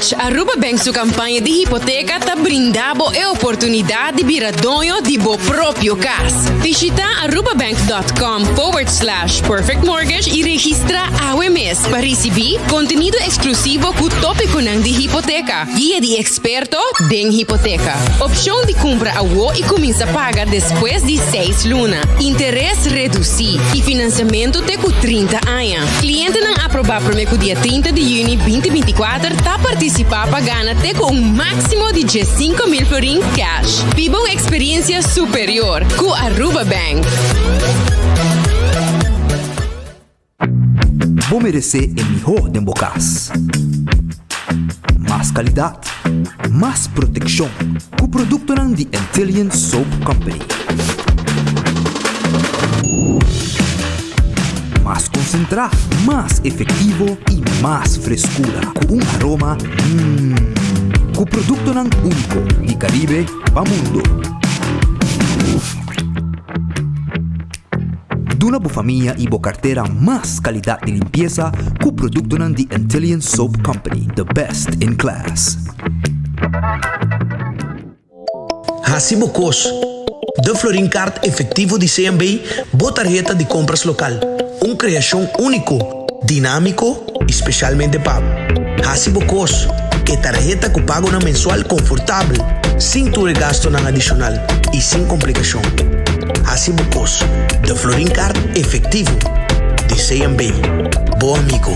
Mortgage, Aruba Bank su campaña di hipoteca ta brinda bo e oportunidad di bira doño di bo propio cas. Bishita arubabank.com forward slash perfectmortgage y registra awe mes pa ricibi contenido exclusivo cu topiconan di hipoteca, guia di experto den hipoteca, opcion di cumpra awo y cuminsa paga despues di seis luna, interes reduci y financiamento te cu 30 aña. Clientenan aproba prome cu dia 30 di juni 2024 ta participa pa gana te cu un maximo di 15,000 florin cash. Biba un experiencia superior cu Aruba Bank. Bo meresé e mihó den bo kas. Mas kalidat, mas protekshon ku produktonan di Antillian Soap Company. Mas konsentrá, mas efektivo i mas freskura ku un aroma mmm. Ku produktonan úniko di Karibe pa mundu. Duna bo famia i bo kartera mas kalidat di limpiesa ku produktonan di Antillian Soap Company, the best in class. Hasi bo kos. De Florin Card Efectivo di CMB, bo tarheta di kompras lokal. Un kreashon úniko, dinámiko i spesialmente pa bo. Hasi bo kos. E tarheta ku pagonan mensual konfortabel, sin tur e gastonan adishonal i sin komplikashon. Hasi bo kos. De Florin Card Efectivo di CMB. Bo amigo.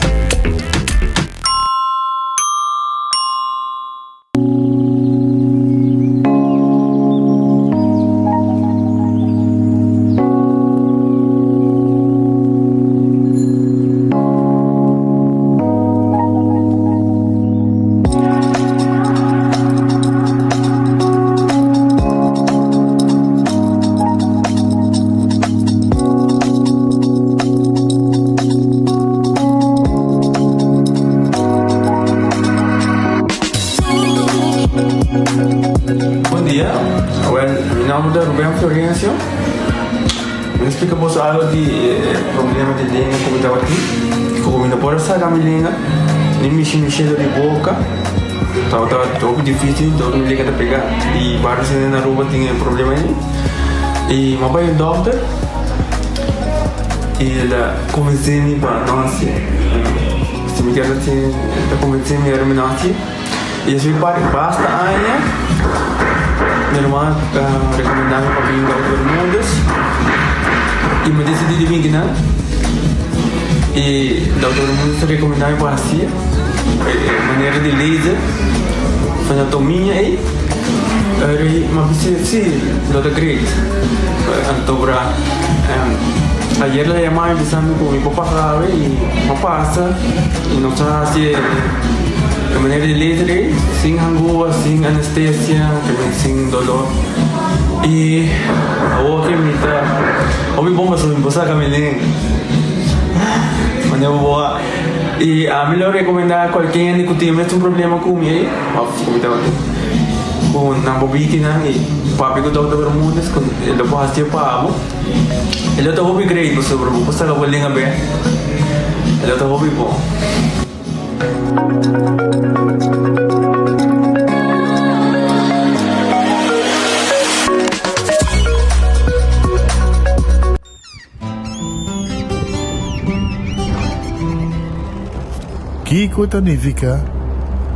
Bon dia, awel mi nomber ta Ruben Florencio. Mi ta splika boso algo di e problema di lenga ku mi tabatin. Ku mi no por a saka mi lenga, ni mishi mi shelo di boka. Tabata hopi dificil, dor mi lenga ta pega. I varios hende na Aruba tin e problema ei. I mi a bai un dokter i el a konvensé mi pa no hasié. Si mi kier hasié, el ta konvensé mi ora mi no hasié. I esei parti basta aña mi ruman a rekomendá mi pa bin Dòkter Bermúdez i mi desidí di bin kinan. I Dòkter Bermúdez a rekomendá mi pa hasié e manera di laser anatomia ei. Mi a bisa si lo ta great. Anto bra ayer la yama mi bisa mi ku mi por pasa awe i mi a pasa i nos a hasi e manera di laser ei sin hangua, sin anestesia, sin dolor i awor ke mi ta hopi bon pasobra mi por saka mi lenga manera bo a i ami lo rekomenda kualke hende ku tin e mesun problema ku mi ei òf ku mi tabatin ku nan por biki nan i papia ku Dòkter Bermudez ku e lo por hasié pa bo e lo ta hopi great pasobra bo por saka bo lenga bèk e lo ta hopi bon. Kiko ta nifiká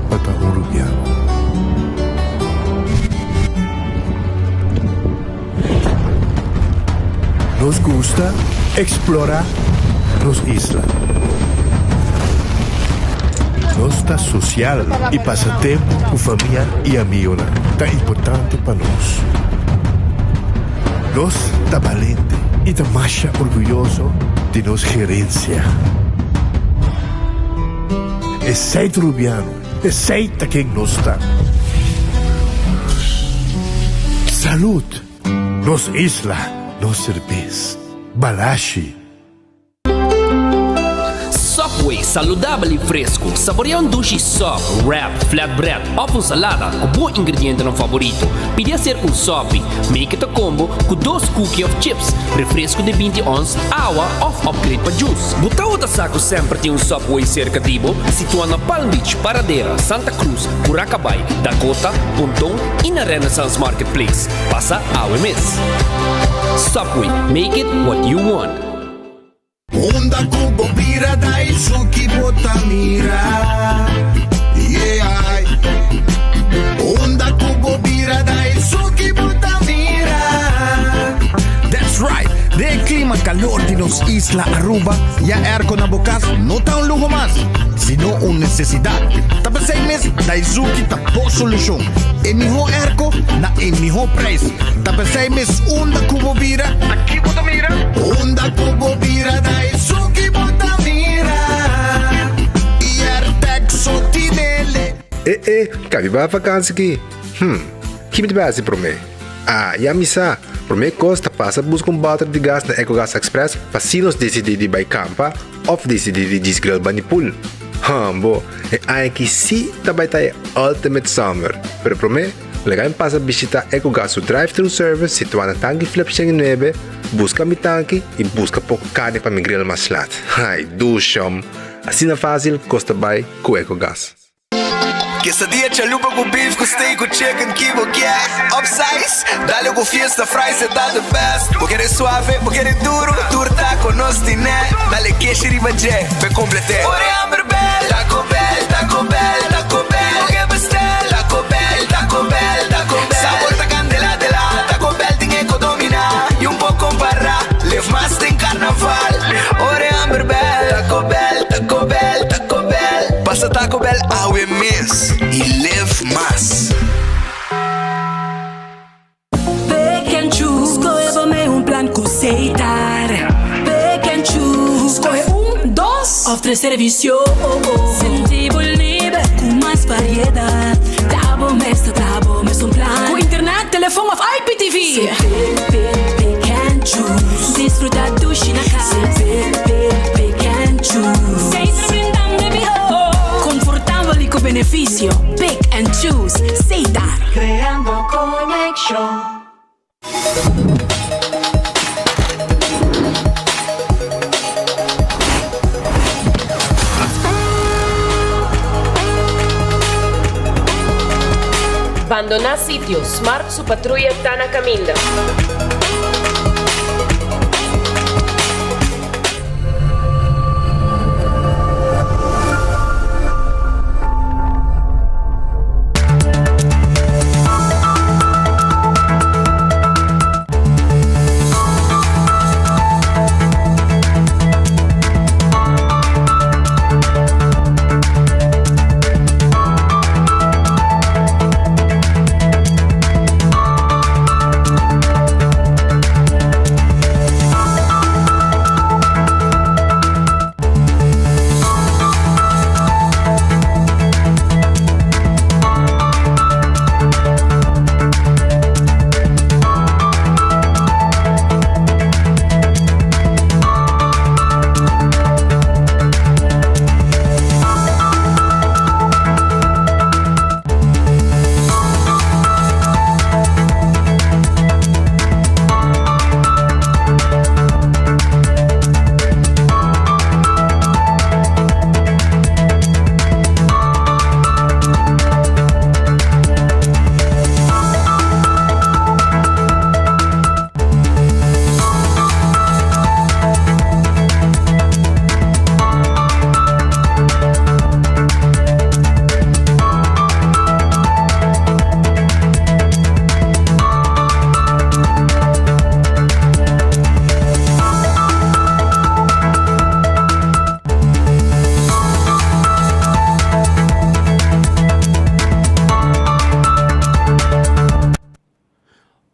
pa ta un rubiano? Nos gusta eksplorá nos isla. Nos ta sosial i pasa tempu ku famia i amigonan ta importante pa nos. Nos ta balente i ta masha orguyoso di nos gerensia. Esei ta Rubiano, esei ta ken nos ta. Salud! Nos isla, nos serbes. Balashi! Subway, saludabel i fresku. Saborea un dushi sub, wrap, flatbread òf un salada ku bo ingredientenan favorito. Pidi haser un sopi. Make it a combo ku dos cookie òf chips, refresku di 20 ons, awa òf upgrade pa juice. Bo ta. Bo ta sa ku semper tin un Subway serka di bo? Situá na Palm Beach, Paradera, Santa Cruz, Curacabai, Dakota, Ponton i na Renaissance Marketplace. Pasa awe mes. Subway, make it what you want. Unda ku bo bira ta esun ki bo ta mira, yeah. Unda ku bo bira ta esun ki bo ta mira. That's right! Den e klima kalor di nos isla Aruba, ya airco na bo kas no ta un luho mas, sino un nesesidat. Ta p'esei mes Daizuki ta bo solushon. E mihó airco na e mihó prijs. Ta p'esei mes unda ku bo bira, ta ki bo ta mira? Unda ku bo bira ta esun ki bo ta mira. I Airtag so tinele. E e, kabi bai vakansi ki? Hm, ki mi ta bai hasi promé? Ah, ya mi sa! Promé kos ta pasa buska un bòter di gas na Ecogas Express pa si nos disidí di bai kampa òf disidí di djis grill bani pool. Hòmbo, e aña aki sí ta bai ta e ultimate summer! Pero promé, laga mi pasa bishitá Ecogas su drive-thru service situá na Tanki Flip 109, buska mi tanki i buska poko karni pa mi grill mas lat. Ai, dushòm! Asina fásil kos ta bai ku Ecogas. Quesadilla chalupa cu beef cu steak cu chicken ki bo kier Upsize, dale cu fiesta fries e ta the best Bo kere suave, bo kere duro, tur taco nos tine Dale keshi riba dje, p'e complete Ora e hamber bel, Taco Bell, Taco Bell, Taco Bell Bo ke bestel, Taco Bell, Taco Bell, Taco Bell Sabor ta candela de la, Taco Bell tin e co domina Y un por compara, live mas den carnaval Ora e hamber bel, Taco Bell, Taco Bell, Taco Bell. Pasa Taco Bell awe mes y live mas. Pick and choose, skohe bo mei un plan ku Setar. Pick and choose, skohe un, dos òf tres servisio. Sinti bo liber ku mas variedat. Ta bo mes ta traha bo mes un plan. Ku internet, telefon òf IPTV. Pick, pick, pick and choose. Disfruta dushi na kas. Pick, pick, pick and choose. Setar brindando e mihó. Konfortabel i ku benefisio. Pick and choose. Setar. Creando conexion. Bandoná sitio, Smart su patruya ta na kaminda.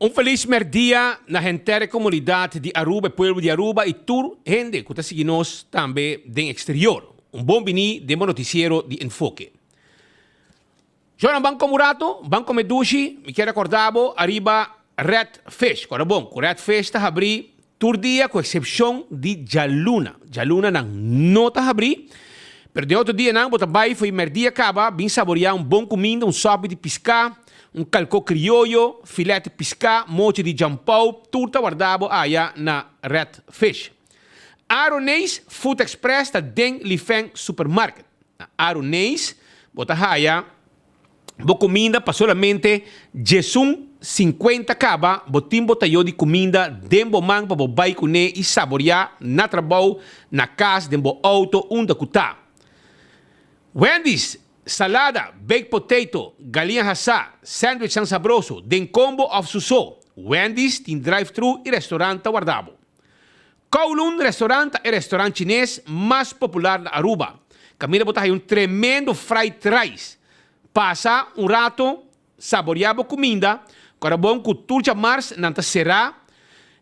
Un felis merdia na henter e comunidad di Aruba, e pueblo di Aruba y tur hende cu ta sigui nos tambe den exterior. Un bon bini den bo noticiero di Enfoke. Jonan ban come un rato, ban come dushi, mi kier recorda bo ariba Red Fish. Corda bon cu Red Fish ta habri tur dia cu excepcion di djaluna. Djaluna nan no ta habri, pero den otro dianan bo ta bay fo'i merdia caba bin saboria un bon cuminda, un sopi di pisca, un calco crioyo, filet di pisca, mochi di jampou, tur ta warda bo aya na Red Fish. Aroneis Food Express ta den Lifeng Supermarket. Na Aroneis bo ta haya bo kuminda pa solamente djesun sinkuenta kaba bo tin bo tayo di kuminda den bo man pa bo bai kuné i saboriá na trabou, na kas, den bo outo, unda ku ta. Wendy's, salada, baked potato, galiña hasá, sandwichnan sabroso, den combo òf su so. Wendy's tin drive-thru i restaurant ta warda bo. Kowloon Restaurant ta e restaurant chines mas popular na Aruba. Kaminda bo ta haya un tremendo fried rice. Pasa un rato saborea bo kuminda, kora bon ku tur djamars nan ta será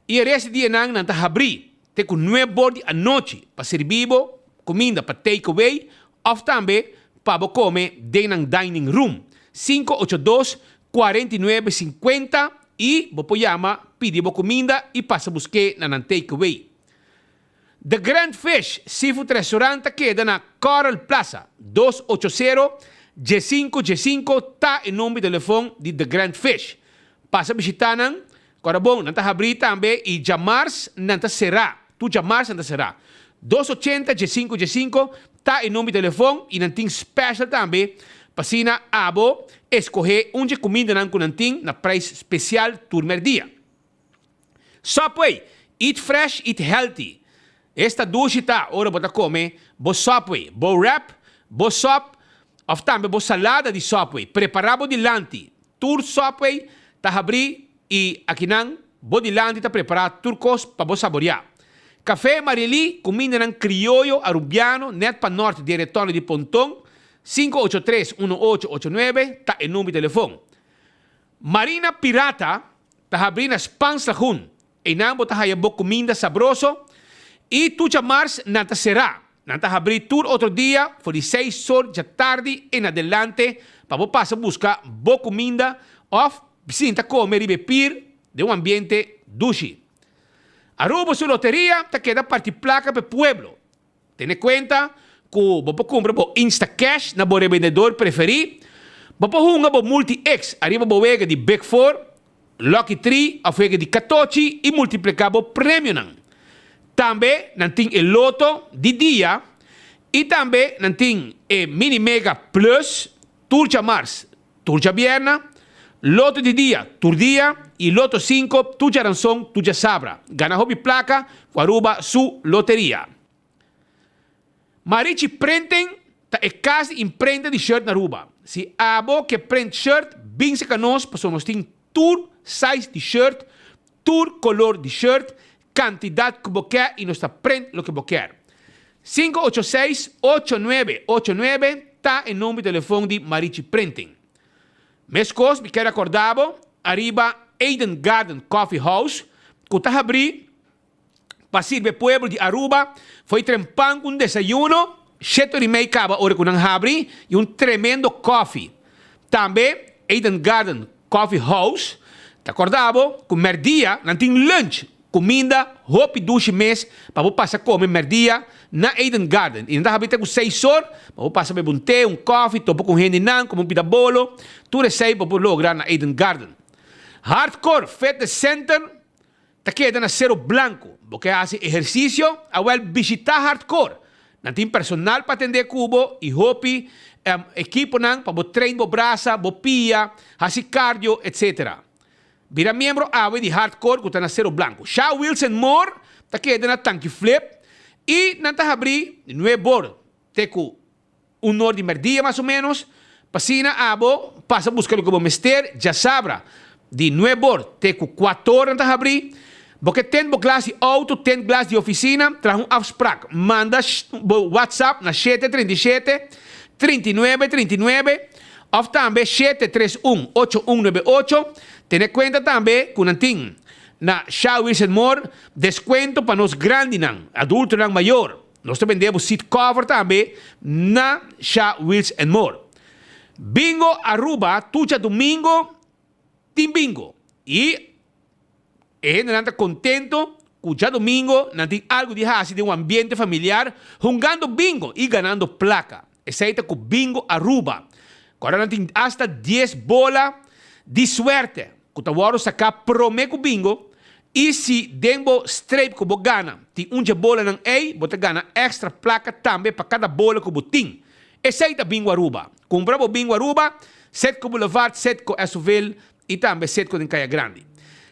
i e rest di dianan nan ta habrí te ku nuebor di anochi pa sirbi bo kuminda pa take away òf tambe pa bo kome den nan dining room. 582 49 50 i bo por yama pidi bo kuminda i pasa busk'é na nan take away. The Grand Fish Seafood Restaurant ta keda na Coral Plaza, 280 15 15 ta e nomber di telefon di The Grand Fish. Pasa bishita nan, kòrda bon, nan ta habrí tambe i djamars nan ta será, tur djamars nan ta será. 280 15 15 ta e nomber di telefon i nan tin special tambe pa asina abo escoge un dje cumindanan cu nan tin na prijs special tur merdia. Subway, eat fresh, eat healthy. Esta dushi ta ora bo ta come bo Subway, bo wrap, bo sop of tambe bo salada di Subway. Prepara bo dilanti. Tur Subway ta habri i akinan bo dilanti ta prepara tur cos pa bo saboria. Café Marily, cumindanan crioyo Arubiano net pa nort di e retorno di Ponton, 583 1889 ta e number di telefon. Marina Pirata ta habrí na Spaans Lagoen. Einan bo ta haya bo kuminda sabroso i tucha mars nan ta será. Nan ta habrí tur otro dia for di seis sor djatardi en adelante pa bo pasa buska bo kuminda òf sinta kome riba e pir den un ambiente dushi. Aruba su loteria ta keda parti plaka pa e pueblo. Tene kuenta ku bo por kumpra bo Instacash na bo rebendedor preferí. Bo por hunga bo Multi-X ariba bo wega di Big Four, Lucky Three òf wega di katochi i multipliká bo premionan. Tambe nan tin e Loto di dia i tambe nan tin e Mini Mega Plus tur djamars Tur djabierna, loto di dia tur dia y loto cinco tur djaranson tur djasabra. Gana hopi placa cu Aruba su loteria. Marichi Printing ta e cas di imprenta di shirt na Aruba. Si abo ke print shirt, bin seca nos pasobra nos tin tur size di shirt, tur color di shirt, cantidad cu bo kier y nos ta print loke bo kier. 586 8989 ta e number di telefon di Marichi Printing. Mescos mi kier recorda bo ariba Eden Garden Coffee House cu ta habri pa sirbi e pueblo di Aruba fo'i trempan cu un desayuno shete ora y mei caba ora cu nan habri y un tremendo coffee. Tambe Eden Garden Coffee House ta corda bo cu merdia nan tin lunch, cuminda hopi dushi mes pa bo pasa come merdia na Eden Garden. Y nan ta habita cu seis or pa bo pasa bebe un te, un coffee, topa cu hendenan, come un pida bolo, tur esey bo por logra na Eden Garden. Hardcore Fitness Center Ta keda na Cero Blanco. Bo ke hasi ehersisio? Awel bishita Hardcore. Nan tin personal pa atendé ku bo i hopi ekiponan pa bo train bo brasa, bo pia, hasi cardio, etc. Bira miembro awe di Hardcore ku ta na Cero Blanco. Sha Wilson Moore ta keda na Tanki Flip i nan ta habrí nuebor te ku Un or di merdia mas o menos, pa asina abo pasa buska loke bo mester djasabra di nuebor te ku kuator nan ta habri. Bo ke tent bo glas di outo, tent glas di ofisina, traha un afsprak. Manda bo whatsapp na shete 37, 39, 39 òf tambe shete tres un, ocho un nuebe ocho. Tene kuenta tambe ku nan tin na Shell Wilson Moore deskuento pa nos grandinan, adultonan mayor. Nos ta bende bo seat cover tambe na Sha Wheels and More. Bingo Aruba tur djadumingo tin bingo y e hendenan ta contento cu djadumingo nan tin algo di haci den un ambiente familiar hungando bingo y ganando placa. Esey ta cu Bingo Aruba. Cu ora nan tin hasta dies bola di suerte cu ta wordo saca prome cu bingo. I si den bo streep ku bo gana tin un dje bolanan ei, bo ta gana èkstra plaka tambe pa kada bola ku bo tin. Esei ta Bingo Aruba. Kumpra bo Bingo Aruba, Setco Boulevard, Setco Esoville i tambe Setco den Kaya Grandi.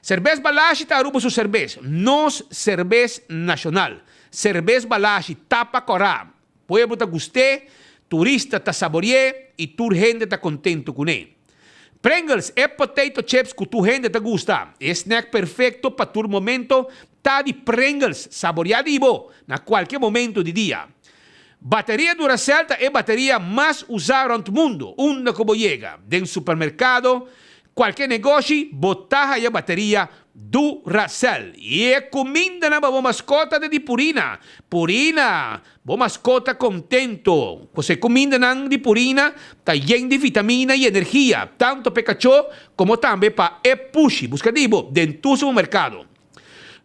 Serbes Balashi ta Aruba su serbes, nos serbes nashonal. Serbes Balashi tapa kòrá, pueblo ta gust'é, turista ta sabori'é i tur hende ta kontentu kuné. Pringles, e potato chips ku tur hende ta gusta, e snack perfekto pa tur momento ta di Pringles, saboriá di bo na kualke momento di dia. Bateria Duracell ta e bateria mas usá rònt mundu, unda ku bo yega, den supermerkado, kualke negoshi, bo ta haya bateria Duracell. I e kumindanan pa bo maskota ta di Purina. Purina! Bo maskota kontento. Kos e kumindanan di Purina ta yen di vitamina i energia, tantu pa e kachó komo tambe pa e pushi. Buska di bo den tur supermerkado.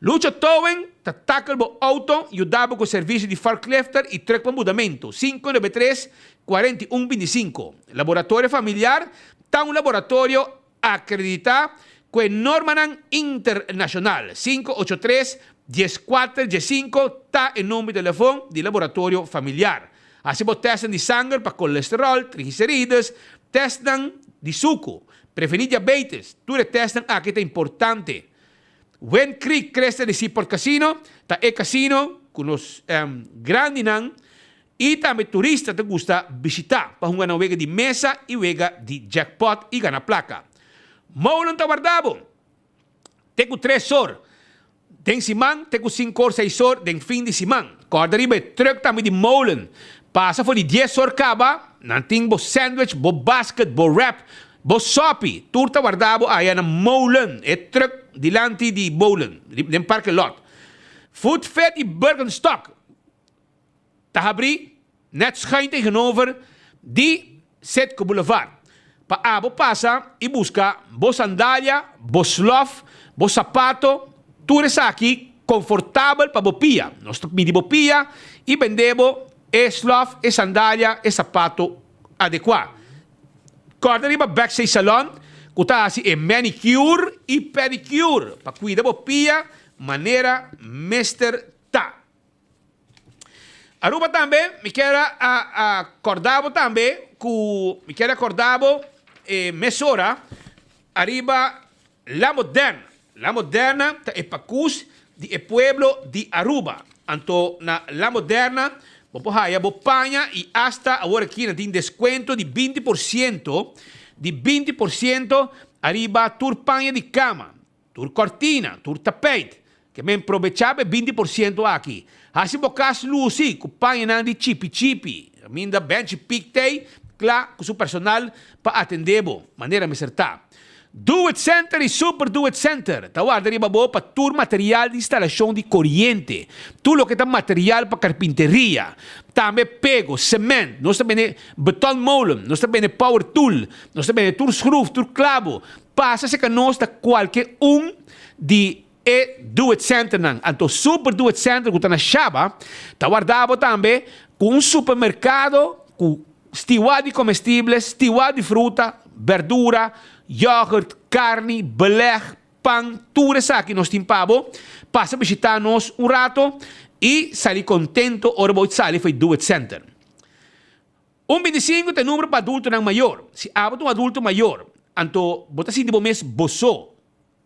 Lucho Towing ta tackle bo auto, yuda bo cu servicio di forklifter y truck pa mudamento, 593 41 25. Laboratorio Familiar ta un laboratorio acredita cu e normanan internacional, 583 14 15 ta e number di telefon di Laboratorio Familiar. Haci bo testnan di sanger pa colesterol, triglicerides, testnan di sucu, preveni diabetes, tur e testnan aki ta importante. Wind Creek Cresta di Seaport Casino ta e casino cu nos grandinan y tambe turista ta gusta bishita pa hunga nan wega di mesa y wega di jackpot y gana placa. Molen ta warda bo te cu tres or den siman te cu cinco or seis or den fin di siman. Corda riba e truck tambe di Molen pasa for di dies or caba nan tin bo sandwich, bo basket, bo wrap Bo sopi, tur ta warda bo aya na Molen, e truck dilanti di Molen, den parke lot. Food Fit y Birkenstock ta habri net schuin tegenover di Citgo Boulevard. Pa abo pasa y busca bo sandalia, bo slof, bo sapato, tur esaki confortabel pa bo pia. Nos ta midi bo pia y bende bo e slof, e sandalia, e sapato adecua. Kòrda riba Backstage Salon ku ta hasi e manicure i pedicure pa kuida bo pia manera mester ta. Aruba tambe mi kier a kòrda bo tambe ku mi kier a kòrda bo e mesora ariba La Moderna. La Moderna ta e pakus di e pueblo di Aruba. Anto na La Moderna bo por haya bo paña y hasta awor aki nan tin descuento di binti por ciento di binti por ciento ariba tur paña di cama, tur cortina, tur tapijt. Ke men probecha pa e binti por ciento aki. Haci bo cas luci cu pañanan di chipi chipi. Caminda Benchi Pik tey cla cu su personal pa atende bo manera mester ta. Do It Center y Super Do It Center ta warda riba bo pa tur material di instalacion di coriente, tur loke ta material pa carpinteria, tambe pego, cement, nos ta bende beton molen, nos ta bende power tool, nos ta bende tur schroef, tur clabo. Pasa cerca nos ta cualke un di e Do It Centernan. Anto Super Do It Center cu ta na Shaba ta warda bo tambe cu un supermercado cu Stiwa di comestibles, stiwa di fruta, berdura, yoghurt, carni, beleg, pan, tur esaki nos tin pa bo. Pasa bishita nos un rato y sali contento ora bo sali for e Do It Center. Un bintisinco ta e numero pa adultonan mayor. Si abo ta un adulto mayor, anto bo ta sinti bo mes bo so.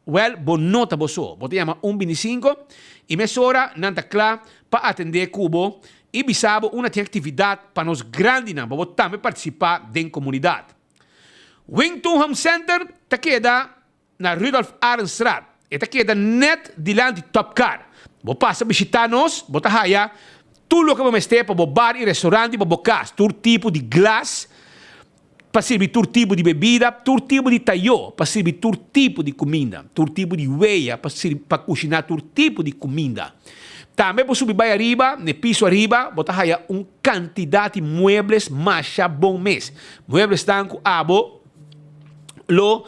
Wèl, bo no ta bo so. Bo ta yama un bintisinko i mesora nan ta kla pa atendé ku bo i bisa bo unda tin aktividat pa nos grandinan pa bo tambe partisipá den komunidat. Wing Tun Home Center ta keda na Rudolf Arendstraat. E ta keda nèt dilanti Top Car. Bo pasa bishitá nos, bo ta haya tur loke bo mester pa bo bar i restaurant i pa bo kas, tur tipo di glas, Pa sirbi tur tipo di bebida, tur tipo di tayó, pa sirbi tur tipo di kuminda, tur tipo di weya, pa sirbi pa kushiná tur tipo di kuminda. Tambe bo subi bai ariba, n'e piso ariba, bo ta haya un kantidat di muebles masha bon mes. Mueblesnan ku abo lo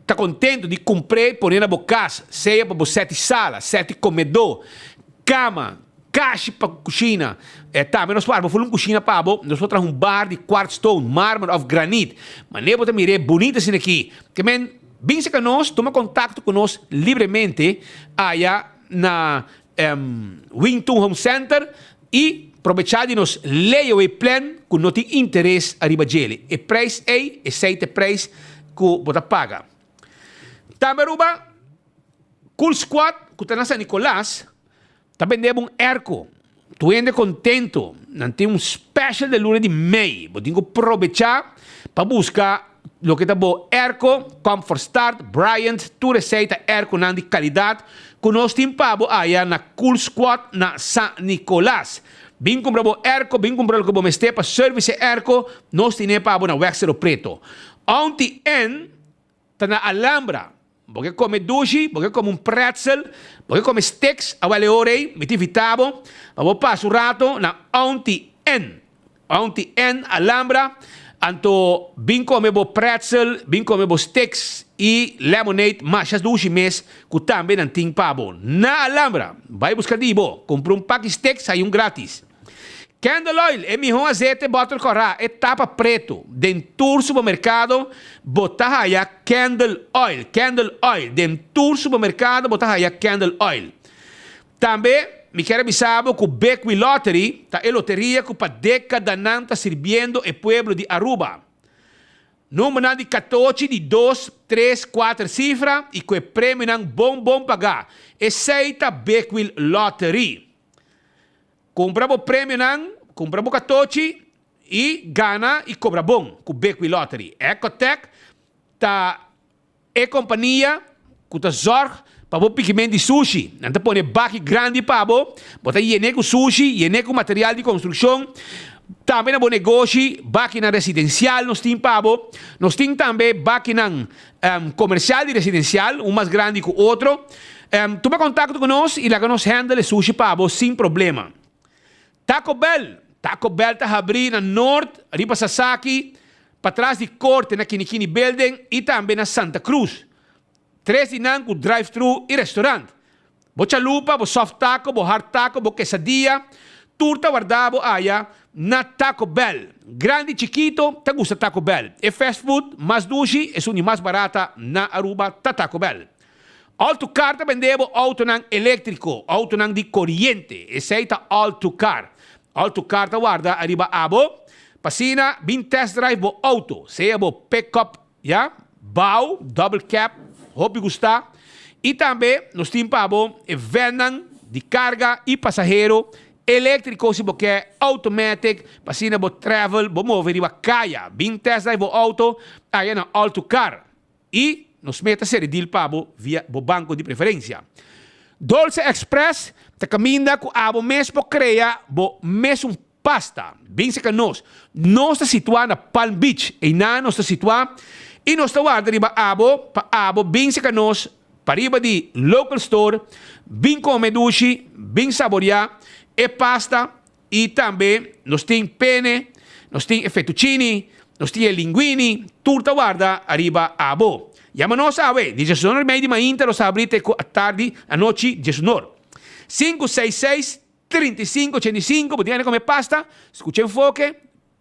ta kontentu di kumpr'é i pon'é na bo kas, sea pa bo sèti sala, sèti komedó, kama, Kashi pa kushina. E tambe nos por arma ful un kushina pa bo. Nos por traha un bar di quartz stone, marmer of granit. Manera bo ta mir'é bunita asina aki. Ke men Bin serka nos, tuma kontakto ku nos libremente aya na Wing Tun Home Center i probechá di nos layaway plan ku no tin interes ariba djele. E prijs ei, esei ta e prijs ku bo ta paga. Tambe Aruba, Cool Squad ku ta na San Nicolas, Ta bende bo un airco. Tur hende contento. Nan tin un special de luna di mei. Bo tin cu probecha pa busca loke ta bo airco, Comfort Start, Bryant, tur esey ta airconan di calidad cu nos tin pa bo aya na Cool Squad na San Nicolas. Bin cumpra bo airco, bin cumpra loke bo mester pa service e airco, nos tine pa bo na Weg Cerro Preto. Auntie Ann Ta na Alhambra. Bo ke kome dushi, bo ke kome un pretzel, bo ke kome sticks, awel e ora ei mi ta invita bo pa bo pasa un rato na Auntie Ann. Auntie Ann Alhambra, anto bin kome bo pretzel, bin kome bo sticks i lemonade masha dushi mes ku tambe nan tin pa bo na Alhambra. Bai buska di bo, kumpra un paki sticks hay un gratis. Candle oil, e mihó azete bòtel kòrá, e tapa pretu. Den tur supermerkado bo ta haya candle oil, candle oil. Den tur supermerkado bo ta haya candle oil. Tambe mi kier a bisa bo ku Big Wheel Lottery ta e loteria ku pa dékadanan ta sirbiendo e pueblo di Aruba. Numbernan di katochi di dos, tres, kuater sifra i ku e premionan bon bon pagá. Esei ta Big Wheel Lottery. Kumpra bo premionan, kumpra bo katochi i gana i kobra bon ku Big Wheel Lottery. Ecotec ta e kompania ku ta zòrg pa bo pikiment di sushi. Nan ta pone baki grandi pa bo, bo ta yen'é ku sushi, yen'é ku material di konstrukshon. Tambe na bo negoshi, bakinan residensial nos tin pa bo. Nos tin tambe bakinan komersial i residensial, un mas grandi ku otro. Tuma kontakto ku nos i laga nos handle e sushi pa bo sin problema. Taco Bell, Taco Bell ta habrí na Noord, riba Sasaki, patras di Korte na Kinikini Building i tambe na Santa Cruz. Tres di nan ku drive-thru i restaurant. Bo chalupa, bo soft taco, bo hard taco, bo quesadilla, tur ta warda bo aya na Taco Bell. Grandi i chikito ta gusta Taco Bell. E fast food mas dushi, esun di mas barata na Aruba ta Taco Bell. All to Car ta bende bo autonan electrico, autonan di coriente. Esey ta All to Car. All to Car ta warda ariba abo pa asina bin test drive bo auto, sea bo pick-up Ya, bao, double cab, hopi gusta. Y tambe nos tin pa bo e vannan di carga y pasahero electrico si bo ke automatic pa asina bo travel, bo move riba caya. Bin test drive bo auto aya na All to Car y nos meta seri deal pa bo via bo banco di preferencia. Dolce Express ta caminda cu abo mes por crea bo mesun Pasta, bin serka nos. Nos ta situá na Palm Beach. Einan nos ta situá i nos ta warda riba abo pa abo bin serka nos pariba di Local Store, bin kome dushi, bin saboriá e pasta i tambe nos tin pene, nos tin e fettuccini, nos tin e linguini, tur ta warda ariba abo. Yama nos awe, di diesunor i mei di mainta nos ta habrí te ku atardi, anochi, diesunor. Sinku seis seis 35, 85, bo tin gana di come pasta, scucha Enfoke,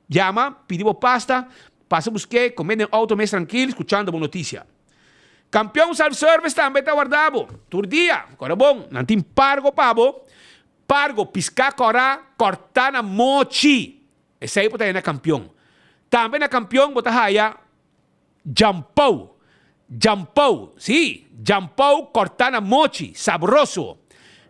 yama, pidi bo pasta, pasa busk'é, come den auto mes trankil, scuchando bo noticia. Campeon Self Service tambe ta warda bo, tur dia, cora bon, nan tin pargo pa bo, pargo, pisca cora, corta na mochi, esey bo ta haya na Campeon. Tambe na Campeon bo ta haya Djampou, djampou, sí, djampou kòrtá na mochi, sabroso.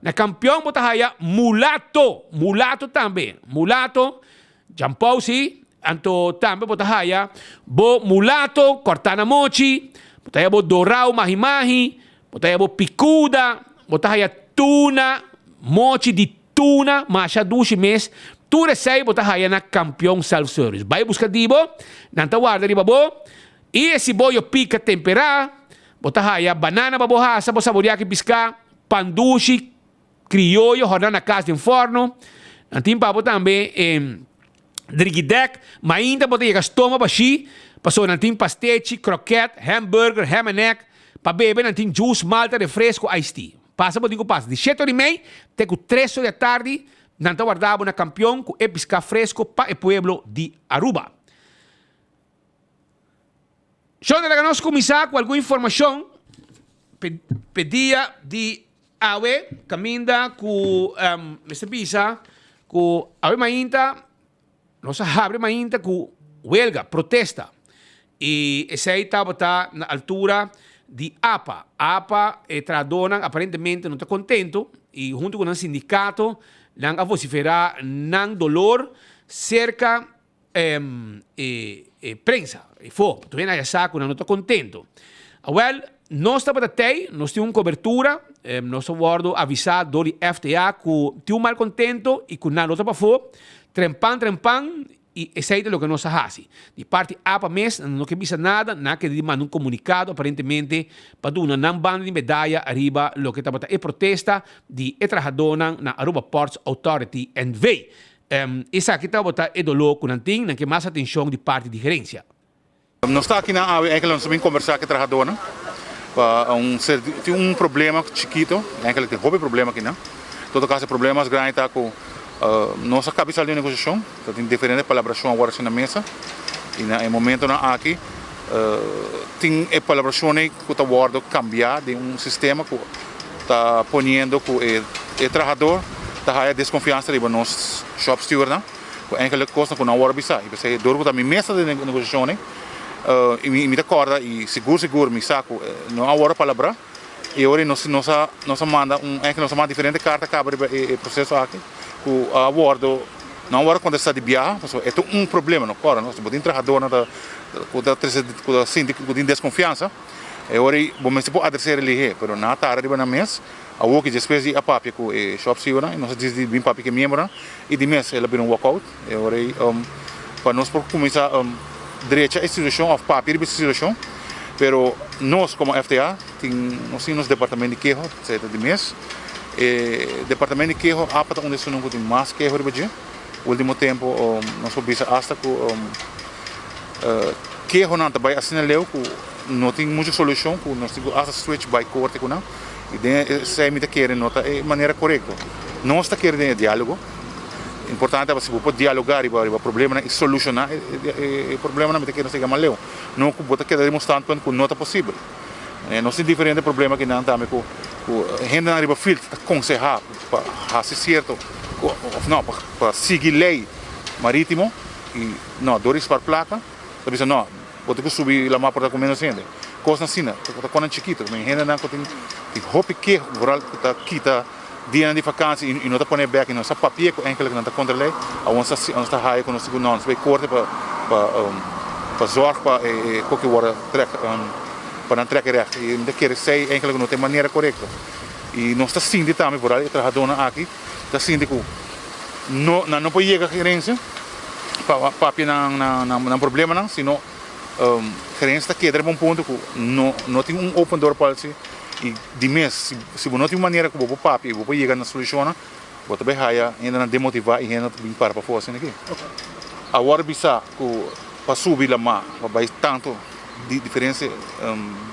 Na Kampion bo ta haya mulato, mulato tambe, mulato, djampou, sí, anto tambe bo ta haya bo mulato kòrtá na mochi, bo ta haya bo dorau mahi mahi, bo ta haya bo pikuda, bo ta haya tuna, mochi di Tuna masha dushi mes, tur esei bo ta haya na Campeon Self Service. Bai buska di bo, nan ta warda riba bo, i e siboyo pika temperá, bo ta haya banana pa bo hasa, bo saboreá ki piská, pan dushi krioyo hòrná na kas den fòrno, nan tin pa bo tambe e drigidèk, mainta bo ta yega stoma bashí, pasobra nan tin pastechi, krokèt, hamburger, ham and egg, pa bebe nan tin juice, malta, refresco, iced tea. Pasa bo tin ku pasa di shete ora i mei te ku tres ora di atardi, nan ta warda bo na Kampion ku e piská fresko pa e pueblo di Aruba. Shon, laga nos kuminsá ku algun informashon p'e dia di awe, kaminda ku mester bisa ku awe mainta nos a habri mainta ku welga, protesta, i esei tabata na altura di apa. Apa, e trahadónan aparentemente no ta kontentu i huntu ku nan sindikato nan a vosiferá nan dolor serka e prensa e fo tur hende a haya sa ku nan no ta kontento. Awèl, nos tabata tei, nos tin un kobertura, nos a wòrdu avisá dor di FTA ku tin un malkontento i ku nan lo ta pafó, trempan trempan, i esei ta loke nos a hasi. Di parti apa mes nan no ke bisa nada, nan a keda di manda un komunikado aparentemente pa duna nan banda di medaya ariba loke tabata e protesta di e trahadónan na Aruba Ports Authority NV. Esaki tabata e doló ku nan tin, nan ke mas atenshon di parti di gerensia. Nos ta akinan awe eigenlijk nos ta bin kombersá ku e trahadónan pa un tin un problema chikito, eigenlijk tin hopi problema akinan. Todo kaso e problema mas grandi ta ku nos a kaba di sali di un negosiashon, ta tin diferente palabrashon awor asina na mesa i na e momentonan aki tin e palabrashonnan ku ta wòrdu kambiá den un sistema ku ta poniendo ku e trahadó ta haya deskonfiansa riba nos shop stewardnan ku enkele kosnan ku nan wòrdu bisa. I p'esei dor ku ta mi mes ta den e negosiashonnan i mi ta kòrda i sigur sigur mi sa ku no a wòrdu palabrá i ora nos nos a nos a manda un enkele nos a manda diferente karta kaba riba e proseso aki ku a wòrdu no a wòrdu kontestá di biaha pasobra e ta un problema no kòrda no si bo tin trahadónan ta ku ta trese ku ta sinti ku tin deskonfiansa. E ora ei bo mester por adres'é relihé, pero nan a tarda riba nan mes. Awor ki despues di a papia ku e shop stewardnan, nos a disidi bin papia ku e miembronan i di mes el a bira un walkout. E ora ei pa nos por kuminsá drecha e situashon òf papia riba e situashon. Pero nos komo FTA tin nos tin nos departamento di keho, esei ta di mes. E departamento di keho apa ta un di esunnan ku tin mas keho riba dje. Ultimo tempu nos por bisa asta ku kehonan ta bai asina leu ku no tin muchu solushon ku nos tin ku asta switch bai korte ku nan i den esei mi ta kere no ta e manera korekto. Nos ta kere den e dialogo. Importante ta si bo por dialoga riba riba problemanan i solushoná e problemanan mi ta kere nos ta yega mas leu. No ku bo ta keda riba un standpunt ku no ta posibel. Nos tin diferente problema kinan tambe ku hendenan riba field ta konsehá pa hasi sierto òf no pa sigui lei marítimo i no dor di spar plaka ta bisa no bo tin ku subi lamá por ta ku ménos hende. Kosnan asina ta konan chikito mi hendenan ku tin hopi keho vooral ku ta kita dianan di vakansi i no ta pone bèk i no sa papia ku enkele ku nan ta kontra lei awor nos ta haya ku nos tin ku no nos bai korte pa pa zòrg pa e koki wòrdu trèk pa nan trèk e règt i mi ta kere esei enkele ku no ta e manera korekto i nos ta sinti tambe vooral e trahadónan aki ta sinti ku no nan no por yega gerensia pa papia nan nan problemanan sino gerensia ta keda riba un punto ku no no tin un open door policy. I di mes, si bo no tin un manera ku bo por papia i bo por yega na solushonnan, bo ta bai haya hendenan demotivá i hendenan ta bin para pafó asina aki. Awor bisa ku pa subi lamá pa bai tantu di diferensia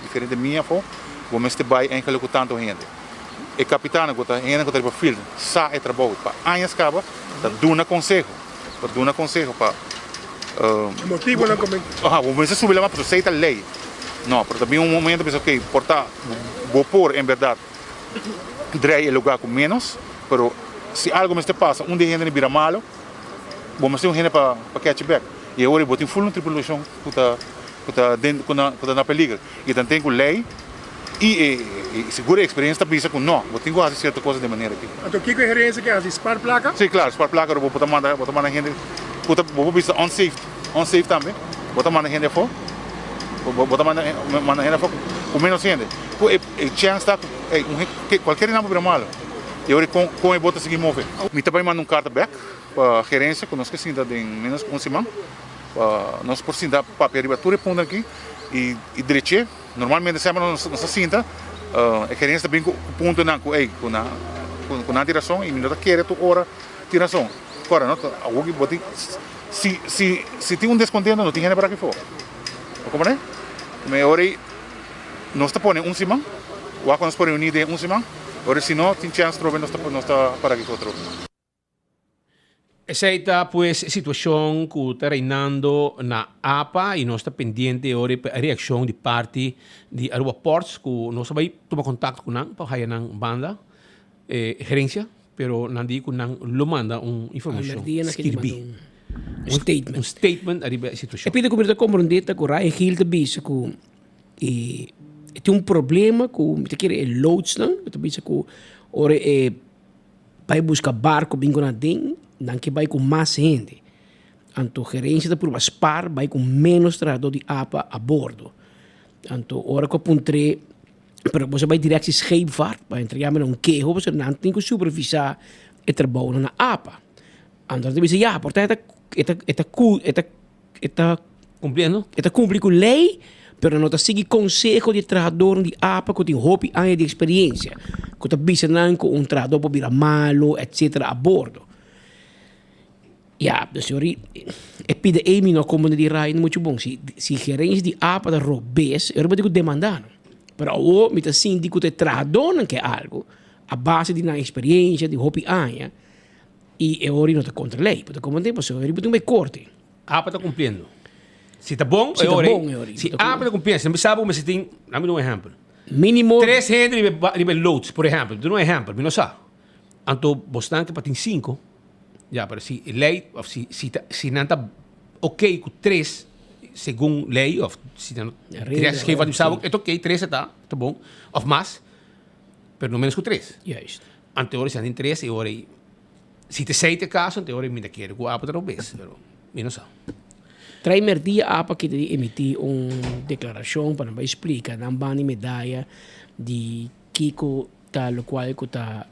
diferente mia afó, bo mester bai enkele ku tantu hende. E kapitannan ku ta hende ku ta riba field sa e trabou pa añas kaba ta duna konseho, ta duna konseho pa. E motibonan ku mi. Aha, bo mester subi lamá pasobra esei ta lei. No, pero ta bin un momento bisa ok, por ta bo por en berdad drei e lugar cu menos, pero si algo mester pasa, un di e hendenan bira malo, bo mester un hende pa pa catch back. Y awor bo tin full un tripulacion cu ta cu ta den cu na cu ta na peliger. Y ta ten cu ley y e sigur e experiencia ta bisa cu no, bo tin cu haci cierto cosa den manera aki. Anto kico e gerencia ke haci? Spar placa? Si, claro, spar placa, pero bo por ta manda bo ta manda hende cu ta bo por bisa unsafe. Unsafe tambe, bo ta manda hende afó, bo ta manda manda hende afó ku ménos hende. Ku e e chèns ta ku ey un hende kualker hende por bira malo. I ora kon kon e bo ta sigui move. Mi ta bai manda un karta bèk pa gerensia ku nos ke sinta den ménos ku un siman pa nos por sinta papia riba tur e puntonan aki i i drech'é. Normalmente semper nos nos ta sinta e gerensia ta bin ku puntonan ku ey ku nan ku nan tin rason i mi no ta kere tur ora tin rason. Kòrda no awor bo tin. Si si si tin un descontento no tin hende para aki for. Bo comprende? Me ora ei nos ta pone un siman, wak nos por reuni den un siman, ora si no tin chance trobe nos ta nos ta para aki for trobe. Esei ta pues e situacion cu ta reinando na apa y nos ta pendiente ora pa e reaccion di parti di Aruba Ports cu nos a bay tuma contacto cu nan pa haya nan banda e gerencia pero nan di cu nan lo manda un informacion skirbi un statement un statement ariba e situacion. E pida cu mi ta comprende ta cu Ryan Gil ta bisa cu e tin un problema cu mi ta kere e loodsnan mi ta bisa cu ora e Bai buska barco bin cu nan aden, nan ke bai cu mas hende. Anto gerencia ta purba spar bai cu menos trahador di apa a bordo. Anto ora cu a puntr'é, pero boso a bai directie scheepvaart pa entrega mi nan un keho pasobra nan tin cu supervisa e trabounan na apa. Anto nan ta bisa ya, por ta e ta e ta e ta e ta e ta Cumpliendo? E ta cumpli cu ley, pero no ta sigui conseho di e trahadornan di apa cu tin hopi aña di experiencia, cu ta bisa nan cu un trahador por bira malo, etcetera, a bordo. Ya, dus yori, e pida ey mi no a comprende di Ryan mucho bon. Si, si gerencia di apa ta robes, yori bo tin cu demanda nan. Pero awo mi ta sinti cu ta e trahadornan ke algo, a base di nan experiencia di hopi aña, y e ori no ta contra ley. Bo ta comprende? Pasobra yori bo tin bay corte. Apa ta cumpliendo. Si ta bon, Si e ta ora bon, e ora. Si apa ta cumpliendo, si mi sabi cu mester tin, dame un ehempel. Minimo. Tres hende riba riba e loods, por ehempel, duna un ehempel, mi no sa. Anto bosnan ke pa tin cinco, ya, pero si e ley of si si ta si nan ta ok cu tres segun ley of si nan Regla, tres geef wat mi sí. sa e ta ok, tres e ta, ta bon, of mas, pero no menos cu tres. Juist. Anto ora si nan tin tres e ora Si ta esei ta e kaso, anto e ora mi ta kere ku apa ta robes, pero mi no sa. Trae merdia apa kita di emití un deklarashon pa nan bai splika nan banda di medaya di kiko ta lokual ku ta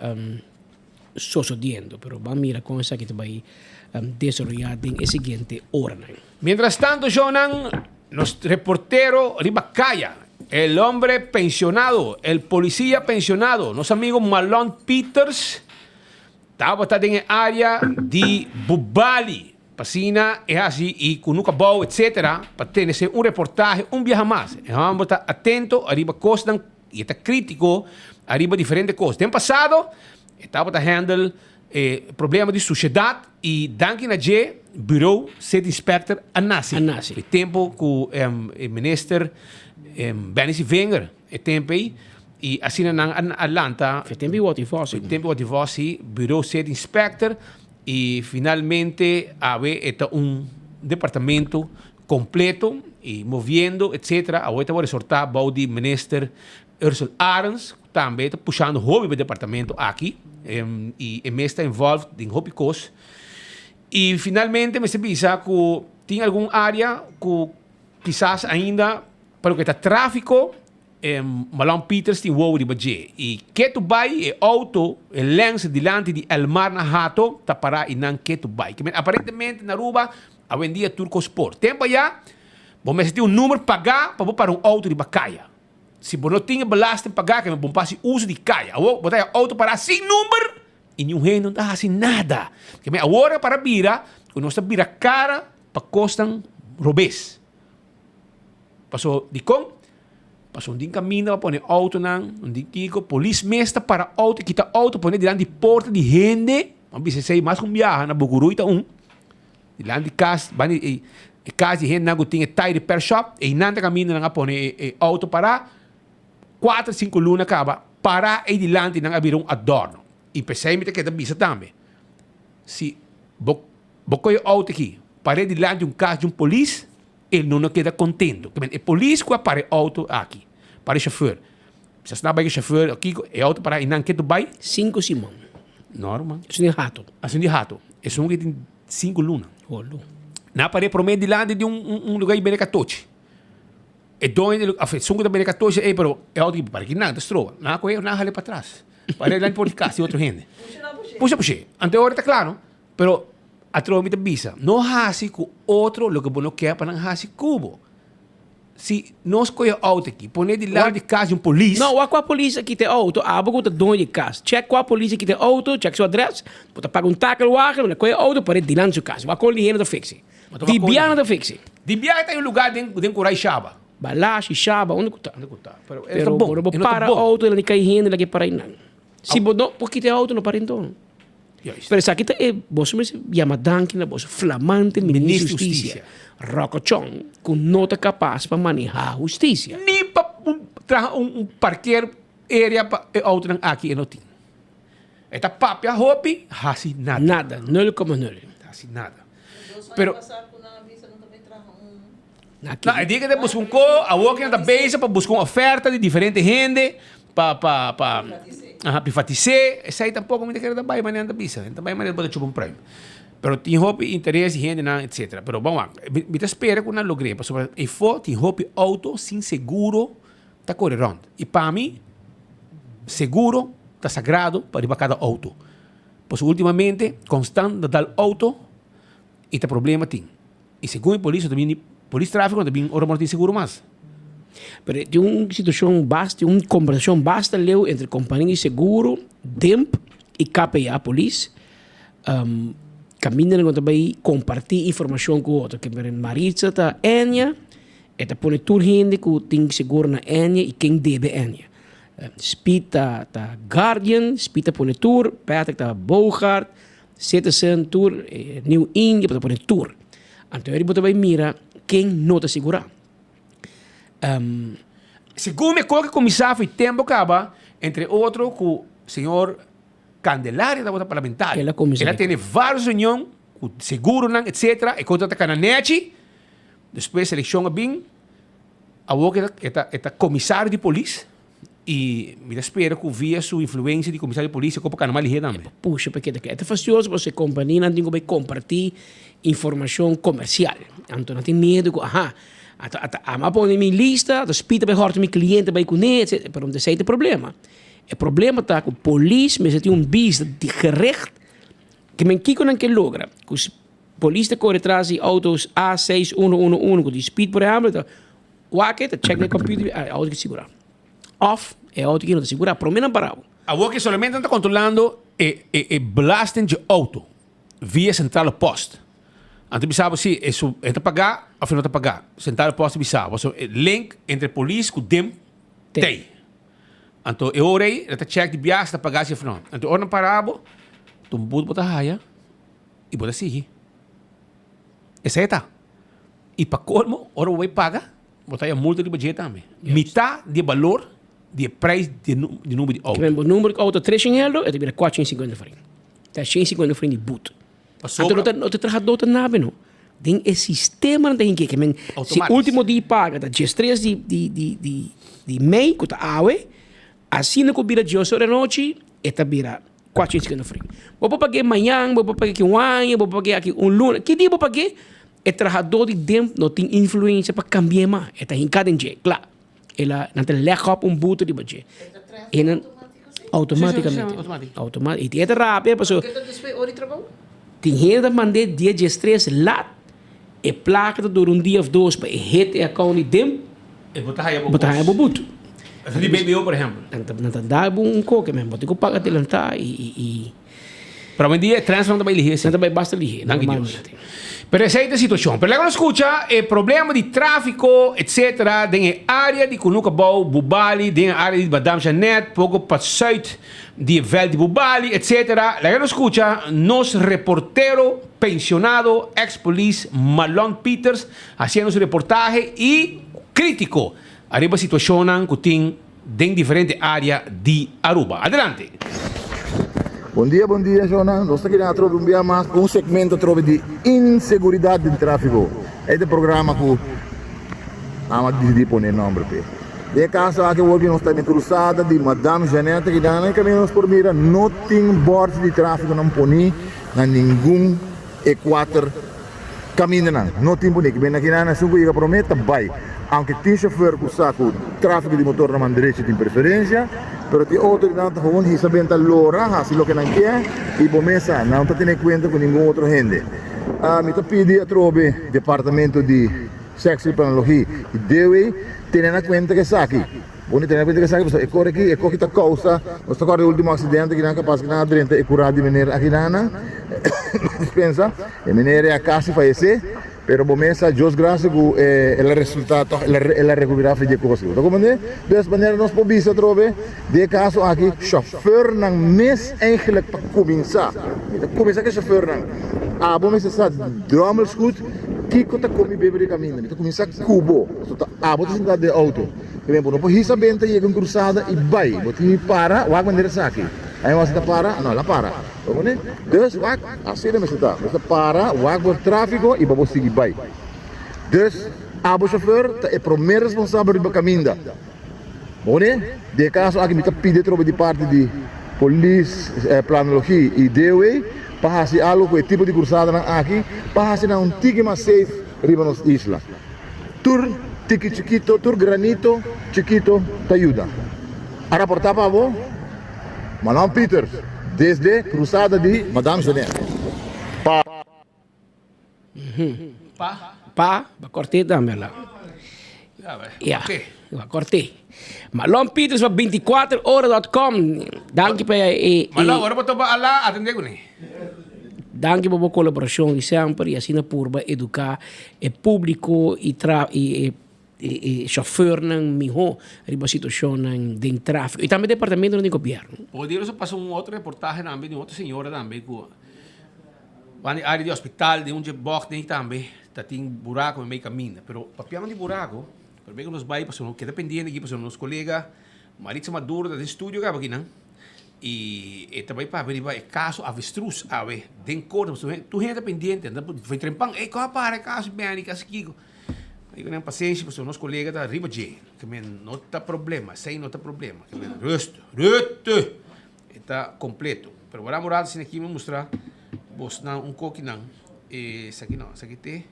sosodiendo. Pero ban mira kon esaki ta bai desaroyá den e siguiente oranan. Mientras tanto shownan, nos reportero riba kaya, el hombre pensionado, el policia pensionado, nos amigo Marlon Pieters, Tabata den e área di Bubali, pa asina e hasi i ku nuka bou etc. Pa tene se un reportahe un biaha mas. E hòmber ta atento ariba kosnan i e ta krítiko ariba diferente kos. Den pasado e tabata handle e problema di sushedat i danki na dje Bureau City Inspector a nase. E tempu ku e minister Benny Sevinger E tempu ei, i asina nan a lanta. E tempu ei wòrdu vòs. E tempu ei wòrdu vòs, si, Bureau State Inspector, i finalmente awe e ta un departamento completo i moviendo etcetera. Awe ta wòrdu resortá bou di Minister Ursell Arends, ku tambe ta pushando hopi pa e departamento aki, i e mes ta involved den hopi kos. I finalmente mester bisa ku tin algun área ku kisas ainda Pa loke ta tráfiko, e Malon Pieters tin wowo riba dje. I ketu bai e outo, e lens dilanti di Elmar na Hato ta pará i nan ketu bai. Ke men aparentemente na Aruba awendia tur kos por. Tempu ayá bo mester tin un numer pagá pa bo para un outo riba kaya. Si bo no tin e belasting pagá ke men bo por hasi uso di kaya. Awor bo ta haña outo pará sin numer i niun hende no ta hasi nada. Ke men awor a para bira ku nos ta bira kara pa kosnan robes. Paso dikon? Paso un din kaminda pa pone outonan, un din kiko, polis mes ta para outo, kita outo pone dilanti di porta di hende, bo a bisa esei mas ku un biaha na Boguruy ta un, dilanti di kas, banda di e kas di hendenan ku tin e tire repair shop, einan ta kaminda nan a pone e outo para, kuater sinku luna kaba, para ei dilanti nan a bira un adorno. I p'esei mi ta keda bisa tambe, si bo bo kohe outo aki par'é dilanti un kas di un polis, E no no keda contento. Te men e polis cu a para e auto aki, para e chauffeur. Bisa asina bay cu e chauffeur o kico, e auto para eynan ketu bay. Cinco siman. No ruman. Esun di hato. Esun di hato. Esun ki tin cinco luna. Holo. Nan a para e prome dilanti di un un lugar di bende catochi. E doño di of esun cu ta bende catochi ey pero e auto ki para kinan ta stroba. Nan a coge nan a hale patras. Para dilanti por di cas di otro hende. Pusha pushe. Anto e ora ta cla no. Pero atrobe mi ta bisa, no hasi ku otro loke bo no ke pa nan hasi ku bo. Si nos kohe e outo aki, pone dilanti di kas di un polis. No, wak kua polis a kita e outo, abo ku ta doño di kas. Chèk kua polis a kita e outo, chèk su adrès, bo ta paga un takelwagen, bo ta kohe e outo pone dilanti su kas. Wak kon lihé nan ta fiksi. Di biaha nan ta fiksi. Di biaha ta e un lugá den den Kurai Shaba. Balashi, Shaba, unda ku ta. Unda ku ta. Pero e ta bon, Pero bo para outo, nan di kai hende, nan ke para einan. Si bo no por kita e outo, no para enton. Pero esaki ta e boso mester yama danki na boso flamante Minister di Hustisia, Rocco Chong, ku no ta kapas pa manehá hustisia. Ni pa traha un parker area pa e autonan aki e no tin. E ta papia hopi, hasi nada. Nada, nul koma nul. Hasi nada. Pero Na, e dia ke ta buska un ko, awor ke nan ta bezig pa buska un oferta di diferente hende pa pa pa aha privatis'é, esei tampoko mi ta kere ta bai manera nan ta bisa, nan ta bai manera bo ta chupa un pruim. Pero tin hopi interes di hendenan etcetera. Pero bon wak, mi mi ta spera ku nan logr'é pasobra efo tin hopi outo sin seguro ta kore rònt. I pa mi seguro ta sagrado pa riba kada outo. Pasobra ultimamente konstant ta dal outo i ta problema tin. I segun e polis no ta bini, polis trafiko no ta bini ora bo no tin seguro mas. Pero tin un situacion basta, tin un conversacion basta leu entre compania di seguro, DIMP y KPA, polis, caminda nan ta bay comparti informacion cu otro. Ke mira Maritza ta Enya, e ta pone tur hende cu tin seguro na Enya y ken debe Enya. Speed ta ta Guardian, Speed ta pone tur, Patrick ta Boogaard, Citizen tur, New India bo ta pone tur. Anto eri bo ta bai mira ken no ta sigurá. Segun mi koke kuminsá for e tempu kaba, entre otro ku señor Candelaria tabata parlamentario. El a kuminsá. El a tene vários reunion ku seguronan etcetera, e kos ta kana nechi. Despues elekshon a bin, awor e ta e ta komisario di polis. I mi ta spera ku via su influensia di komisario di polis e kopa kana mas lihé tambe. E por pusha pa keda kla. E ta fastioso pasobra e kompanianan tin ku bai kompartí informashon komersial. Anto nan tin miedu ku aha, ata ata ami a pone mi lista, ata spita bai hòrta mi kliente bai kuné, etsetera. Pero esei ta e problema. E problema ta ku polis mester tin un bista di gerecht ke men kiko nan ke logra. Ku polis ta kore tras di outos A seis uno uno uno ku di speed por ehèmpel ta Wak e ta check na e computer ah e auto ki sigurá. Of e auto ki no ta sigurá prome nan para bo. Awor ki solamente nan ta kontrolando e e e belasting dje auto via centrale post. Anto bisa bo si e su e ta pagá of e no ta pagá. Centrale post ta bisa bo. So e link entre polis ku dem tei. Anto e ora ei nan ta check di biaha si ta pagá si of no. Anto ora nan para bo ta un but bo ta haya i bo ta sigui. Esei ta. I pa kolmo, ora bo bai paga, bo ta haya multa riba dje tambe. Mitá di e balor di e prijs di e number di outo. Kimen bo number di outo tres shen euro, e ta bira kuater shen sinkuenta florin. Ta shen sinkuenta florin di but. Pasobra. Anto no ta no ta trahadó ta nabe no. Den e sistema nan ta hinke. Kimen si ultimo di paga ta diestres di di di di di mei ku ta awe, asina ku bira dies ora di anochi e ta bira kuater shen sinkuenta florin. Bo por pag'é mañan, bo por pag'é aki un aña, bo por pag'é aki un luna, ki dia bo pag'é? E trahadó di DIMP no tin influensia pa kambi'é mas. E ta hinká den dje, kla. El a, nan ta lèg òp un buto riba dje. E nan, outomátikamente. Outomátik. I tin e ta rabia pasobra. Ke ta despues ora di trabou? Tin hende ta mand'é dia diestres lat, e plaka ta dura un dia òf dos pa e hit e akount di DIMP. E bo ta haya bo Bo ta haya bo buto. Esa di BBO por ehèmpel. Nan ta, nan ta da bo un koke, men. Bo tin ku paga adelantá i, i, i. Pero awendia e transfer no ta bai lihé si. Nan ta bai basta lihé, Danki Dios. Pero esei ta e situacion. Pero laga nos scucha e problema di trafico etc. Den e area di Kunuka Bou, Bubali, den e area di Madame Jeannette, poco pa zuid di e veld di Bubali etc. Laga nos scucha nos reportero pensionado ex police Marlon Pieters haciendo su reportahe y critico ariba situacionnan cu tin den diferente area di Aruba. Adelante! Bon dia bon dia shownan, nos ta keda atrobe un bia mas ku un segmento atrobe di inseguridat den trafiko. Ei ta e programa ku nan a disidí pone nomber p'e. Den e kaso aki awor ku nos ta den krusada di Madame Jeannette akinan e kaminda nos por mira no tin bòrchi di trafikonan poní na ningun e kuater Camindanan no tin pone kiben aki nan esun cu yega prome ta bay. Aunke tin chofer cu sa cu trafico di motor na man derecho tin preferencia, pero tin otro di nan ta gewoon hisa benta lora haci loke nan kier y bo mes sa nan no ta tene cuenta cu ningun otro hende. Mi ta pidi atrobe Departamento di Sectie Planologie y DW tene na cuenta cu esaki. Bo no tene cuenta cu esaki pasobra e kor aki, e kor ki ta causa, nos ta corda e ultimo accidente ki nan capaz ki nan a drenta e cura di meneer aki nan, dispensa, e meneer a casi fayece. Pero bo mes sa Dios gracia cu el a resulta toch el a recupera for di e cos. Bo ta comprende? Dus manera nos por bisa atrobe den e caso aki chauffeurnan mes eigenlijk pa cuminsa. Mi ta cuminsa cu e chauffeurnan. Abo mester sa drommels goed kico ta come bebe den caminda. Mi ta cuminsa cu bo. Pasobra ta abo ta sinta den auto. Primer bo no por hisa benta yega un cruzada y bay. Bo tin di para wak manera esaki. Aña wak si ta para? No, el a para. Bo pone? Dus wak, asina mester ta. Mester para, wak bo trafiko i pa bo sigui bai. Dus, abo shofer ta e prome responsabel riba kaminda. Bo pone? Den e kaso aki mi ta pidi atrobe di parti di polis, planologie i DOW pa hasi algo ku e tipo di krusadanan aki pa hasi nan un tiki mas safe riba nos isla. Tur tiki chikito, tur granito chikito ta yuda. A raporta pa bo. Manon Pieters, desde Cruzada di Madame Jeanette. Pa. Pa. Pa, ba kort'é tambe la. Ya, ba kort'é. Malon Pieters pa 24 ora dot com. Danki pa e. Malon, ora bo topa Alá, atendé kuné. Danki pa bo kolaborashon di semper i asina purba eduká e públiko i tra i e. E chauffeurnan miho riba situacionnan den trafico y tambe departamentonan di gobierno. Por dia nos a pasa un otro reportahe tambe di un otro señora tambe cu wan di area di hospital den un dje bocht den tambe ta tin buraco mei caminda pero papiando di buraco prome cu nos bay pasobra nos keda pendiente aki pasobra nos colega Maritza Maduro ta den studio caba akinan y e ta bay papia riba e caso avestruz awe den corte pasobra tur hende ta pendiente nan ta trempan ey con a para e caso Benny casi kico. Mi ku nan pasenshi pasobra nos kolega ta riba dje. Ke men no ta problema, esei no ta problema. Ke men rust, rutte. E ta kompleto. Pero wara un rato asina aki mi mustra bosnan un kokinan. Esaki no, esaki te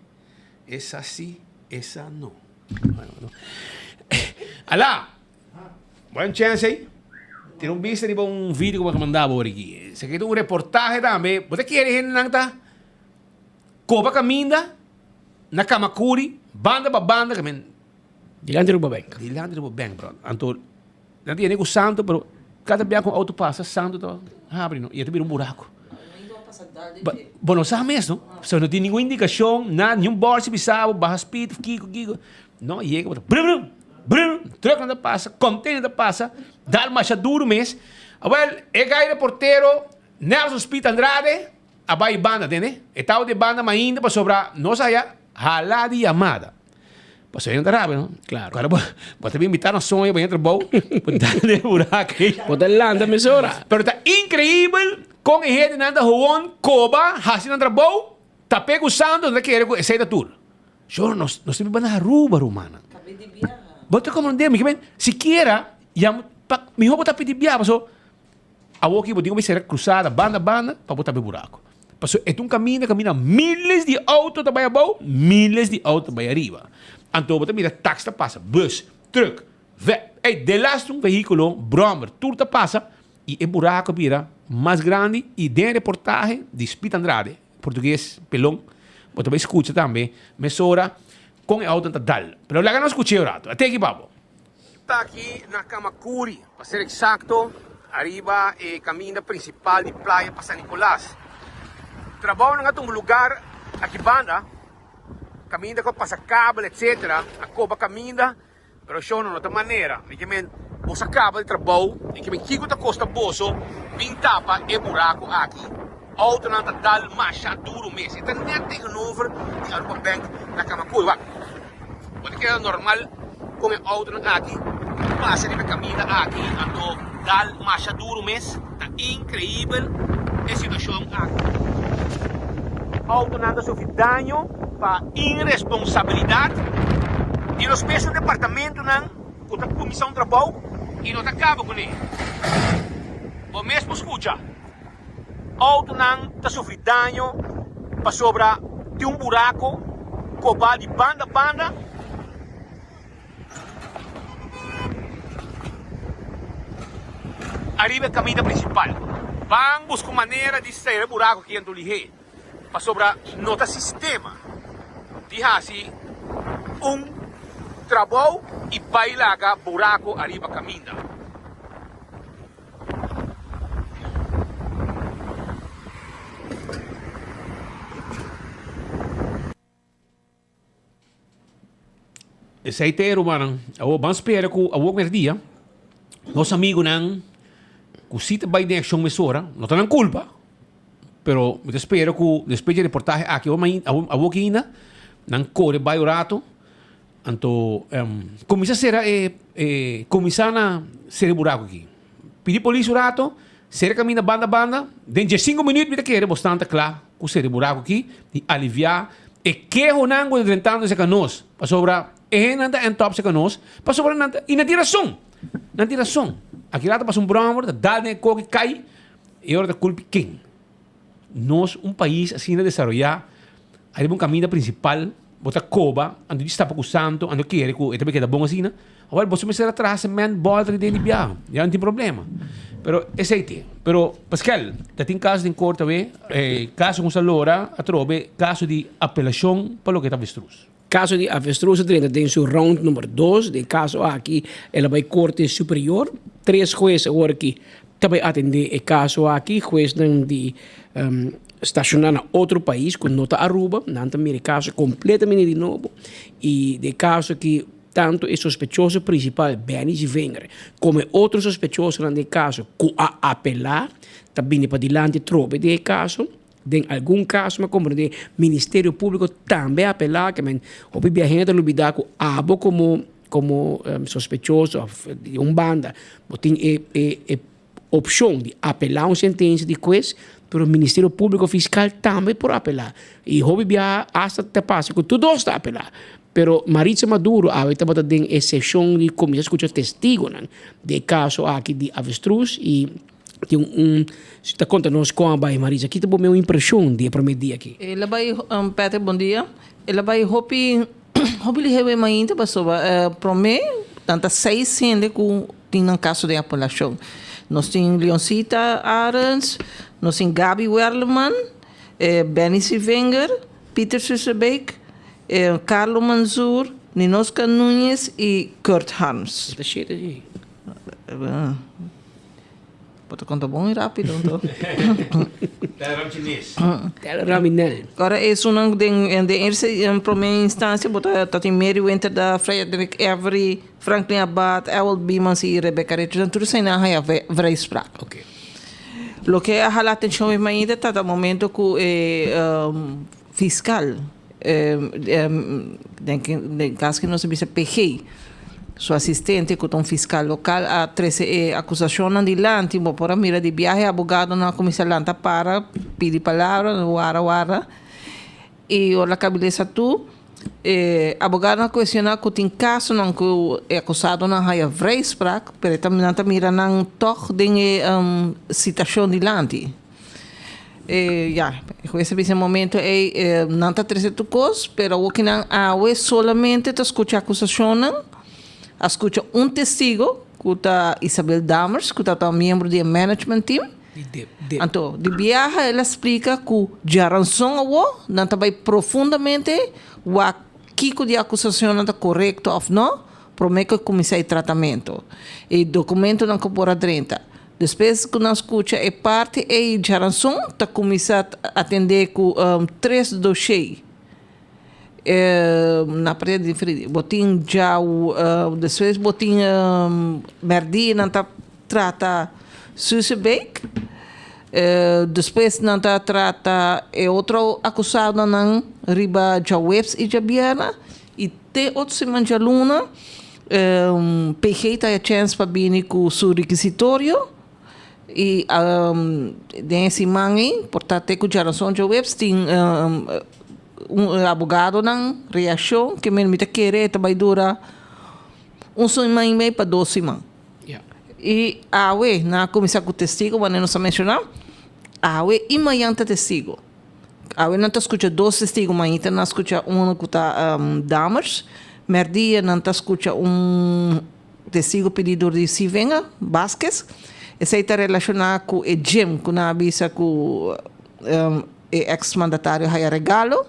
esa si, esa no. Ala! Bo un chance ei. Tira un bista riba un video ku bo a manda bo aki. Esaki ta un reportahe tambe. Bo ta kere hendenan ta koba kaminda? Na Kamakuri, banda pa banda, ke men. Dilanti Aruba Bank. Dilanti Aruba Bank, bro. Anto, nan ta yende ku santo, pero kada bia ku un auto pasa, santo ta habri, no? I e ta bira un buraku. Bo no sa mes, no? So, no tin ningun indikashon, nada, niun bòrchi bisa bo, baha speed of kiko, kiko. No, yega, bo ta brum, brum, brum, trucknan ta pasa, container ta pasa, dal masha duru mes. Awel, e gai reportero Nelson Speed Andrade A bai banda tende? E tau di banda mainda pasobra nos haya hala di yamada. Pasobra no ta rabia no? Claro. Ora bo bo ta bin mitad na soño bo entra bou, bo dal den buraco ei. Bo ta lanta mesora. Pero ta increibel con e hendenan ta gewoon coba haci nan trabou, ta pega usando nan ta kere cu esey ta tur. Shor nos nos ta biba na Aruba rumannan. Bo ta comprende mi? Sikiera yam pa miho bo ta pidi biaha pasobra. Awor ki bo tin ku bai sera krusada banda banda pa bo tape buraku. Pasobra e ta un kaminda kaminda miles di outo ta bai abou, miles di outo ta bai ariba. Anto bo ta mira taxi ta pasa, bus, truck, ve, ey delaste un vehikulo, brommer, tur ta pasa i e buraku a bira mas grandi i den e reportahe di Speed Andrade, portugues pelon, bo ta bai skucha tambe mesora kon e outonan ta dal. Pero laga nos skucha e un rato. Ateki pa bo. Ta aki na Camacuri, pa ser exacto, ariba e caminda principal di playa pa San Nicolas. Trabounan a tuma lugar aki banda, caminda cu a pasa kabel etc. A coba caminda, pero show no ta manera. Mi ke men, boso a caba di trabou, mi ke men kico ta costa boso bin tapa e buraco aki. Autonan ta dal masha duro mes. E ta net tegenover di Aruba Bank na Camacuri. Wak. Bo ta keda normal kon e autonan aki pasa riba e kaminda aki anto dal masha duru mes. Ta inkreibel e situashon aki. Autonan ta sufri daño pa iresponsabilidat di nos mes departamentonan ku ta kuminsá un trabou i no ta kaba kuné. Bo mes por skucha. Autonan ta sufri daño pasobra tin un buraco coba di banda banda. Ariba e caminda principal. Ban busca un manera di cera e buraco aki anto lihé pasobra no ta sistema di haci un trabou y bay laga buraco ariba caminda. Esei ta e rumannan. Awor ban spera ku awor merdia nos amigunan ku si ta bai den akshon mesora, no ta nan kulpa, pero mi ta spera ku despues di e reportahe aki awor aki ainda nan kore bai un rato anto kuminsá sera e e kuminsá na sera e buraku aki. Pidi polis un rato, sera e kaminda banda banda, den diesinku minüt mi ta kere bo stan ta kla ku sera e buraku aki i aliviá E kehonan ku ta drentando serka nos, pasobra e hendenan ta end up serka nos, pasobra nan ta, i nan tin rason, nan tin rason. Aki rato pasa un bròmer, ta dal den e koki, kai, e ora ta kulpi ken? Nos, un pais asina desaroyá, ariba un kaminda prinsipal, bo ta koba, anto di stapa ku santu, anto kere ku e ta bay keda bon asina. Awor boso mester a traha cement bolter den di biaha, ya no tin problema. Pero esey tin. Pero Pascal, ta tin caso den corte awe, e caso cu sa lora atrobe caso di apelacion pa loke ta avestruz. Caso di avestruz a drenta den su round number dos, den caso aki el a bay corte superior, tres huez awor aki ta bay atende e caso aki, hueznan di staciona na otro pais cu no ta Aruba, nan ta mira e caso completamente di nobo y den caso aki Tantu e sospechoso prinsipal Benny Zivinger komo e otro sospechosonan den e kaso ku a apelá ta bini padilanti trobe den e kaso. Den algun kaso mi a komprendé Ministerio Públiko tambe a apelá, ke men hopi bia hende ta lubidá ku abo komo komo sospechoso òf di un banda bo tin e e e opshon di apelá un sentensia di hues, pero Ministerio Públiko Fiskal tambe por apelá. I hopi biaha asta ta pasa ku tur dos ta apelá. Pero Maritza Maduro awe tabata den e seshon di kuminsá skucha testigonan di e kaso aki di avestruz i tin un si ta konta nos kon a bai Maritza. Ki ta bo meu impreshon di e promé dia aki? El a bai, Patrick bon dia. El a bai hopi hopi lihe wei mainta pasobra promé nan ta seis hende ku tin nan kaso den apelashon. Nos tin Leoncita Arends, nos tin Gaby Werleman, Benny Sivinger, Peter Susebeek, Carlo Manzoor, Ninoska Nuñez y Kurt Harms. E ta shete dje. Bo ta konta bon y rápido anto. Telegram chines. Telegram inel. Ora esunnan den den eerste en prome instancia bo ta ta tin Mary Winter da Frederick Avery, Franklin Abad, Ewald Biemans y Rebecca Richardson tur eseinan a haya vrijspraak. Oké. Loke a hala atencion mi mainta ta ta momento cu e fiscal den cas cu nos a bisa PG, su asistente cu ta un fiscal local a trece e acusacionnan dilanti, bo por a mira di biaha e abogadonan a cuminsa lanta para pidi palabra, wara wara y ora la cabeza tur e abogadonan a cuestiona cu tin casonan cu e acusadonan haya vrijspraak pero nan ta mira nan toch den e citacion dilanti. E ya, e hues a bisa e momento ei, nan ta trese tur kos, pero awor ki nan awe solamente ta skucha akusashonnan, a skucha un testigo, ku ta Isabel Dammers, ku tabata un miembro di e management team. Di dip, dip. Anto, di biaha el a splika ku djaranson awor nan ta bai profundamente wak kiko di akusashonnan ta korekto òf no, promé ku e kuminsá e tratamentu. E dokumentonan ku por a drenta. Despues ku nan skucha e parti ei djaranson ta kuminsá atendé ku tres doshé na parti diferente. Bo tin djau despues bo tin mèrdia nan ta trata Susebeek despues nan ta trata e otro akusadonan riba djaweps i djabièrnè i te otro siman djaluna. PG ta e chèns pa bini ku su rikisitorio i den e siman ei por ta te ku djarason djaweps tin un abogadonan reakshon ke mi ta kere e ta bai dura un siman i mei pa dos siman. I awe nan a kuminsá ku testigo manera nos a menshoná awe i mañan ta testigo. Awe nan ta skucha dos testigo, mainta nan a skucha unu ku ta Dammers, mèrdia nan ta skucha un testigo pidi dor di Sivenga Vasquez. Esei ta relashoná ku e gym ku nan a bisa ku e eks mandatario haya regalo.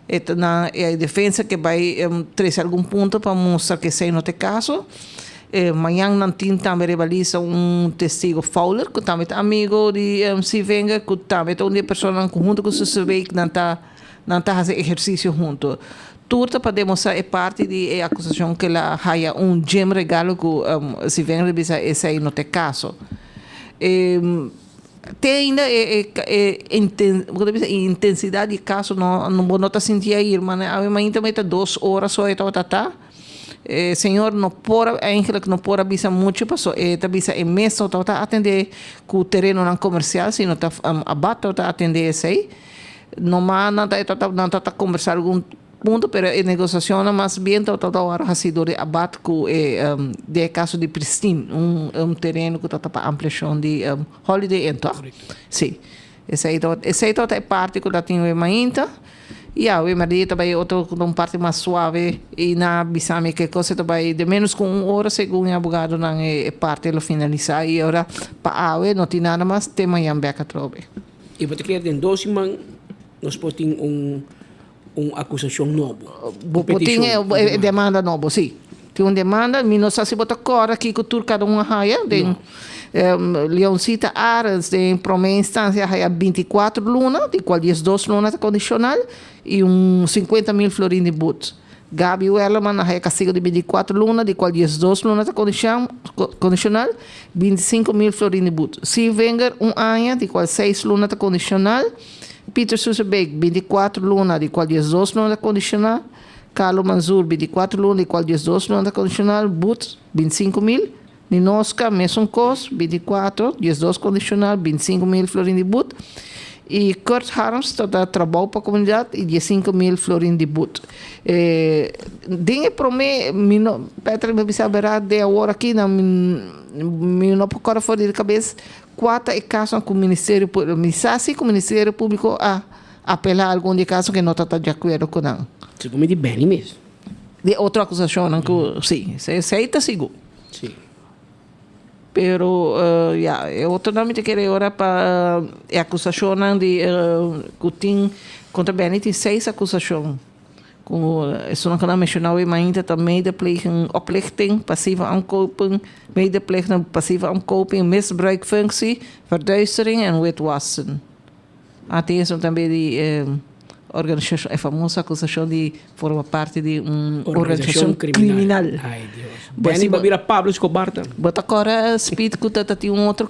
E ta nan e defensa ke bai trese algun punto pa mustra ku esei no ta e kaso. Mañan nan tin tambe riba lista un testigo Fowler ku tambe ta amigo di Sivenga ku tambe ta un di e personanan ku huntu ku Susebeek nan ta nan ta hasi ehersisio huntu. Tur ta pa demostra e parti di e acusacion cu el a haya un gym regalo cu si Wenger bisa esey no ta e caso. Te ainda e e intensidad di e caso no bo no ta sinti ayer mane awe mainta mei ta dos ora so e tabata ta. E señor no por a eigenlijk no por a bisa mucho paso e ta bisa e mes no tabata atende cu terenonan comercial sino ta Abad tabata atende esey. Noma nan ta e tabata nan tabata combersa algun punto pero e negociacionnan mas bien tabata worde haci door di Abad cu e den e caso di Pristin un un tereno cu tabata pa ampliacion di Holiday Inn toch? Si. Esey tabata esey tabata e parti cu ta tin mainta. Ya, we Maria ta bai otro ku un parti mas suave i nan a bisa mi ke kos e ta bai den menos ku un ora segun e abogadonan e parti lo finalisá i ora pa awe no tin nada mas te mañan bek atrobe. I bo ta kere den dos siman nos por tin un un akusashon nobo? Bo por tin e demanda nobo, si. Tin un demanda, mi no sa si bo ta kòrda kiko tur kada un a haya den Leoncita Arends den prome instancia a haya binticuatro luna, di cual diesdos luna ta condicional y un cincuenta mil florin di boet. Gaby Werleman a haya castigo di binticuatro luna, di cual diesdos luna ta condicional, binticinco mil florin di boet. Steve Wenger un aña, di cual seis luna ta condicional. Peter Soesebeek binticuatro luna, di cual diesdos luna ta condicional. Carlo Manzoor, binticuatro luna, di cual diesdos luna ta condicional, boet binticinco mil. Ninoska, mesun kos, binticuatro, diesdos condicional, binticinco mil florin di boet. Y Kurt Harms ta da trabou pa comunidad y diescinco mil florin di boet. E, den e prome, mi no, Patrick mi bisa bera den awor aki na mi, mi no por corda for di cabes cua ta e casonan cu Ministerio Publico, mi sa si cu Ministerio Publico a apela algun di e caso cu no ta ta di acuerdo cu nan. Segun mi di Benny mes. Di otro acusacionnan cu, si, esey ta sigur. Sí. Pero ya, e otronan mi ta kere ora pa e acusacionnan di cu tin contra Benny tin seis acusacion. Cu esunnan cu nan a menciona awe mainta ta medepleging oplichting, passieve omkoping, medepleging passieve omkoping, misbruikfunctie, verduistering en witwassen. A tin esun tambe di organisashon, e famoso akusashon di forma parti di un organisashon kriminal. Ay Dios. Benny bo bira Pablo Escobar ta. Bo ta kòrda Speed ku ta tin un otro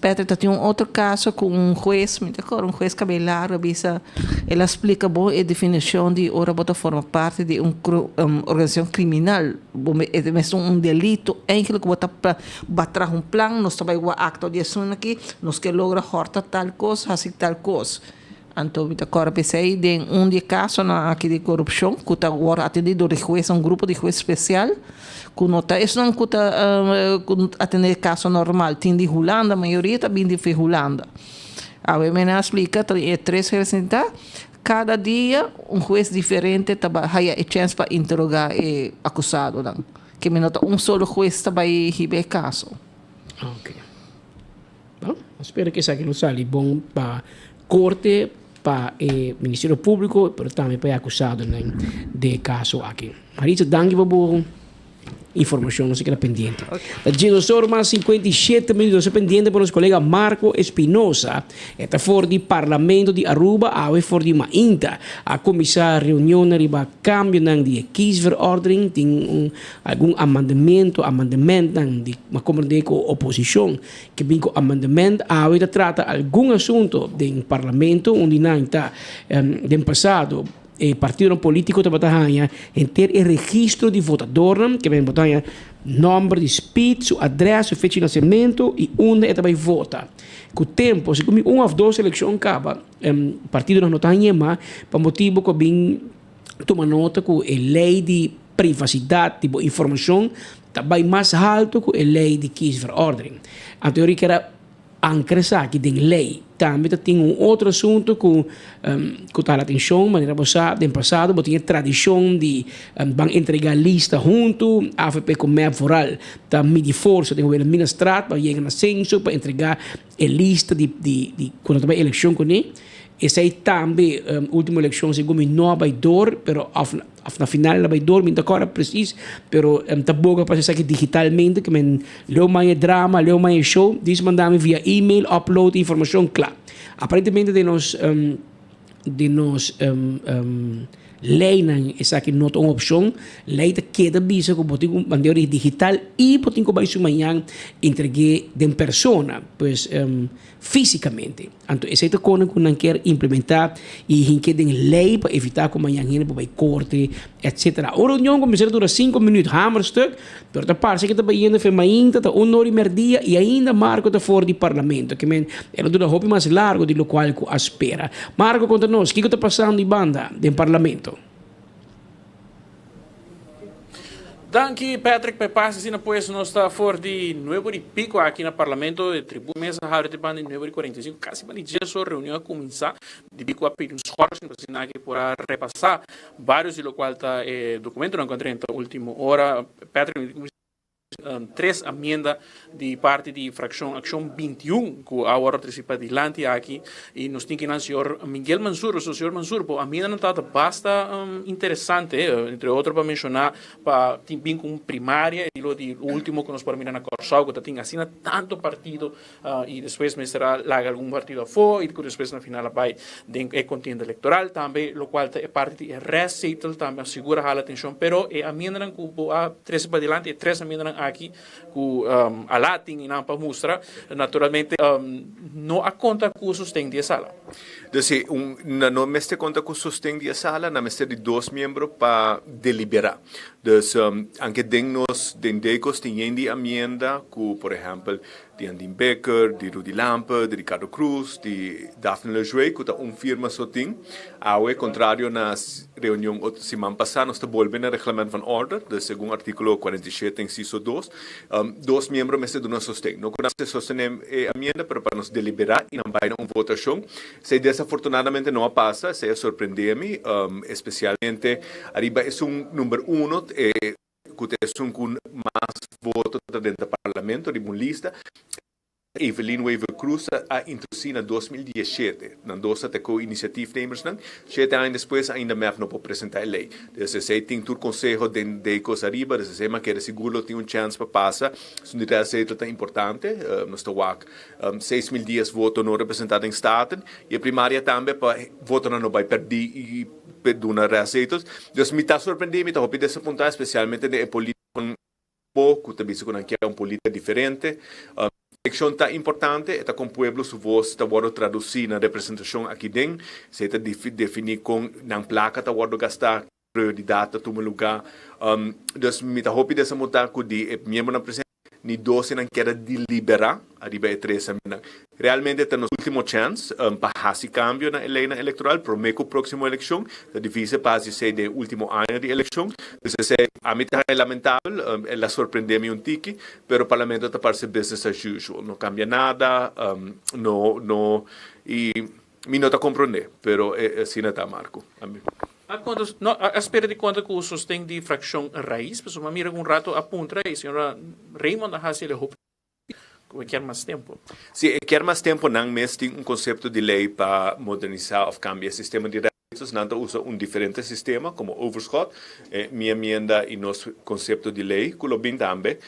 Patrick ta tin un otro kaso ku un hues, mi ta kòrda un hues kabei largu a bisa el a splika bon e definishon di ora bo ta forma parti di un organisashon kriminal. Bo e mester un delito eigenlijk bo ta Ba traha un plan, nos ta bai wak akto di esun aki, nos ke logra hòrta tal kos, hasi tal kos. Anto mi ta kòrda p'esei den un di e kasonan aki di korupshon ku ta wòrdu atendí dor di hues, un grupo di hues spesial ku no ta esnan ku ta ku atendé kaso normal, tin di Hulanda, mayoria ta bin di Hulanda. Awe mi a splika ta e tres representá, kada dia un hues diferente ta bai haya e chèns pa interogá e akusadonan. Ke mi no ta un solo hues ta bai hiba e kaso. Ok. Bon, nos spera ke esaki lo sali bon pa korte, pa e Ministerio Públiko, pero tambe pa e akusadonan den e kaso aki. Maritza, danki pa bo informashon, nos a keda pendiente. Ta dje ora mas 57 minuut, nos a pendiente pa nos kolega Marco Espinosa. E ta for di Parlamento di Aruba, awe for di mainta a kuminsá reunionnan riba kambionan di e kiesverordening. Tin un algun amandamentu, amandementnan di m'a komprendé ku oposishon ke bin ku amandement. Awe ta trata algun asunto den Parlamento, un di nan ta den pasado e partidonan polítiko tabata haña henter e registro di votadornan, ke men bo ta haña nòmber di spit, su adrès, su fecha di nasementu i unda e ta bai vota. Ku tempu, segun mi un òf dos elekshon kaba, partidonan no ta hañ'é mas pa motibu ku a bin tuma nota ku e lei di privasidat di bo informashon ta bai mas haltu ku e lei di kiesverordening. Anto yori kier a ankra esaki den lei. Tambe ta tin un otro asuntu ku ku ta hala atenshon, manera bo sa den pasado bo tin e tradishon di ban entrega lista huntu, avp ku mep vooral ta midi forsa den Wilhelminastraat pa yega na senso pa entrega e lista di di di ku nan ta bai elekshon kuné. Esei tambe ultimo elekshon segun mi no a bai dor pero òf òf na final el a bai dor mi no ta kòrda presis pero ta boga pa hasi esaki digitalmente ke men leu maña e drama leu maña e show dis manda mi via email upload e informashon kla. Aparentemente den nos den nos. Leinan esaki no ta un opshon. Lei ta keda bisa ku bo tin ku mand'é ori digital i bo tin ku bai su mañan entreg'é den persona, pues físikamente. Anto esei ta kone ku nan kier implementá i hink'é den lei pa evitá ku mañan hende por bai korte, etsetera. Un reunion ku mester dura sinku minüt, hamerstuk, pero ta parse ku ta bayendo fe mainta, ta un ora i merdia i ainda Marco ta for di parlamento. Ke men el a dura hopi mas largo di lokual ku a spera. Marco konta nos kiko ta pasando i banda den parlamento. Danki Patrick pa e pase asina pues nos ta for di nuebe di pico aki na parlamento e tribuna mesa habri te banda di nuebe di cuarenta y cinco casi banda di dies ora reunion a cuminsa di pico a pidi un schorsing pa asina aki por a repasa varios di locual ta e documentonan cu a drenta ultimo ora Patrick Tres amienda di parti di fraccion Accion 21 cu a worde treci padilanti aki y nos tin kinan señor Miguel Mansur. So señor Mansur, bo amiendanan tabata basta interesante, entre otro pa menciona pa tin bin cu un primaria estilo di ultimo cu nos por a mira na Corsou cu ta tin asina tanto partido y despues mester a laga algun partido afo y cu despues na final a bay den e contienda electoral tambe locual ta e parti di e restzetel tambe a sigura hala atencion pero e amiendanan cu bo a trece padilanti e tres amiendanan aki cu a latin y nan pa mustra naturalmente no a conta cu sosten di e sala. Dus si un nan no mester conta cu sosten di e sala nan mester di dos miembro pa delibera. Dus anke den nos den Decos tin yen di amienda cu por ehempel di Andin Bikker, di Rudy Lampe, di Ricardo Croes, di Daphne Lejuez cu ta un firma so tin. Awe, contrario na reunion otro siman pasa, nos ta bolbe na Reglement van Orde, dus segun articulo 47 inciso dos, dos miembro mester duna sosten. No cu nan mester sostene e amienda, pero pa nos delibera y nan bay na un votacion. Esey desafortunadamente no a pasa, esey a sorprende mi, especialmente ariba esun number uno, e. Ku ta esun ku mas voto ta den ta parlamento riba un lista. Evelyn Wever-Croes a introdusi na 2017. Nan dos ta ta co-initiatiefnemersnan. Shete aña despues ainda mep no por presenta e ley. Dus esey tin tur conseho den dey cos ariba. Dus esey ma kere sigur lo tin un chance pa pasa. Esun di tres zetel ta importante. Nos ta wak 6010 voto no representa den Staten. Y e primaria tambe pa votonan no bay perdi y. Pe duna reazetels. Dus mi ta sorprendí, mi ta hopi desapuntá, especialmente den e políticonan bo cu ta bisa cu nan kier un política diferente. Eleccion ta importante, e ta con pueblo su voz ta wordo traducí na representacion aki den. Esey ta defini con nan placa ta wordo gastá, prioridad ta tuma lugar. Dus mi ta hopi desapuntá cu di e miembronan presente. Ni dos nan keda deliberá ariba e tres aminan. Realmente ta nos último chèns pa hasi kambio na e leinan elektoral promé ku próksimo elekshon. Ta difísil pa hasi esei den e último aña di elekshon. Dus esei ami ta haña lamentabel, el a sorprendé mi un tiki, pero parlamento ta parse business as usual. No kambia nada, no, no, i mi no ta komprondé, pero asina ta, Marco. Ami. A konta, no, a spera di konta ku sosten di frakshon Rais, pasobra mi a mira ku un rato a puntra i señora Raymond a hasi el e hopi ku e kier mas tempu. Si e kier mas tempu nan mes tin un konsepto di lei pa modernisá òf kambia e sistema di restzetels, nan ta usa un diferente sistema komo overschot. Mi amienda i nos konsepto di lei ku lo bin tambe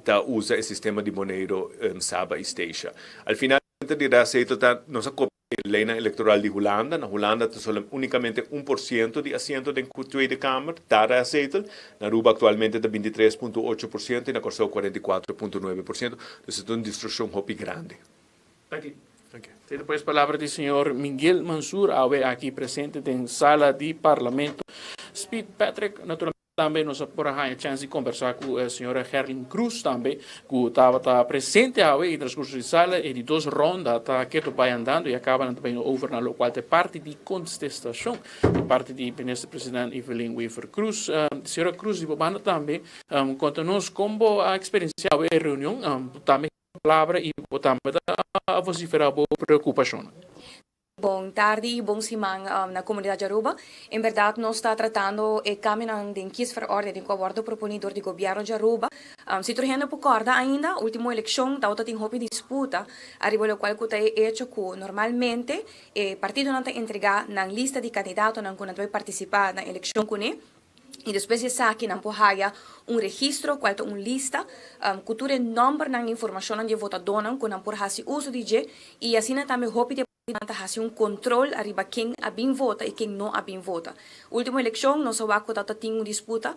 ta usa e sistema di Boneiru, Saba i Statia. Al final di restzetel ta nos a kopia E leynan electoral di Hulanda, na Hulanda ta solo unicamente 1% di asiento den Tweede Kamer ta restzetel, na Aruba actualmente ta 23.8% y na Corsou 44.9%, dus e ta un distorsion hopi grandi. Danki. Tene pues palabra di señor Miguel Mansur awe aki presente den sala di Parlamento. Speed Patrick, naturalmente. Tambe nos a por a haña chèns di kombersá ku señora Gerlin Cruz tambe ku tabata presente awe i transkurso di sala e di dos ronda ta ketu bai andando i a kaba nan ta bai over na lokual ta e parti di kontestashon di parti di minister president Evelyn Wever Croes. Señora Cruz di bo banda tambe konta nos kon bo a eksperensiá awe e reunion tambe palabra i bo tambe ta a vosiferá bo preokupashonnan. Bon tardi y bon siman na comunidad di Aruba. En berdad nos ta tratando e cambionan den kiesverordening cu a wordo proponi door di gobierno di Aruba. Si tur hende por corda ainda, ultimo eleccion tawata tin hopi disputa ariba locual cu ta e hecho cu normalmente e partidonan ta entrega nan lista di candidatonan cu nan ta bay participa na eleccion cune y despues di esaki nan por haya un registro cual ta un lista cu tur e nombernan y informacionnan di e votadonan cu nan por haci uso di dje y asina tambe hopi di e. Partidonan ta hasi un control ariba ken a bin vota y ken no a bin vota. Ultimo eleccion nos a wak cu ta tin un disputa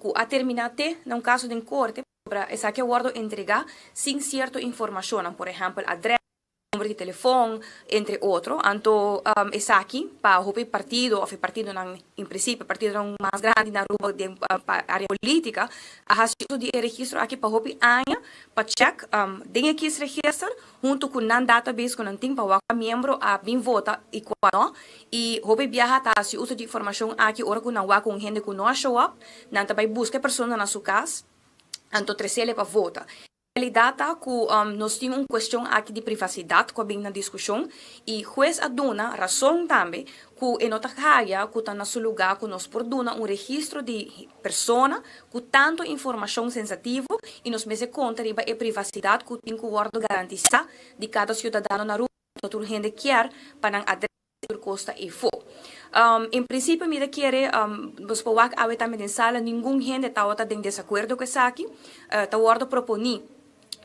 cu a termina te na un caso den corte pasobra esaki a wordo entrega sin cierto informacionnan, por ehempel adres, number di telefon, entre otro. Anto esaki pa hopi partido of e partidonan en principio e partidonan mas grandi na Aruba den pa area politica a hasi uso di e registro aki pa hopi aña pa check den e kiesregister hunto cu nan database cu nan tin pa wak cua miembro a bin vota y cua no, y hopi biaha ta haci uso di informacion aki ora cu nan wak cu un hende cu no a show up, nan ta bay busca e persona na su cas anto trecele pa vota. Realidad ta cu nos tin un cuestion aki di privacidad cu a bin na discusion y huez a duna razon tambe cu e no ta haya cu ta na su luga cu nos por duna un registro di persona cu tanto informacion sensativo y nos mester conta riba e privacidad cu tin cu wordo garantisa di cada ciudadano na Aruba pasobra tur hende kier pa nan adres y tur cos ta eyfo. En principio mi ta kere nos por wak awe tambe den sala ningun hende tawata den desacuerdo cu esaki ta wordo proponi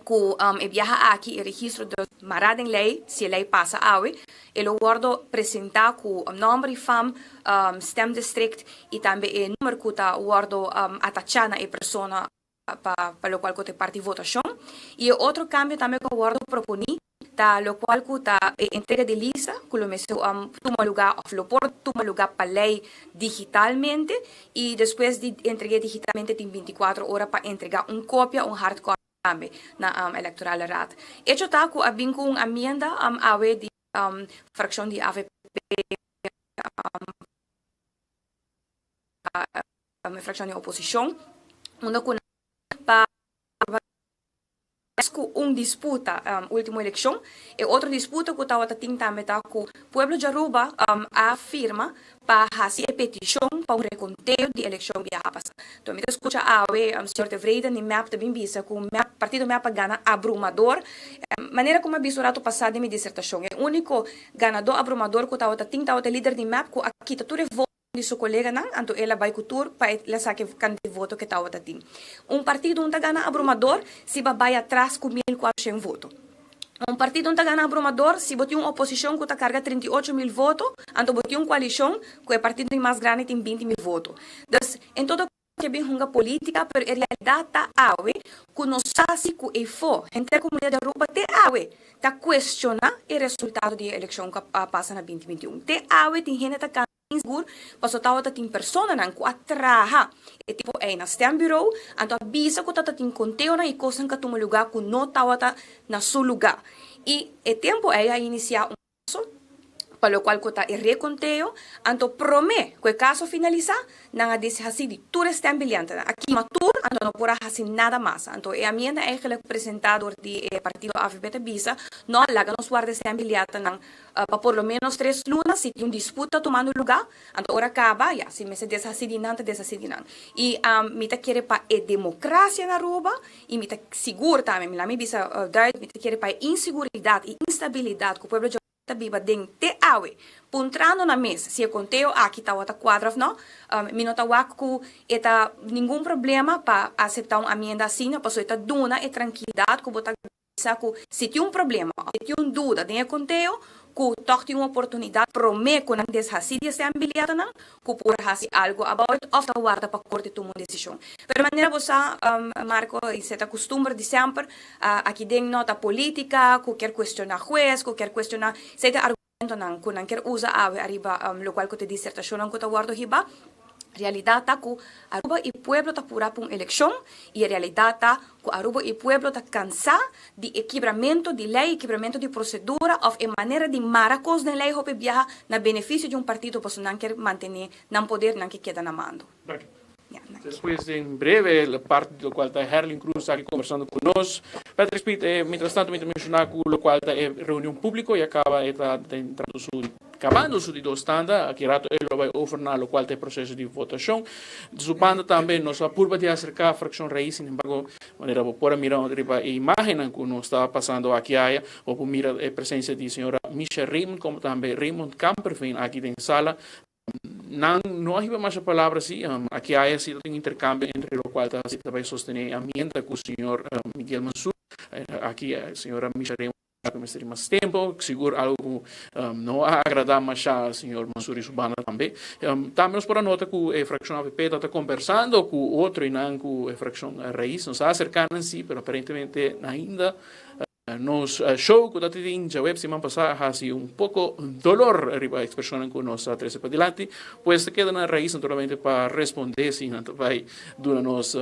cu e biaha aki e registro de mara den ley, si e ley pasa awe, e lo wordo presenta cu nomber y fam, stemdistrict y tambe e number cu ta wordo atacha na e persona pa locual cu ta e parti votacion. Y e otro cambio tambe cu a wordo proponi ta locual cu ta e entrega di lista cu lo mester tuma luga of lo por tuma luga pa ley digitalmente y despues di entrega digitalmente tin binticuatro ora pa entrega un copia, un hard copy tambe na Electorale Raad. Hecho ta cu a bin cu un amienda awe di fraccion di avp fraccion di oposicion unda cu nan pa Cu un disputa ultimo eleccion. E otro disputa cu tawata tin tambe ta cu pueblo di Aruba a firma pa haci e peticion pa un reconteo di eleccion biaha pasa. Enton mi ta scucha awe señor Tevreden di mep ta bin bisa cu mep, partido mep a gana abrumador. Manera cu mi a bisa un rato pasa den mi disertacion, e unico ganador abrumador cu tawata tin tawata e lider di mep cu a kita tur e voto di su coleganan, anto el a bay cu tur pa el a saca e cantidad di voto cu e tawata tin. Un partido un ta gana abrumador si bo a bay atras cu 1400 voto. Un partido un ta gana abrumador si bo tin un oposicion cu ta carga 38.000 voto, anto bo tin un coalicion cu e partido di mas grandi tin 20.000 voto. Dus, en todo caso ke bin hunga politica, pero e realidad ta awe cu nos sa si cu eyfo henter comunidad di Aruba te awe ta cuestiona e resultado di e eleccion cu a pasa na 2021. Te awe tin hende ta canta Insigur, paso tabata tin personanan ku a traha e tempu ei na stembureau, anto a bisa ku tabata tin konteonan i kosnan ku a tuma lugá ku no tabata na su lugá. I e tempu ei a inisiá un kaso pa lokual ku ta e rekonteo, anto promé ku e kaso finalisá, nan a deshasí di tur e stembilyantenan. A kima tur, anto no por a hasi nada mas. Anto e amienda eigenlik presentá dor di e partido avp ta bisa, no, laga nos warda e stembilyantenan Pa por lo menos tres luna si tin un disputa tumando luga, anto ora caba, ya, si mester deshaci di nan ta deshaci di nan. Y mi ta kere pa e democracia na Aruba y mi ta sigur tambe, mi laat mi bisa duidelijk, mi ta kere pa e inseguridad y instabilidad cu pueblo djawe ta biba den te awe, puntrando nan mes si e conteo aki tawata cuadra of no, mi no ta wak cu e ta ningun problema pa acepta un amienda asina, pasobra e ta duna e trankilidad cu bo ta Sa ku si tin un problema òf si tin un duda den e konteo, ku tòg tin un oportunidat promé ku nan deshasí di e stembilhètnan, ku por hasi algu about it òf ta warda pa korte tuma un desishon. Pero manera bo sa, Marco, i se ta kustumber di semper, aki den no ta polítika, ku kier kuestioná hues, ku kier kuestioná, esei ta argumentonan ku nan kier usa awe ariba lokual ku ta e disertashonnan ku ta wòrdu hibá. Realidad ta cu Aruba y pueblo ta pura pa un eleccion y e realidad ta cu Aruba y pueblo ta cansa di e kibramento di ley, e kibramento di procedura of e manera di mara cos den ley hopi biaha na beneficio di un partido pasobra nan kier mantene nan poder, nan kier keda na mando. Despues den breve la parti di locual ta Herlin Cruz aki conversando cu nos. Patrick Speed, eh, mientras tanto mi ta menciona cu locual ta e reunion publico ya caba e ta entrando su cabando su di dos tanda, aki rato e lo bay over na locual ta e proceso di votacion. Di su banda tambe nos a purba di acerca fraccion Raiz, sin embargo, manera bo por a mira riba e imagennan cu nos ta pasando aki aya, bo por mira e presencia di señora Misha Raymond como tambe Raymond Kamperveen aki den sala. Nan no a hiba masha palabra si. Aki aya si ta tin intercambio entre locual ta si ta bay sostene e amienda cu señor Miguel Mansur. Aki señora Misha Raymond. Cu mester di mas tempo, sigur algo cu no a agrada masha señor Mansur y su banda tambe. Tambe nos por a nota cu e fraccion avp ta ta conversando cu otro y nan cu e fraccion Raiz. Nos a acerca nan si, pero aparentemente ainda nos show cu ta tin djaweps siman pasa a haci un poco dolor riba expresionnan cu nos a trece padilanti. Pues ta keda na Raiz naturalmente pa responde si nan ta bay duna nos.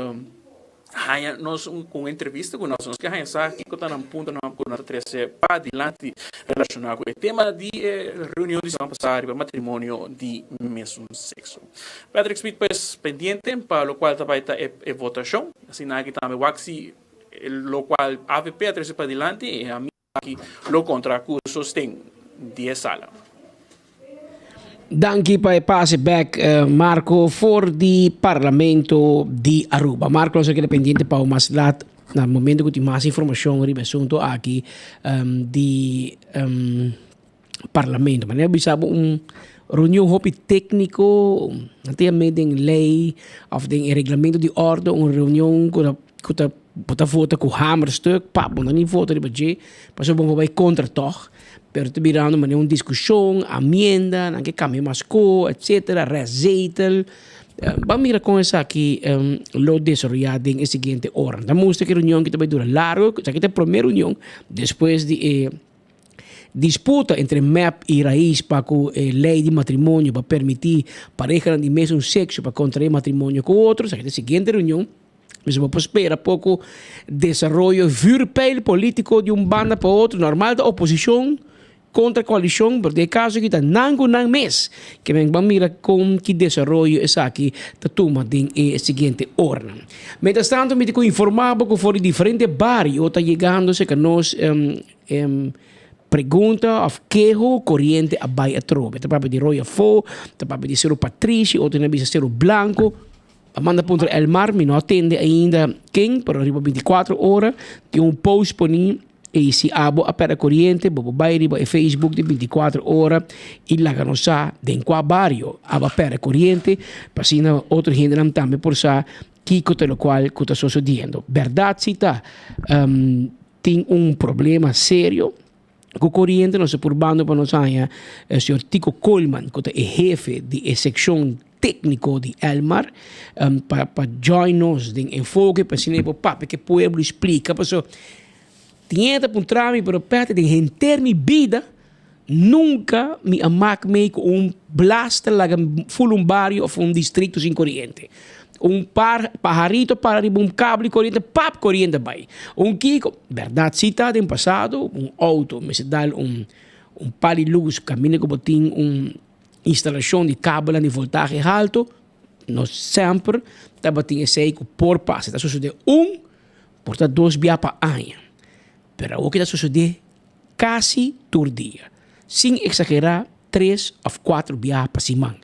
Haña nos un ku un entrevista ku nos. Nos ke haña sa kiko ta nan puntonan ku nan ta trese padilanti relashoná ku e tema di e reunion di siman pasá riba matrimonio di mesun sekso. Patrick Smith pues pendiente pa lokual ta bai ta e votashon. Asina aki tambe wak si lokual avp a trese padilanti e ami Aki lo kontra ku sosten di e sala. Danki pa e pase bek Marco for di Parlamento di Aruba. Marco nos a keda pendiente pa mas lat na momento ku tin mas informashon riba e asunto aki di Parlamento. Manera bisa bo un reunion hopi tekniko, nan ta yam'é den lei of den e reglamento di orde un reunion ku ta ku ta bo ta vota ku hamerstuk, pap, bo no ni vota riba dje, pasobra bo bai kontra tòg, pero ta birando manera un diskushon, amienda, nan ke kambia mas ko, etsetera, restzetel. Ban mira kon esaki lo desaroyá den e siguiente ora. Ta mustra ku e reunion aki ta bai dura largu, esaki ta e promé reunion despues di e disputa entre mep i Raiz pa ku e lei di matrimonio pa permití parehanan di mesun sekso pa kontraé matrimonio ku otro. Esaki ta e siguiente reunion. Mester bo por spera poco desaroyo vuurpijl politico di un banda pa otro. Normal ta oposicion contra coalicion, pero den e caso aki ta nan cu nan mes. Ke men ban mira con ki desaroyo esaki ta tuma den e siguiente oranan. Mientras tanto mi ta cu informa bo cu for di diferente bario ta yegando cerca nos pregunta of keho coriente a bay atrobe. Ta papia di Rooi Afo, ta papia di Cerro Patrishi, otro nan a bisa Cerro Blanco. A manda puntra Elmar, mi no a tende ainda ken, pero riba 24 ora tin un post poni y si abo a perde coriente bo por bay riba e Facebook di 24 ora y laga nos sa den cua bario abo a perde coriente pa asina otro hendenan tambe por sa kico ta locual cu ta sosodiendo. Berdad si ta tin un problema serio cu coriente, nos ta purbando pa nos haña señor Tico Koolman cu ta e hefe di e seccion tecnico di Elmar pa pa join nos den enfoke pa asina e por papia cu e pueblo y splica pasobra tin hende ta puntra mi pero Patrick den henter mi bida nunca mi a mak mee cu un blaster laga ful un bario of un districto sin coriente. Un par paharito para riba un cable coriente pap coriente bay. Un kiko berdad si ta den pasado un auto mester dal un un pal di luz caminda cu bo tin un Instalashon di kabelnan di voltahe halto no semper tabatin esei ku por pasa. Ta sosodé un por ta dos bia pa aña, pero awoki ta sosodé kasi tur dia, sin eksagerá tres òf kuater bia pa siman.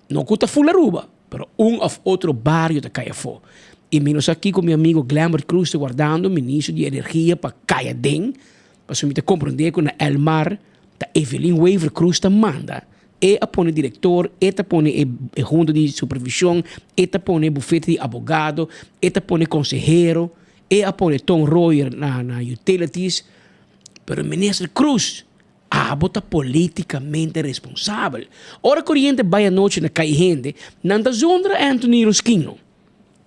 No ku ta ful Aruba, pero un òf otro bario ta kai afó. I mi no sa kiko mi amigo Glenbert Croes ta wardando, ministro di energia, pa kai aden, pasobra mi ta komprondé ku na Elmar Ta Evelyn Wever Croes ta manda. E a pone director, e ta pone e e hunta di supervision, e ta pone e bufete di abogado, e ta pone consehero, e a pone Ton Royer na na utilities. Pero Minister Croes, abo ta politicamente responsabel. Ora coriente bay anochi na cay hende, nan ta zundra Anthony Rosquino.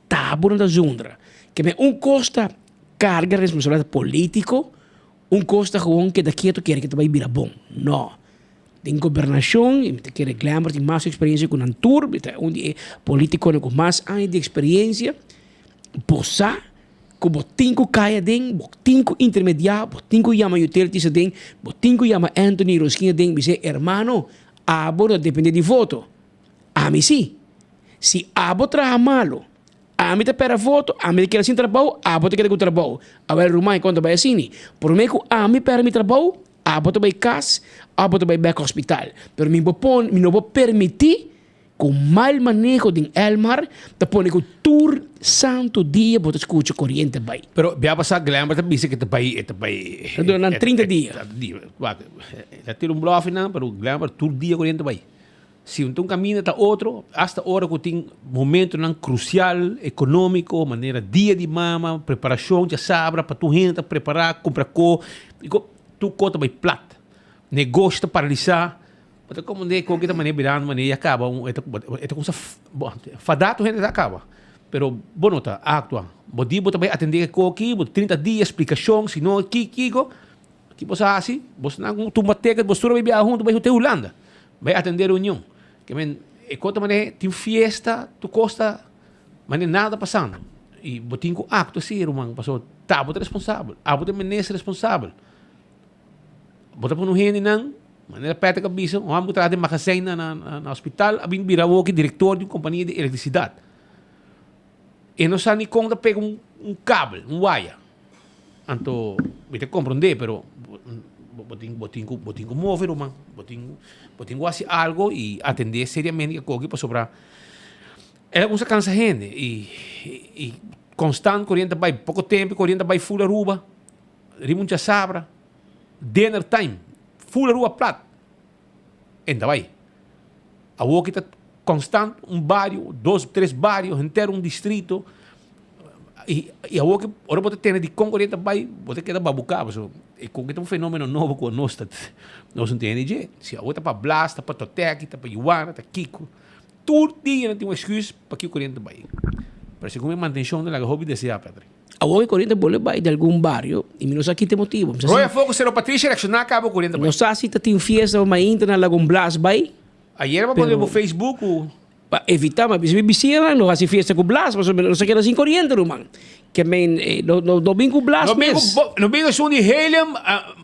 Ta abo nan ta zundra. Ke men un cos ta carga responsabilidad politico, Un kos ta gewoon keda ketu kere ke ta bai bira bon. No. Den gobernashon, i mi ta kere Glenbert tin mas eksperensia ku nan tur, mi ta un di e politikonan ku mas aña di eksperensia, bo sa ku bo tin ku kai aden, bo tin ku intermediá, bo tin ku yama utilities aden, bo tin ku yama Anthony Rosquin aden, bis'é, hermano, abo no ta dependé di voto, ami si. Si abo traha malo, Ami ta pera voto, ami ta keda sin trabou, abo ta keda ku trabou. Awel ruman e konta bai asini, Promé ku ami pera mi trabou, abo ta bai kas, abo ta bai bek hospital. Pero mi bo pon, mi no por permití ku mal maneho den Elmar ta pone ku tur santu dia bo ta skucha koriente bai. Pero bia pasá Glenber ta bisa ku e ta bai, e ta bai. Ta dura nan 30 dia. Wak, e ta tira un blòf einan, pero Glenber tur dia koriente bai. Si un ta un caminda ta otro, hasta ora cu tin momentonan crucial economico, manera dia di mama, preparacion djasabra pa tur hende ta prepara, cumpra co, y co. Tur kos ta bai plat. Negoshi ta paralisá. Bo ta komprendé kon ki ta manera birando manera i a kaba un e ta e ta kumsa bo fadá tur hende ta kaba. Pero bo no ta aktua. Bo di bo ta bai atendé e koki bo 30 dia splikashon si no ki kiko. Ki bo sa hasi? Bo sa nan tumba teket bo stura bai biaha huntu bai te Hulanda. Bai atendé reunion. Ke men e kos ta manera tin fiesta tur kos ta manera nada ta pasando. I bo tin ku aktua si ruman pasobra ta bo ta responsabel. Abo ta e minister responsabel. Bo ta pone un hendenan, manera Patrick a bisa, un hòmber ku traha den magazijn na na hospital a bin bira awoki direktor di un kompania di elektrisidat. E no sa ni kon ta pega un un kabel, un waya. Anto mi ta komprondé, pero bo tin bo tin ku bo tin ku move ruman, bo tin bo tin ku hasi algo i atendé seriamente e koki pasobra el a kuminsá kansa hende i i konstant koriente ta bai, poko tempu koriente ta bai ful Aruba. Riba un djasabra, dinner time, full Aruba plat. En ta bai. Awor ki ta constant un bario, dos, tres bario, henter un distrito. Y, y awor ki ora bo ta tene di con coriente ta bai, bo ta keda babuca, pasobra e con ki ta un fenomeno nobo cu nos ta, nos no tene dje. Si awor ta pa Blas, ta pa Toteki, ta pa Juwana, ta Kiko. Tur dia nan tin un excuse pakiko coriente ta bai. Pero segun e mantencion ta laga hopi desea, Patrick. Awor e koriente bolbe bai di algun bario i mi no sa ki ta e motibu. Mi sa si. Roya Foco Sero Patricia reacciona caba e koriente bai. No sa si ta tin fiesta pa mainta na Lagun Blas bai. Ayera bo pone bo Facebook ku. Pa evita ma bisa mi bisiñanan no hasi fiesta ku Blas pasobra nos a keda sin koriente ruman. Ke men no no bin ku Blas mes. No bin ku esun di Helium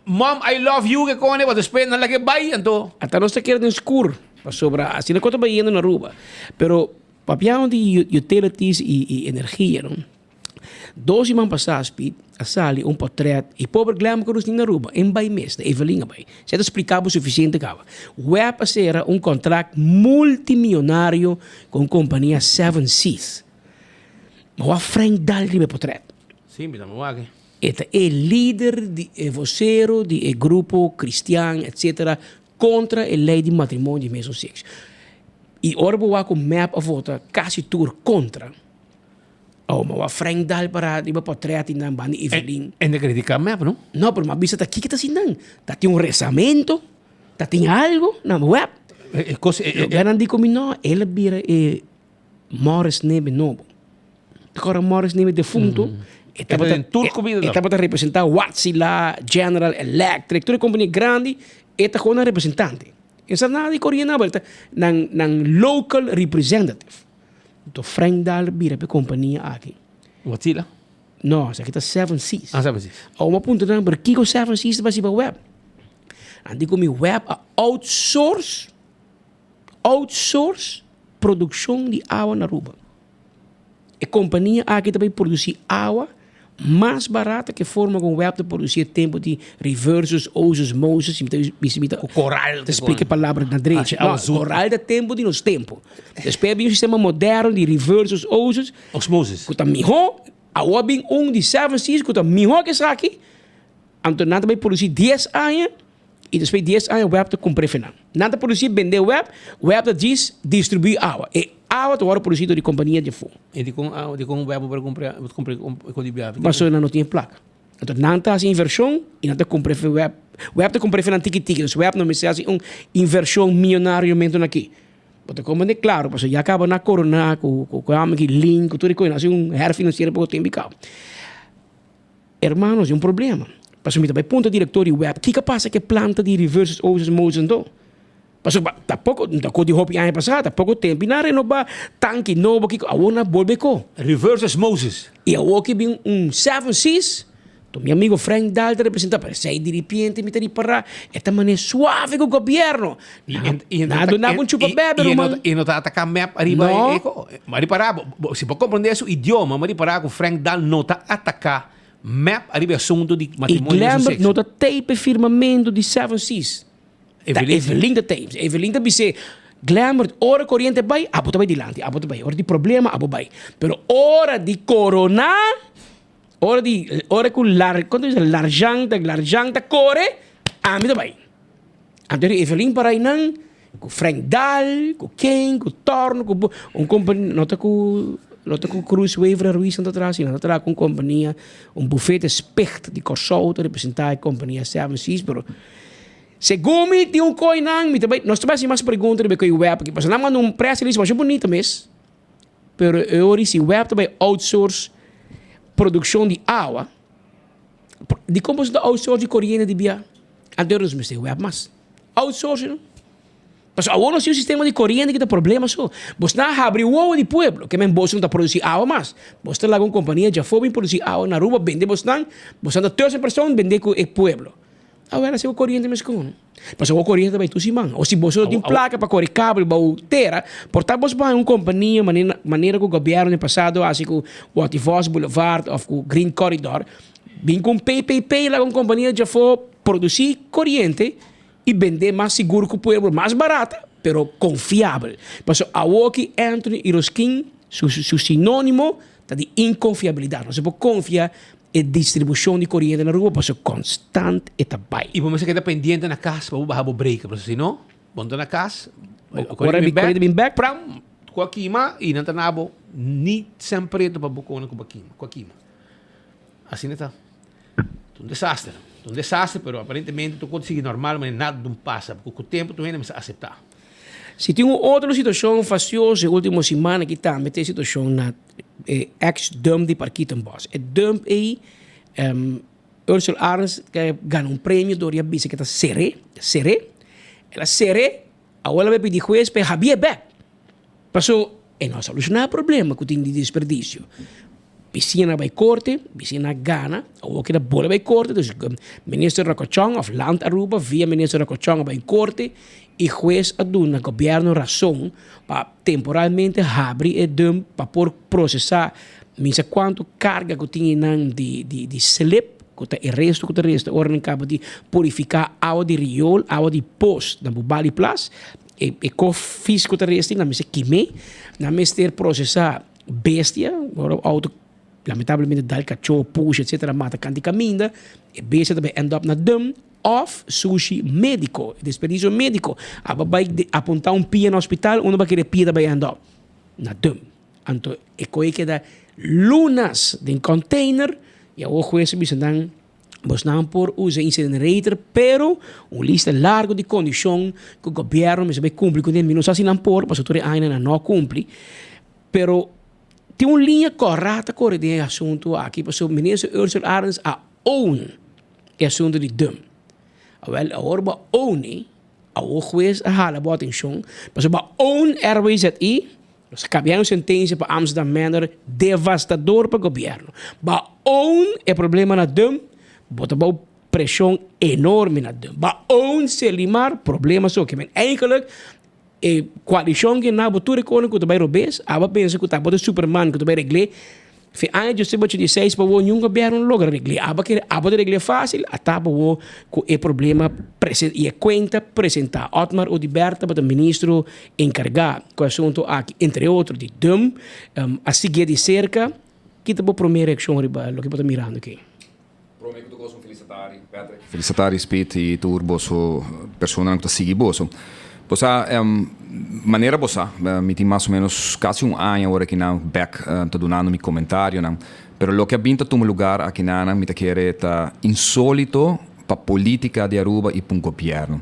Mom I love you ke kone pa despues nan lag'e bai anto. Ata nos ta keda den skur pasobra asina ku ta bayendo na Aruba. Pero papiando di utilities i energia no. Dos siman pasá Speed a sali un portret i pober Glenn Cruz tin na Aruba, en bai mes, na Evelyn a bai. Esei ta spliká bo sufisiente kaba. Web a sera un kontrakt multimionario ku un kompania Seven Seas. Ma wak Frank Dahl riba e portret. Sí, mi tambe wak e. E ta e lider di e vosero di e grupo kristian etcetera kontra e lei di matrimonio di mesun sekso. I ora bo wak ku mep a vota kasi tur kontra. Oh, ma wa Frank Dahl para riba portret nan banda Evelyn. En ta critica mep, no? No, pero m'a bisa ta kiko ta haci nan? Ta tin un rezamento? Ta tin algo na web? E cos e Lo nan di cu mi no, el a bira e Morris Nebe nobo. Te acorda Morris Nebe defunto? E tabata den tur comida E tabata representa Wärtsilä, General Electric, tur e compania grandi, e ta gewoon nan representante. E sa nada di Korea nada, pero e ta nan nan local representative. Anto Frank Dahl bira p'e kompania aki. Watsila? No, esaki ta Seven Seas. Ah, Seven Seas. Awor mi a puntra nan, pero kiko Seven Seas ta basi pa web? Nan di ku mi web a outsource, outsource produkshon di awa na Aruba. E kompania aki ta bai produsí awa mas barata ke forma kon web ta produsí e tempu di reversus osus moses mi ta bisa mi ta Ku koral ta splika e palabra na drechi. Awa No, zoet. koral ta tempu di nos tempu. Despues a bin un sistema moderno di reversus osus Osmosis. ku ta mihó. Awor a bin un di seven seas ku ta mihó ke esaki. Anto nan ta bai produsí dies aña i despues di dies aña web ta kumpra e fe nan. Nan ta produsí bende web, web ta djis distribuí awa. E awa ta wòrdu produsí dor di kompania di afó. I dikon awa, dikon web por kumpra, por kumpra e kon di biaha? Pasobra nan no tin e plaka. Anto nan ta hasi invershon i nan ta kumpra e fe web. Web ta kumpra e fe nan tiki tiki. Dus web no mester hasi un invershon mionariomento na aki. Bo ta komprende klaro pasobra ya kaba na korona ku ku ku link ku tur e kos, nan hasi un herfinanciering poko tempu i kaba. Hermanos, e un problema. Pasobra mi ta bai puntra director di web, kiko a pasa ku e planta di reverse osmosis anto? Pasobra ta poko, ta ko di hopi aña pasá, ta poko tempu i nan a renobá tanki nobo kiko, awor nan a bolbe ko. Reverse osmosis. I awor ki bin un seven seas, to mi amigo Frank Dahl ta representá, pero esei diripiente mi ta ripará e ta manera suave ku gobierno. Nan a duna bo un chupa bebe, ruman. I no ta ataká mep ariba No. e ko. Ma ripará, si bo komprendé su idioma, ma ripará ku Frank Dahl no ta ataká mep ariba e asuntu di I matrimonio di Glembert sexo. no ta tape e firmamentu di Seven Seas. Ta Evelyn. Evelyn ta tape. Evelyn ta bis'é, Glembert, ora koriente bai, abo ta bai dilanti, abo ta bai. Ora di problema, abo bai. Pero ora di koroná, ora di, ora ku lar, kon ta bisa, larjan ta, larjan ta kore, ami ta bai. Anto ri Evelyn para einan ku Frank Dahl, ku ken, ku Torno, ku un kompania, no ta ku. No ta ku Cruz Wever en Ruiz nan ta traha asina, nan ta traha ku un kompania, un bufete Specht di Kòrsou ta representá e kompania Seven Seas, pero segun mi tin un koi nan, mi ta bai, nos ta bai hasi mas pregunta riba e koi web aki, pasobra nan manda un press release masha bunita mes, pero e ora si web ta bai outsource produkshon di awa, dikon boso ta outsource di koriente di bia? Anto nos mester web mas. Outsource no. Pasobra awor nos tin un sistema di koriente ki ta problema so. Bos na habri wowo di pueblo, ke men bos no ta produsi awa mas. Bos ta laga un kompania djafó bin produsi awa na Aruba, bende bosnan, bosnan ta tercer persoon bende ku e pueblo. Awor a si ku koriente meskon. Pasobra awor koriente ta bai tur siman. O si boso no tin plaka pa kore kabel bou tera, por ta bos bai un kompania manera manera ku gobièrnu den pasado a hasi ku Waterfalls Boulevard òf ku Green Corridor, bin ku un PPP laga un kompania djafó produsi koriente, i bendé mas sigur ku pueblo, mas barata, pero konfiabel. Pasobra awoki Anthony Iroskin su su sinónimo ta di inkonfiabilidat. No se por konfia e distribushon di koriente na Aruba pasobra konstant e ta bai. I bo mester keda pendiente na kas pa bo baha bo breaker, pasobra si no, bo no ta na kas, bo Ora koriente koriente bin bek, pram, ku a kima i nan ta na bo ni sèn pretu pa bo kone ku bo a kima, ku a kima. Asina ta. Ta un desaster. Ta un desaster, pero aparentemente tur kos ta sigui normal, manera nada dun pasa. Ku ku tempu tur hende mester aseptá. Si tin un otro situashon fastioso e ultimo siman aki tambe ta e situashon na e ex dump di Parkietenbos. E dump ei Ursel Arends a gana un premio dor di a bisa ke ta ser'é, ser'é. El a ser'é, awor el a bai pidi hues pa e habié bek. Paso e no a solushoná e problema ku tin di desperdisio. Bisiña a bai korte, bisiña a gana, awor keda bolbe bai korte, dus minister Rocochon of Land Aruba via minister Rocochon a bai korte i hues a duna gobièrnu rason pa temporalmente habri e dump pa por prosesá misa kuantu karga ku tin einan di di slip ku ta e resto ku ta resta ora nan kaba di purifiká awa di riool, awa di pos na Bubali Plas. E kof ku ta resti nan mester kim'é, nan mester prosesá bestia, ora outo lamentablemente dal kachó, push etsetera mata kanti kaminda, e bestia ta bai end up na dum òf sushi médiko, desperdisio médiko. Abo bai apuntá un pia na hospital unda bo a kere e pia ta bai end up? Na dum. Anto e koe keda lunas den container i awor hues a bisa nan. Bosnan por usa incinerator pero un lista largo di condicion cu gobierno mester bay cumpli cu mi no sa si nan por pasobra tur e añanan nan no a cumpli pero tin un liña cora ta core den e asunto aki pasobra minister Ursula Arends a own e asunto di dump awel awor bo a own e awor huez a hala bo atencion pasobra bo a own RWZI. Nos a kabia un sentensia pa Amsterdam Manor devastador pa gobierno. Ba own e problema na Dum, bo ta bou presion enorme na Dum. Ba own Selimar, problema so. Ke men eigenlijk e koalishon ke na bo tur e konen ku ta bai robes, abo a pensa ku ta bo ta superman ku ta bai regl'é. Fe aña djosé bocho di seis pa wou niun gobierno no logra regl'é. Abo kere abo ta regl'é fácil, a ta pa wou ku e problema presen i e kuenta presentá. Otmar Oduber tabata ministro enkargá ku e asuntu aki, entre otro di dum, a siguié di serka. Ki ta bo promé reakshon riba loke bo ta mirando aki? Promé ku tur kos un felisatari Patrick. Felisatari Speed i tur boso personanan ku ta sigui boso. Bo sa manera bo sa mi tin mas o menos kasi un aña ora kinan bek ta dunando mi komentarionan pero loke a bin ta tuma lugar akinanan mi ta kere ta insolito pa politica di Aruba i pa un gobierno.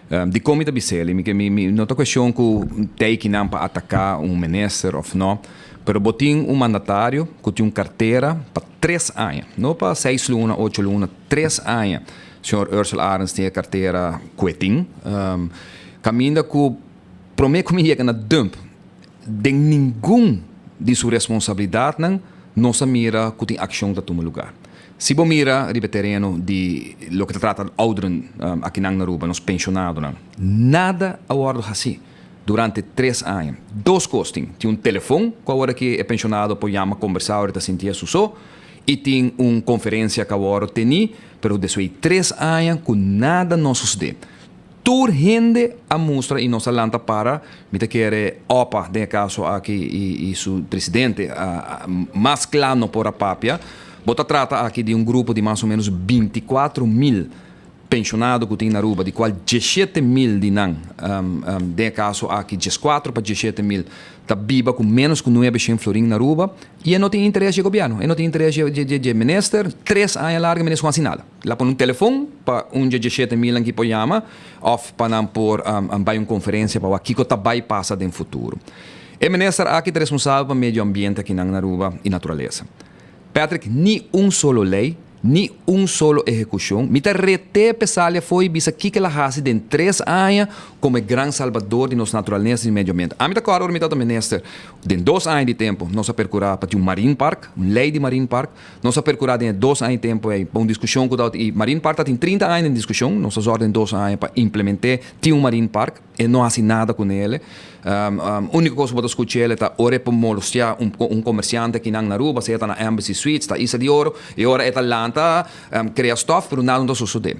Dikon mi ta bis'el? Mi mi mi no ta kuestion ku tei kinan pa ataka un minister òf no, pero bo tin un mandatario ku tin un kartera pa tres aña, no pa seis luna, ocho luna, tres aña señor Ursel Arends tin e kartera ku e tin. Kaminda ku promé ku mi yega na dump den ningun di su responsabilidatnan nos a mira ku tin akshon ta tuma lugar. Si bo mira riba e tereno di loke ta trata ouderen akinan na Aruba, nos penshonadonan, nada a wòrdu hasí durante tres aña. Dos kos tin, tin un telefon ku awor aki e penshonado por yama kombersá ora e ta sinti su so i tin un konferensia ku a wòrdu tení, pero despues di tres aña ku nada no sosodé. Tur hende a mustra i nos a lanta para, mi ta kere opa den e kaso aki i su presidente mas kla no por a papia. Bo ta trata aki di un grupo di mas o menos binti kuatro mil. pensionado cu tin na Aruba, di cual 17.000 di nan, den e caso aki 14 pa 17.000, ta biba cu menos cu 900 florin na Aruba, y e no tin interes dje gobierno, e no tin interes dje minister, tres aña largo e minister no haci nada. El a pone un telefon pa un dje 17.000 nan ki por yama of pa nan por bay un conferencia pa wak kico ta bay pasa den futuro. E minister aki ta responsabel pa medio ambiente akinan na Aruba y naturalesa. Patrick, ni un solo ley, ni un solo ehecucion. Mi ta ret'é p'e sali afó y bisa kiko el a haci den tres aña como e gran salbador di nos naturalesa y medio ambiente. Ami ta corda ora mi tabata minister, den dos aña di tempo nos a percura pa tin un marine park, un ley di marine park. Nos a percura den e dos aña di tempo ey pa un discusion cu tabata y marine park tabatin 30 aña den discusion, nos a zorg den dos aña pa implement'é tin un marine park. E no hasi nada ku nele. Úniko kos ku bo ta skucha el ta ora e por molestiá un un komersiante akinan na Aruba, sea ta na Embassy Suites, ta Isla di Oro, e ora e ta lanta krea stòf, pero nada no ta sosodé.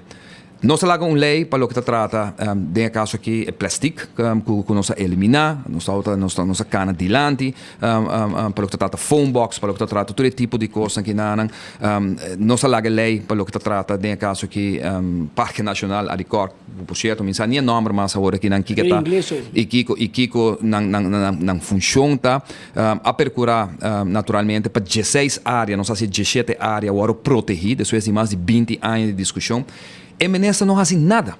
Nos a laga un lei pa loke ta trata den e kaso aki e plèstik ku ku nos a eliminá, nos tabata nos ta nos a kana dilanti pa loke ta trata phone box, pa loke ta trata tur e tipo di kosnan kinanan. Nos a laga e lei pa loke ta trata den e kaso aki Parke Nashonal Arikòk. Por cierto, mi sa ni e nomber mas awor aki nan kiko ta y kiko y kiko nan nan nan nan funcion ta. A percura naturalmente pa dieseis area, nos haci diesshete area awor protegi despues di mas di binti aña di discusion. E minister no haci nada.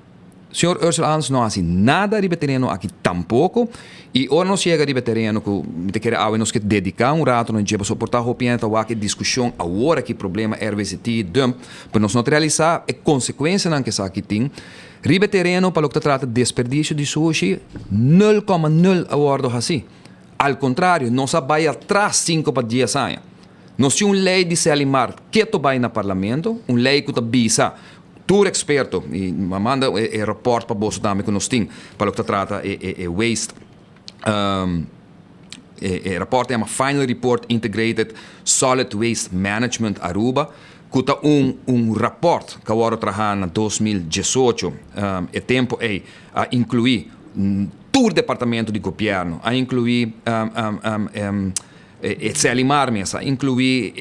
Señor Ursula Arends no haci nada riba e tereno aki tampoco. Y ora nos yega riba e tereno cu mi ta kere awe nos ke dedica un rato na dje pasobra por ta hopi hende ta wak e discusion awor aki problema RWZT, dump. Pero nos no ta realisá e konsekuensianan ku esaki tin. Riba e tereno pa loke ta trata desperdisio di sushi, nul kòma nul a wòrdu hasí. Al kontrario, nos a bai atras sinku pa dies aña. Nos tin un lei di Selimar keto bai na parlamento, un lei ku ta bisa tur eksperto, i mi a manda e rapòrt pa boso tambe ku nos tin pa loke ta trata e waste. E rapòrt ta yama Final Report Integrated Solid Waste Management Aruba, ku ta un un rapòrt ku a wòrdu trahá na 2018. E tempu ei a inkluí tur departamento di gobièrnu, a inkluí E Celimar mes a inclui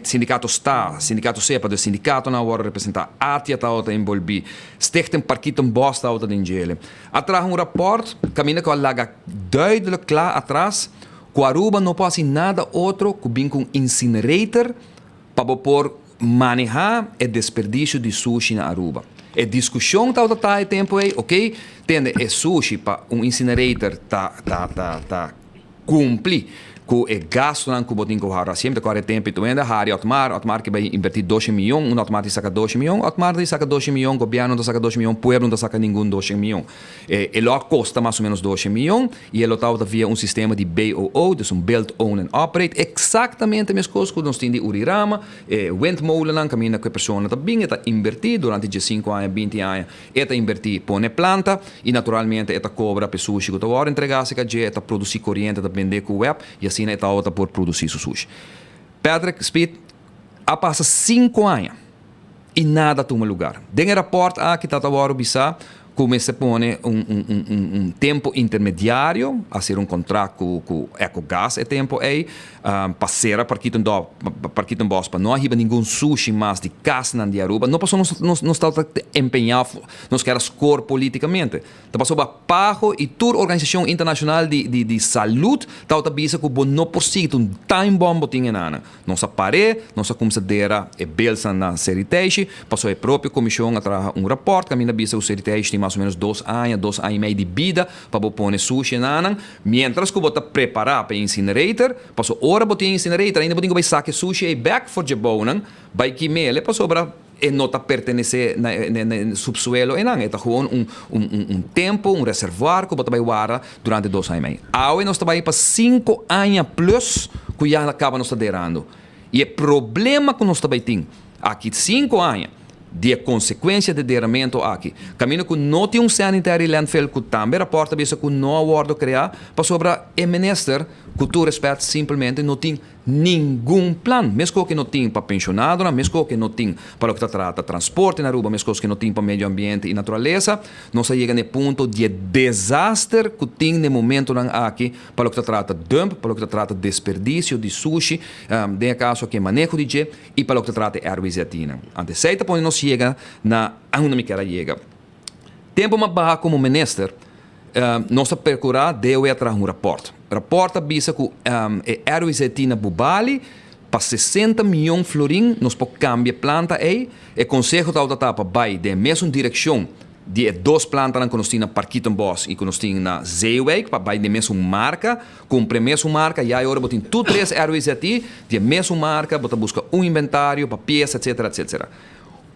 sindicato sta, sindicato sepa, dus sindicatonan a worde representa, ATIA tabata envolvi, Stichting Parkietenbos tabata den djele. A traha un rapport caminda cu a laga duidelijk cla atras cu Aruba no por haci nada otro cu bin cu un incinerator pa bo por maneha e desperdicio di sushi na Aruba. E discusion tabata ta e tempo ey, ok, tende e sushi pa un incinerator ta ta ta ta Cumpli cu e gastonan cu bo tin cu hara. Siempre cu a retempo y tu hende hari Otmar, Otmar ke bay inverti doshen miyon, unda Otmar tin saca doshen miyon? Otmar tin saca doshen miyon, gobierno no ta saca doshen miyon, pueblo no ta saca ningun doshen miyon. E lo a costa mas o menos doshen miyon y e lo tabata via un sistema di BOO, dus un Build, Own and Operate, exactamente mescos cu nos tin di Urirama, e windmolennan caminda cu e persona ta bin e ta inverti durante diescinco aña, binti aña. E ta invertí pone planta i naturalmente e ta kobra p'e sushi ku ta wòrdu entregá serka dje, e ta produsí koriente, ta bendé ku web i asina e tabata por produsí su sushi. Patrick Speed, A pasa sinku aña i nada a tuma lugar. Den e rapòrt aki ta ta wòrdu bisá ku mester pone un un un un un tempu intermediario, a sera un kontrakt ku ku Ecogas e tempu ei, Pa sera Parkietenbos pa no a hiba ningun sushi mas di kasnan di Aruba, no pasobra nos nos tabata empeñá of nos kier a score politikamente. Ta pasobra PAHO i tur organisashon internashonal di di di salud tabata bisa ku bo no por sigui, ta un time bomb bo tin enanan. Nos a par'é, nos a kumsa dera e bilsnan na Seriteishi, pasobra e propio komishon a traha un rapòrt kaminda bisa ku Seriteishi tin mas o menos dos aña, dos aña i mei di bida pa bo pone sushi enanan. Mientras ku bo ta prepará pa e incinerator, paso ora bo tin e incinerator ainda bo tin ku bai saka e sushi ei bèk for dje bounan, bai kim'el pasobra e no ta pertenesé na e subsuelo einan. E ta gewoon un un un tempu, un reservoir ku bo ta bai warda durante dos aña i mei. Awe nos ta bai pa sinku aña plus ku ya kaba nos ta derando. I e problema ku nos ta bai tin aki sinku aña di e konsekuensia di deramentu aki, kaminda ku no tin un sanitary landfill ku tambe rapòrt ta bisa ku no a wòrdu kreá pasobra e minister, ku tur rèspèt, simpelmente no tin ningun plan. Meskos ke no tin pa penshonadonan, meskos ke no tin pa loke ta trata transporte na Aruba, meskos ke no tin pa medio ambiente i naturalesa. Nos a yega na e punto di e desaster ku tin na e momentonan aki pa loke ta trata dump, pa loke ta trata desperdisio di sushi, den e kaso aki e maneho di dje, i pa loke ta trata e RWZI-nan. Anto esei ta pone nos. nos yega na unda mi kier a yega. Tempo mi a baha como minister, nos a percura DOW a traha un rapport. Rapport a bisa cu e RWZT na Bubali pa 60 miyon florin nos por cambia e planta ey. E conseho tabata ta pa bay den e mesun direccion di e dos plantanan cu nos tin na Parkietenbos y cu nos tin na Zeewijk pa bay den e mesun marca, cumpra e mesun marca. Ya e ora bo tin tur tres RWZT di e mesun marca, bo ta busca un inventario pa pieza etcetera etcetera.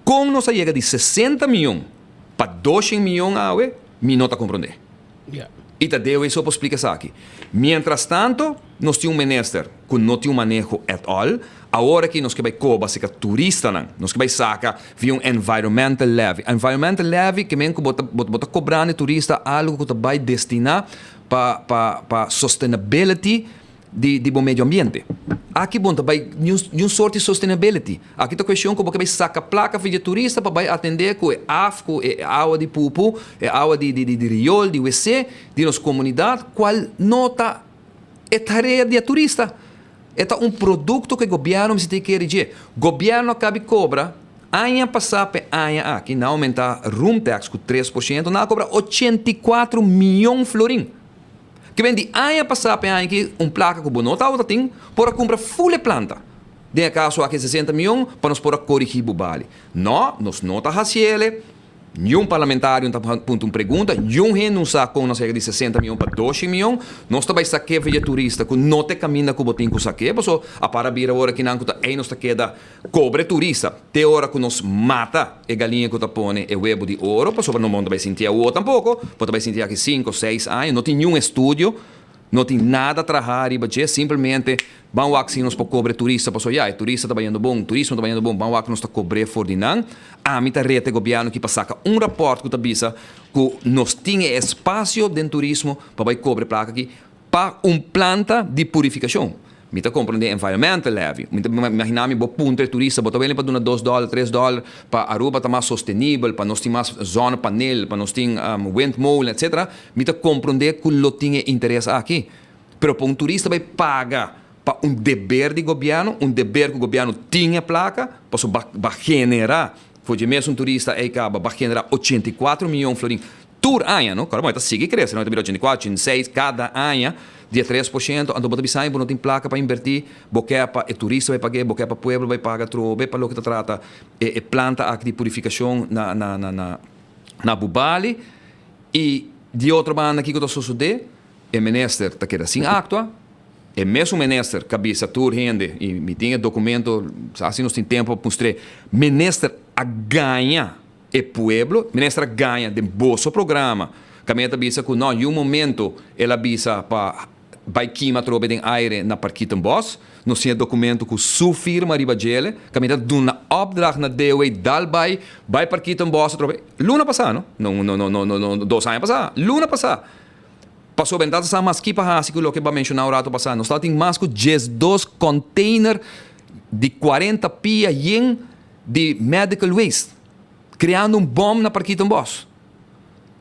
Kon nos a yega di 60 miyon pa 200 miyon awe, mi no ta komprondé. I ta deo esou por splika esaki. Mientras tanto, nos tin un minister ku no tin un maneho at all. Awor aki nos ke bai koba seka turistanan. Nos ke bai saka via un environmental levy. Environmental levy ke men ku bo ta bo ta kobrando e turista algu ku ta bai destiná pa pa pa sustainability di di bo medio ambiente. Aki bo no ta bai niun niun sort di sustainability. Aki ta cuestion cu bo ke bai saca placa for dje turista pa bai atende cu e af, cu e awa di pupu, e awa di di di riool, di wc di nos comunidad, cual no ta e tarea di e turista. E ta un producto cu e gobierno mester tin kere dje. Gobierno a cabi cobra aña pasa p'e aña aki, nan a aumenta room tax cu 3%, nan a cobra 84 miyon florin. Ke ben di aña pasá pa e aña aki un plaka ku bo no tabata tin por a kumpra ful e planta. Den e kaso aki 60 mion pa nos por a korigí bo bali. No, nos no ta hasi ele. Niun parlamentario no ta punta un pregunta. Niun hende no sa kon nos a yega di 60 mion pa 200 mion. Nos ta bai sak'é via turista ku no ta e kaminda ku bo tin ku sak'é. Paso a para bira ora kinan ku ta ei nos ta keda kobra e turista te ora ku nos mata e galiña ku ta pone e webu di oro, pasobra no bo ta bai sinti awor tampoko, bo ta bai sinti aki sinku, seis aña, no tin niun estudio, no tin nada traha riba dje, simplemente ban wak si nos por kobra e turista, pasobra ya e turista ta bayendo bon, turismo ta bayendo bon, ban wak nos ta kobr'é for di nan. Ami ta reta e gobièrnu aki pa saka un rapòrt ku ta bisa ku nos tin e espasio den turismo pa bai kobra e plaka aki, Pa un planta di purifikashon. Mi ta komprondé environmental levy. Mi ta imaginá mi bo puntra e turista, bo ta welen pa duna dos dòler, tres dòler pa Aruba ta mas sostenibel, pa nos tin mas zonnepaneel, pa nos tin windmolen, etcetera. Mi ta komprondé ku lo tin e interes aki. Pero pa un turista bai paga pa un deber di gobièrnu, un deber ku gobièrnu tin e plaka, pasobra ba generá, for dje mes un turista ei kaba, ba generá 84 mion florin. Tur aña, no? Kòrda bo, e ta sigui krese, no? E ta bira 84, 86, kada aña, di e 3%. Anto bo ta bisa, bo no tin plaka pa invertí, bo ke pa e turista bai pag'é, bo ke pa pueblo bai paga atrobe pa loke ta trata e e planta aki di purifikashon na na na na na Bubali. I di otro banda kiko ta sosodé? E minister ta keda sin aktua. E mesun minister ka bisa tur hende, i mi tin e dokumento, sa si nos tin tempu pa mustr'é, minister a gaña. E pueblo, minister a gaña den boso programa. Caminda ta bisa cu no, y un momento el a bisa pa bay kima atrobe den aire na Parkietenbos. Nos tin e documento cu su firma riba djele. Caminda ta duna opdracht na DOW dal bay, bay Parkietenbos atrobe. Luna pasa, no? No, no, no, no, no, dos aña pasa. Luna pasa. Pasobra en ta sa mas ki pa haci cu loke bo a menciona un rato pasa. Nos tabatin mas cu 12 container di 40 pia yen di medical waste, creando un bom na Parkietenbos.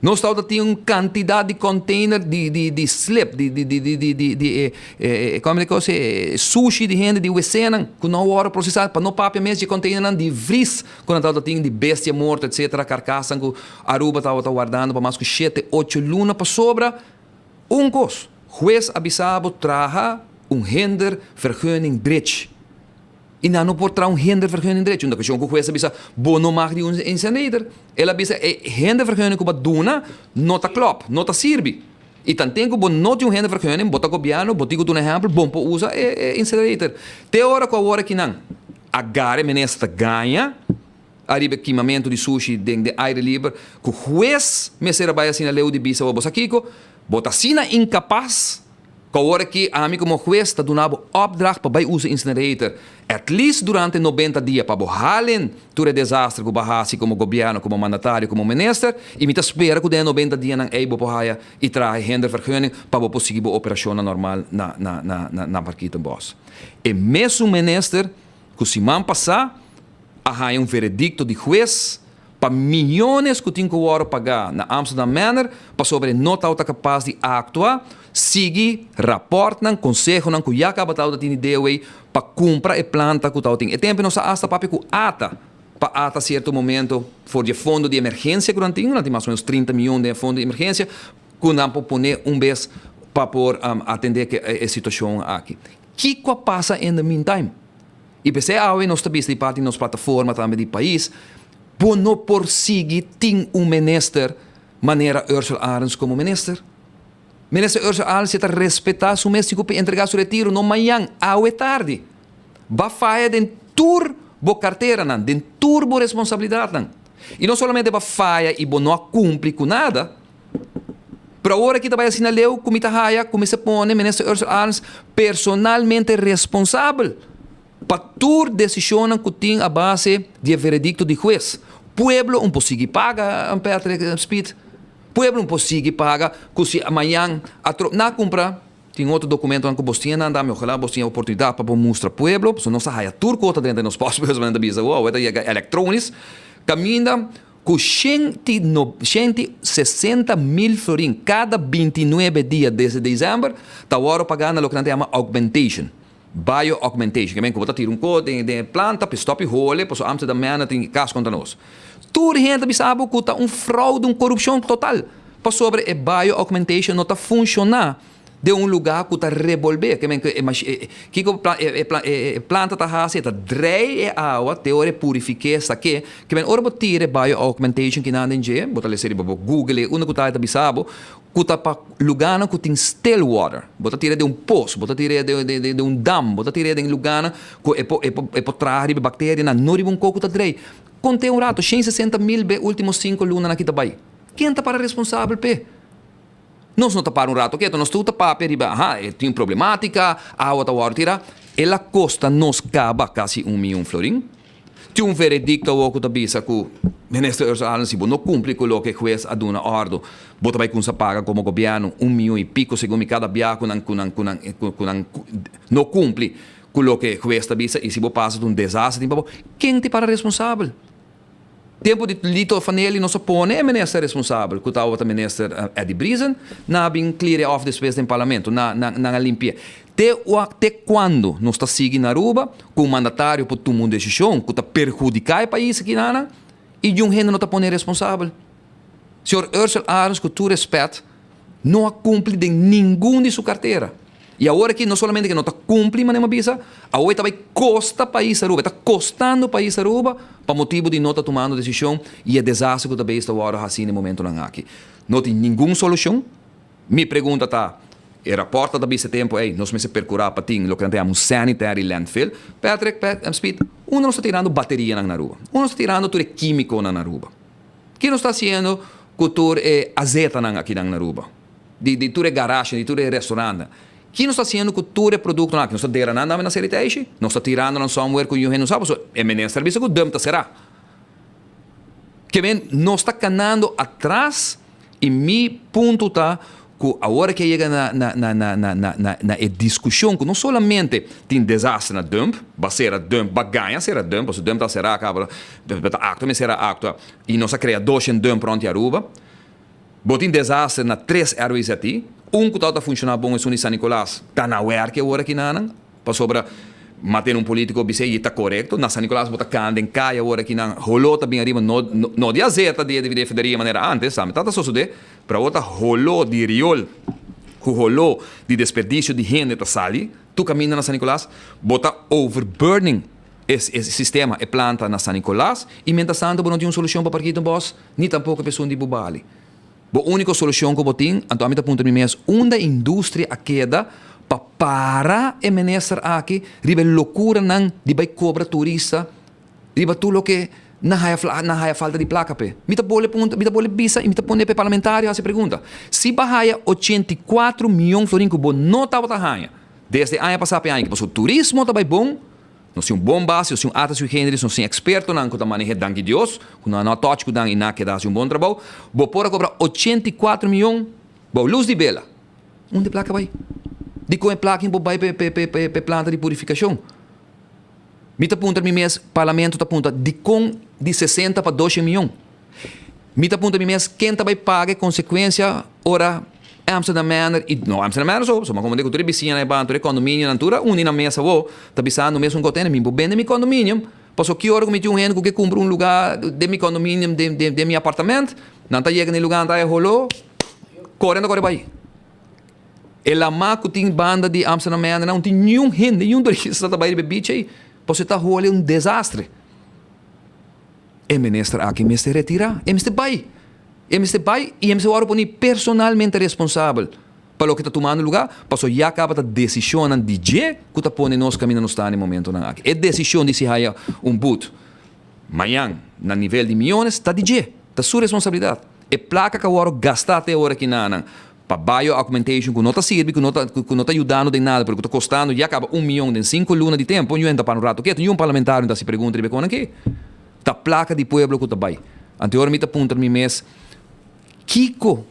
Nos tabata tin un cantidad di container di di di slip, di di di di di di di e e como e cos e sushi di hende di wc-nan cu no a worde procesa pa no papia mes di e containernan di vries cu nan tabata tin di bestia morto etcetera carcasan cu Aruba tabata wardando pa mas cu shete ocho luna pasobra un cos, huez a bisa bo traha un hindervergunning drechi. I nan no por traha un hindervergunning drechi. Un okashon ku hues a bisa, Bo no mag di un incinerator. El a bisa, E hindervergunning ku bo a duna no ta klòp, no ta sirbi. I tanten ku bo no tin un hindervergunning, bo ta gobièrnu, bo tin ku duna ehèmpel, bon por usa e incinerator. Te ora ku awor aki nan a gara e minister ta gaña ariba e kimamentu di sushi den den aire liber, ku hues mester a bai asina leu di bisa bo, Bo sa kiko? Bo ta asina inkapas Ku awor aki ami komo hues ta duna bo opdracht pa bai usa incinerator at least durante 90 dia pa bo halen tur e desaster ku bo a hasi komo gobièrnu, komo mandatario, komo minister i mi ta spera ku den e 90 dianan ei bo por haya i traha e hindervergunning pa bo por sigui bo operashonnan normal na na na na na Parkietenbos. E mesun minister ku siman pasá a haya un veredikto di hues pa miyones ku tin ku wòrdu pagá na Amsterdam Manor pasobra e no tabata kapas di aktua, sigui rapòrtnan, konsehonan ku ya kaba tabata tin di DOW pa kumpra e planta ku tabatin. E tempu nos a asta papia ku ata. pa ata cierto momento for di e fondo di emergencia cu nan tin, nan tin mas o menos 30 miyon den e fondo di emergencia, cu nan por pone un bes pa por atende cu e situacion aki. Kico a pasa in the meantime? Y p'esey awe nos ta bisa di parti di nos plataforma tambe di pais, bo no por sigui tin un minister manera Ursula Arends como minister. Minister Ursula Arends si ta respeta su mes tin cu entrega su retiro no mañan, awe tardi. Ba faya den tur bo carteranan, den tur bo responsabilidadnan. Y no solamente ba faya y bo no a cumpli cu nada, pero awor aki ta bay asina leu cu mi ta haya cu mester pone Minister Ursula Arends personalmente responsabel pa tur decisionnan cu tin a base di e veredicto di huez. Pueblo un por sigui paga, Patrick Speed. Pueblo un por sigui paga cu si mañan atro na cumpra. Tin otro documentonan cu bos tin nan dami, ojalá bos tin e oportunidad pa bo mustra pueblo, pasobra nos a haya tur cos ta drenta nos postbus, nan ta bisa wow, e ta yega electronisch, caminda cu shenti no shenti sesenta mil florin cada bintinuebe dia desde december ta worde paga na loke nan ta yama augmentation, bio augmentation, ke men cu bo ta tira un cos den den e planta pa e stop e hole, pasobra Amsterdam Manor tin cas contra nos. Tur hende ta bisa bo cu ta un fraude, un corupcion total. Pasobra e bio augmentation no ta funciona den un lugar cu ta rebolbe. Ke men cu e machi kico e e planta ta haci? E ta drei e awa te ora e purifique esaki. Ke men ora bo tira e bio augmentation kinan den dje, bo ta lesa riba bo google e unda cu ta e ta bisa bo cu ta pa lugarnan cu tin still water. Bo ta tira den un pos, bo ta tira den den un dam, bo ta tira den lugarnan cu e por e por e por traha riba e bacterianan, no riba un coco ta drei. Conte un rato, 160 mil be ultimo cinco lunanan aki ta bay. Ken ta para responsabel p'e? Nos no ta para un rato ketu, nos tur ta papia riba, aha, e tin problematica, awa ta wòrdu tirá. El a kosta nos kaba kasi un mion florin. Tin un veredicto awor ku ta bisa ku, Minister Ursula Arends, si bo no kumpli ku loke hues a duna òrdu, bo ta bai kumsa paga komo gobièrnu un mion i piko segun mi kada bia ku nan ku nan ku nan ku nan no kumpli ku loke hues ta bisa i si bo pasa ta un desastre tin pa bo. Ken ta para responsabel? Tempu di Lito Fanelli nos a pone e minister responsabel ku tabata minister Eddie Briesen nan a bin clear e off despues den parlamento nan nan a limpi'e. Te te cuando nos ta sigui na Aruba ku un mandatario por tuma un desishon ku ta perhudiká e pais aki nan i niun hende no ta pone responsabel. Señor Ursel Arends ku tur respet no a cumpli den ningun di su cartera. Y awor aki no solamente que no ta cumpli manera mi a bisa, awor e ta bay costa pais Aruba, e ta costando pais Aruba pa motibo di no ta tumando decision y e desastre cu ta bay esta worde haci na e momentonan aki. No tin ningun solucion. Mi pregunta ta, e rapport ta bisa e tempo ey nos mester percura pa tin loke nan ta yama un sanitary landfill. Patrick, Pat, Speed, unda nos ta tirando baterianan na Aruba? Unda nos ta tirando tur e quimiconan na Aruba? Ki nos ta hasiendo ku tur e azetanan akinan na Aruba? Di di tur e garashinan, di tur e restaurantnan. Ki nos ta hasiendo ku tur e produktonan aki? Nos ta dera nan dame na Seriteishi? Nos ta tirando nan somewhere ku niun hende no sa? Pasobra e minister a bisa ku dump ta será. Ke men nos ta kanando atras i mi punto ta ku awor ke a yega na na na na na na na na e diskushon ku no solamente tin desaster na dump, ba sera dump, ba gaña sera dump, pasobra dump ta sera kaba ta aktua mi sera aktua i nos a krea doshen dump rònt di Aruba. Bo tin desaster na tres RWZI, un ku tabata funshoná bon esun di San Nicolas ta na wèrki awor aki nanan, pasobra maten un politico bis'é y ta corecto, na San Nicolas bo ta cana den caya awor aki nan holó ta bin ariba no no di azeta di di refineria manera antes, tambe tabata sosodé, pero awor ta holó di riol cu holó di desperdicio di hende ta sali tur caminda na San Nicolas, bo ta overburning e e sistema, e planta na San Nicolas y mientras tanto bo no tin un solucion pa Parkietenbos ni tampoco pa esun di Bubali. Bo úniko solushon ku bo tin, anto ami ta puntra mi mes, unda industria a keda pa para e minister aki riba e lokuranan di bai kobra turista riba tur loke nan haya nan haya falta di plaka p'e? Mi ta bole puntra, mi ta bole bisa i mi ta pone pa e parlamentario hasi pregunta. Si bo a haya 84 mion florin ku bo no tabata haña desde aña pasá pa e aña aki, pasobra turismo ta bai bon, Nos tin un bon base, nos tin un ata sui generis, nos tin expertonan cu ta manehe, danki Dios, cu nan no a touch cu nan y nan a keda haci un bon trabou. Bo por a cobra 84 miyon bou luz di bela. Unda e placa bay? Dicon e placa bo bay p'e planta di purificacion? Mi ta puntra mi mes, Parlamento ta puntra, dicon di 60 pa 200 miyon? Mi ta puntra mi mes ken ta bai paga e consecuencia ora Amsterdam Manor y no Amsterdam Manor so, so como cu tur e bisiñanan e ban, tur e condominionan, tur a uni na mesa awo, ta bisando mesun cos, tene mi por bende mi condominium. Paso ki ora ku mi tin un hende ku ke kumpra un lugá den mi condominium, den den den mi apartament, nan ta yega na e lugá nan ta haya holó, kore nan ta kore bai. E lamá ku tin banda di Amsterdam Meander nan no tin niun hende, niun turista ta bai riba e beach ei, pasobra e ta hole un desastre. E minister aki mester retirá, e mester bai. E mester bai i e mester wòrdu poni personalmente responsabel pa loke ta tumando lugá, pasobra ya kaba ta desishonnan di dje ku ta pone nos kaminda nos ta na e momentonan aki. E desishon di si haya un but mañan na nivel di miyones ta di dje, ta su responsabilidat. E plaka ku a wòrdu gastá te ora ki nanan pa bio augmentation ku no ta sirbi, ku no ta ku no ta yudando den nada pero ku ta kostando ya kaba un miyon den sinku luna di tempu, yu hende ta para un rato ketu, niun parlamentario no ta hasi pregunta riba e konan aki. Ta plaka di pueblo ku ta bai. Anto ora mi ta puntra mi mes, kiko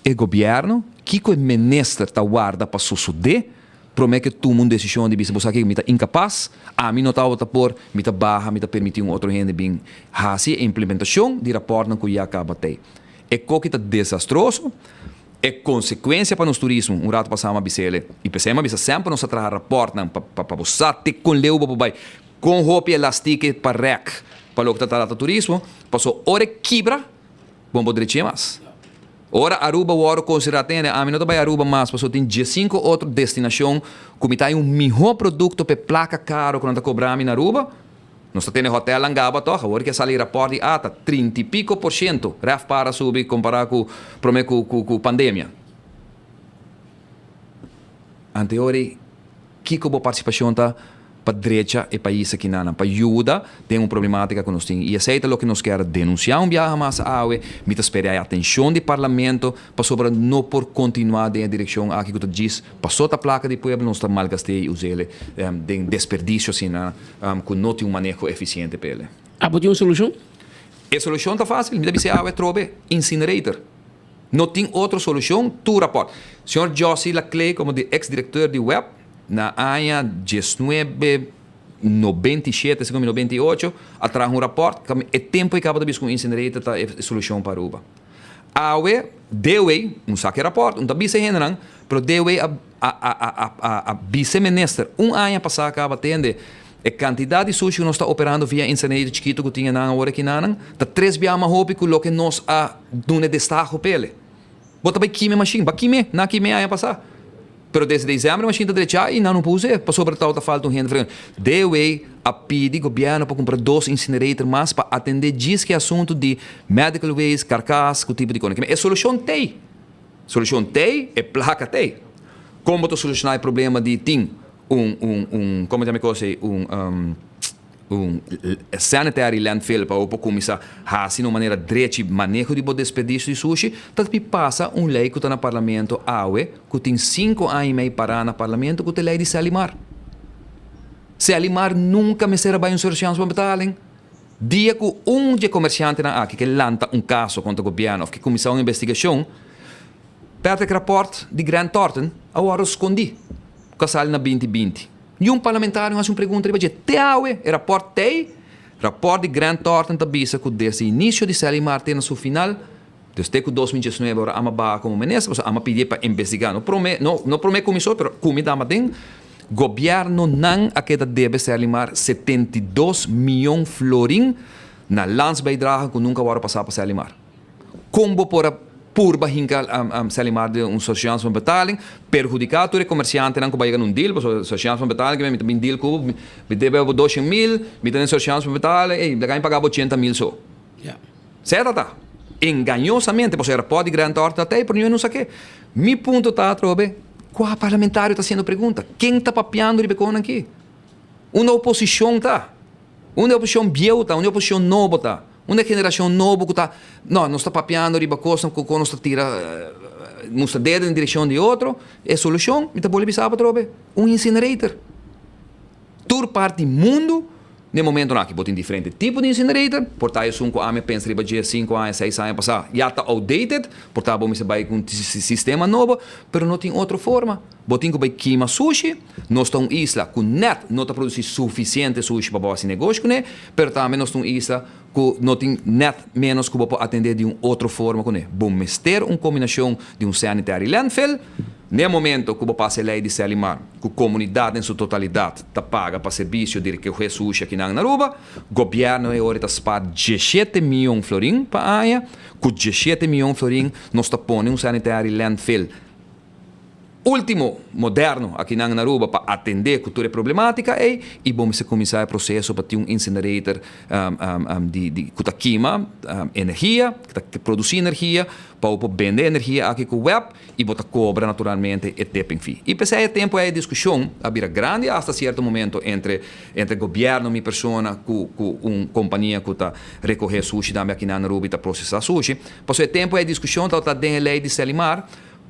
e gobièrnu, kiko e minister ta warda pa sosodé promé ku e tuma un desishon di bisa bo sa ke mi ta inkapas, ami no tabata por, mi ta baha, mi ta permití un otro hende bin hasi e implementashon di rapòrtnan ku ya kaba tei. E koki ta desastroso, e konsekuensia pa nos turismo, un ratu pasá mi a bis'el i p'esei mi a bisa semper nos ta traha rapòrtnan pa pa bo sa te kon leu bo por bai. Kon hopi e lastike pa rèk pa loke ta trata turismo, paso ora e kibra, bon por drech'é mas. Ora Aruba wòrdu konsiderá tende, ami no ta bai Aruba mas paso tin diesinku otro destinashon ku mi ta haña un mihó produkto pa e plaka karo ku nan ta kobra mi na Aruba. Nos ta tene hotèlnan gaba tòg, awor ke a sali rapòrt di ata, trinta i piko por shento RevPAR a subi kompará ku promé ku ku pandemia. Anteor ei. Kiko bo partisipashon ta pa drecha e pais akinanan, pa yuda den un problematika ku nos tin? I esei ta loke nos kier denunsiá un biaha mas awe. Mi ta spera e atenshon di Parlamento pasobra no por kontinuá den e direkshon aki ku ta djis pasó ta plaka di pueblo nos ta malgast'é i us'é den desperdisio asina ku no tin un maneho efisiente p'e. Abo tin un solushon? E solushon ta fásil, mi ta bis'é awe atrobe, incinerator. No tin otro solucion, tur rapport. Señor Jossy Laclé como di ex directeur di web na aña diesnuebe nobenta i shete segun mi nobenta i ocho a traha un rapport e tempo e caba ta bisa cu un incinerator ta e solucion pa Aruba. Awe DOW un saki e rapport, un ta bisa e hendenan, pero DOW a a a bisa e minister un aña pasa caba tende E kantidat di sushi ku nos ta operando via incinerator chikitu ku tin e nan awor aki nanan ta tres biaha mas hopi ku loke nos a duna e destaho p'ele. Bo ta bai kima e mashin? Ba kim'é, nan a kim'é aña pasá. Pero desde desèmber e mashin ta drechá i nan no por us'é pasobra tabata falta un hende fregá. DOW a pidi gobièrnu pa kumpra dos incinerator mas pa atendé djis ku e asuntu di medical waste, karkas ku tipo di kos. E solushon t'ei. Solushon t'ei, e plaka t'ei. Kon bo ta solushoná e problema di tin un un un como ta yama e cos ey un un sanitary landfill pa bo por cuminsa haci na un manera drechi maneho di bo desperdicio di sushi ta pi pasa un ley cu ta na parlamento awe cu tin cinco aña y mey para na parlamento cu ta e ley di Selimar. Selimar nunca mester a bay un surchange van betaling. Dia cu un dje comerciantenan aki ke lanta un caso contra gobierno of ke cuminsa un investigacion, Patrick rapport di Grant Thornton a wòrdu skondí ku a sali na binti binti. Niun parlamentario no hasi un pregunta riba dje. Te awe e rapport t'ei. Rapport di Grant Thornton ta bisa ku desde inisio di Selimar te na su final, dus te ku 2019 ora ama baha komo minister, pasobra ama pidié pa investigá. No promé, no, no promé kuminsó, pero kumi dama den gobièrnunan a keda debe Selimar 72 mion florin na landsbijdrage ku nunka a wòrdu pasá pa Selimar. Kon bo por a purba hinka Selimar den un surseance van betaling, perhudiká tur e komersiantenan ku bai yega na un deal, pasobra surseance van betaling mi ta bin deal ku bo, mi debe bo doshen mil, mi ta den surseance van betaling, ey, laga mi paga bo ochenta mil so. Seta ta. Engañosamente, pasobra e rapòrt di Grant Thornton ta tei, pero niun no sa ke. Mi punto ta atrobe, kua parlamentario ta hasiendo pregunta? Ken ta papiando riba e konan aki? Unda oposishon ta? Unda e oposishon bieu ta? Unda e oposishon nobo ta? Unda e generashon nobo ku ta, no, nos ta papiando riba kosnan ku kon nos ta tira mustra dedo den direkshon di otro. E solushon, mi ta bolbe bisa bo atrobe, un incinerator. Tur parti di mundu den momentonan aki bo tin diferente tipo di incinerator, por ta esun ku ami a pensa riba dje sinku aña, seis aña pasá ya ta outdated, por ta bo mester bai ku un sistema nobo, pero no tin otro forma. Bo tin ku bai kima sushi, nos ta un isla ku nèt no ta produsí sufisiente sushi pa bo hasi negoshi kuné, pero tambe nos ta un isla ku no tin nèt ménos ku bo por atendé di un otro forma kuné. Bo mester un kombinashon di un sanitary landfill. N'e momento ku bo pasa e lei di Selimar, ku komunidat den su totalidat ta paga pa servisio di rekohé sushi akinan na Aruba, gobièrnu e ora ta spar diesshete mion florin pa aña. Ku diesshete mion florin nos ta pone un sanitary landfill Ultimo moderno akinan na Aruba pa atende ku tur e problematika ei i bo mester kuminsá e proseso pa tin un incinerator di di ku ta kima energia, ku ta produsí energia pa bo por bende e energia aki ku web i bo ta kobra naturalmente e tipping fee. I p'esei e tempu ei e diskushon a bira grandi asta sierto momento entre entre gobièrnu, mi persona ku ku un kompania ku ta rekohé sushi tambe akinan na Aruba i ta prosesá sushi. Pasobra e tempu ei e diskushon tabata den e lei di Selimar.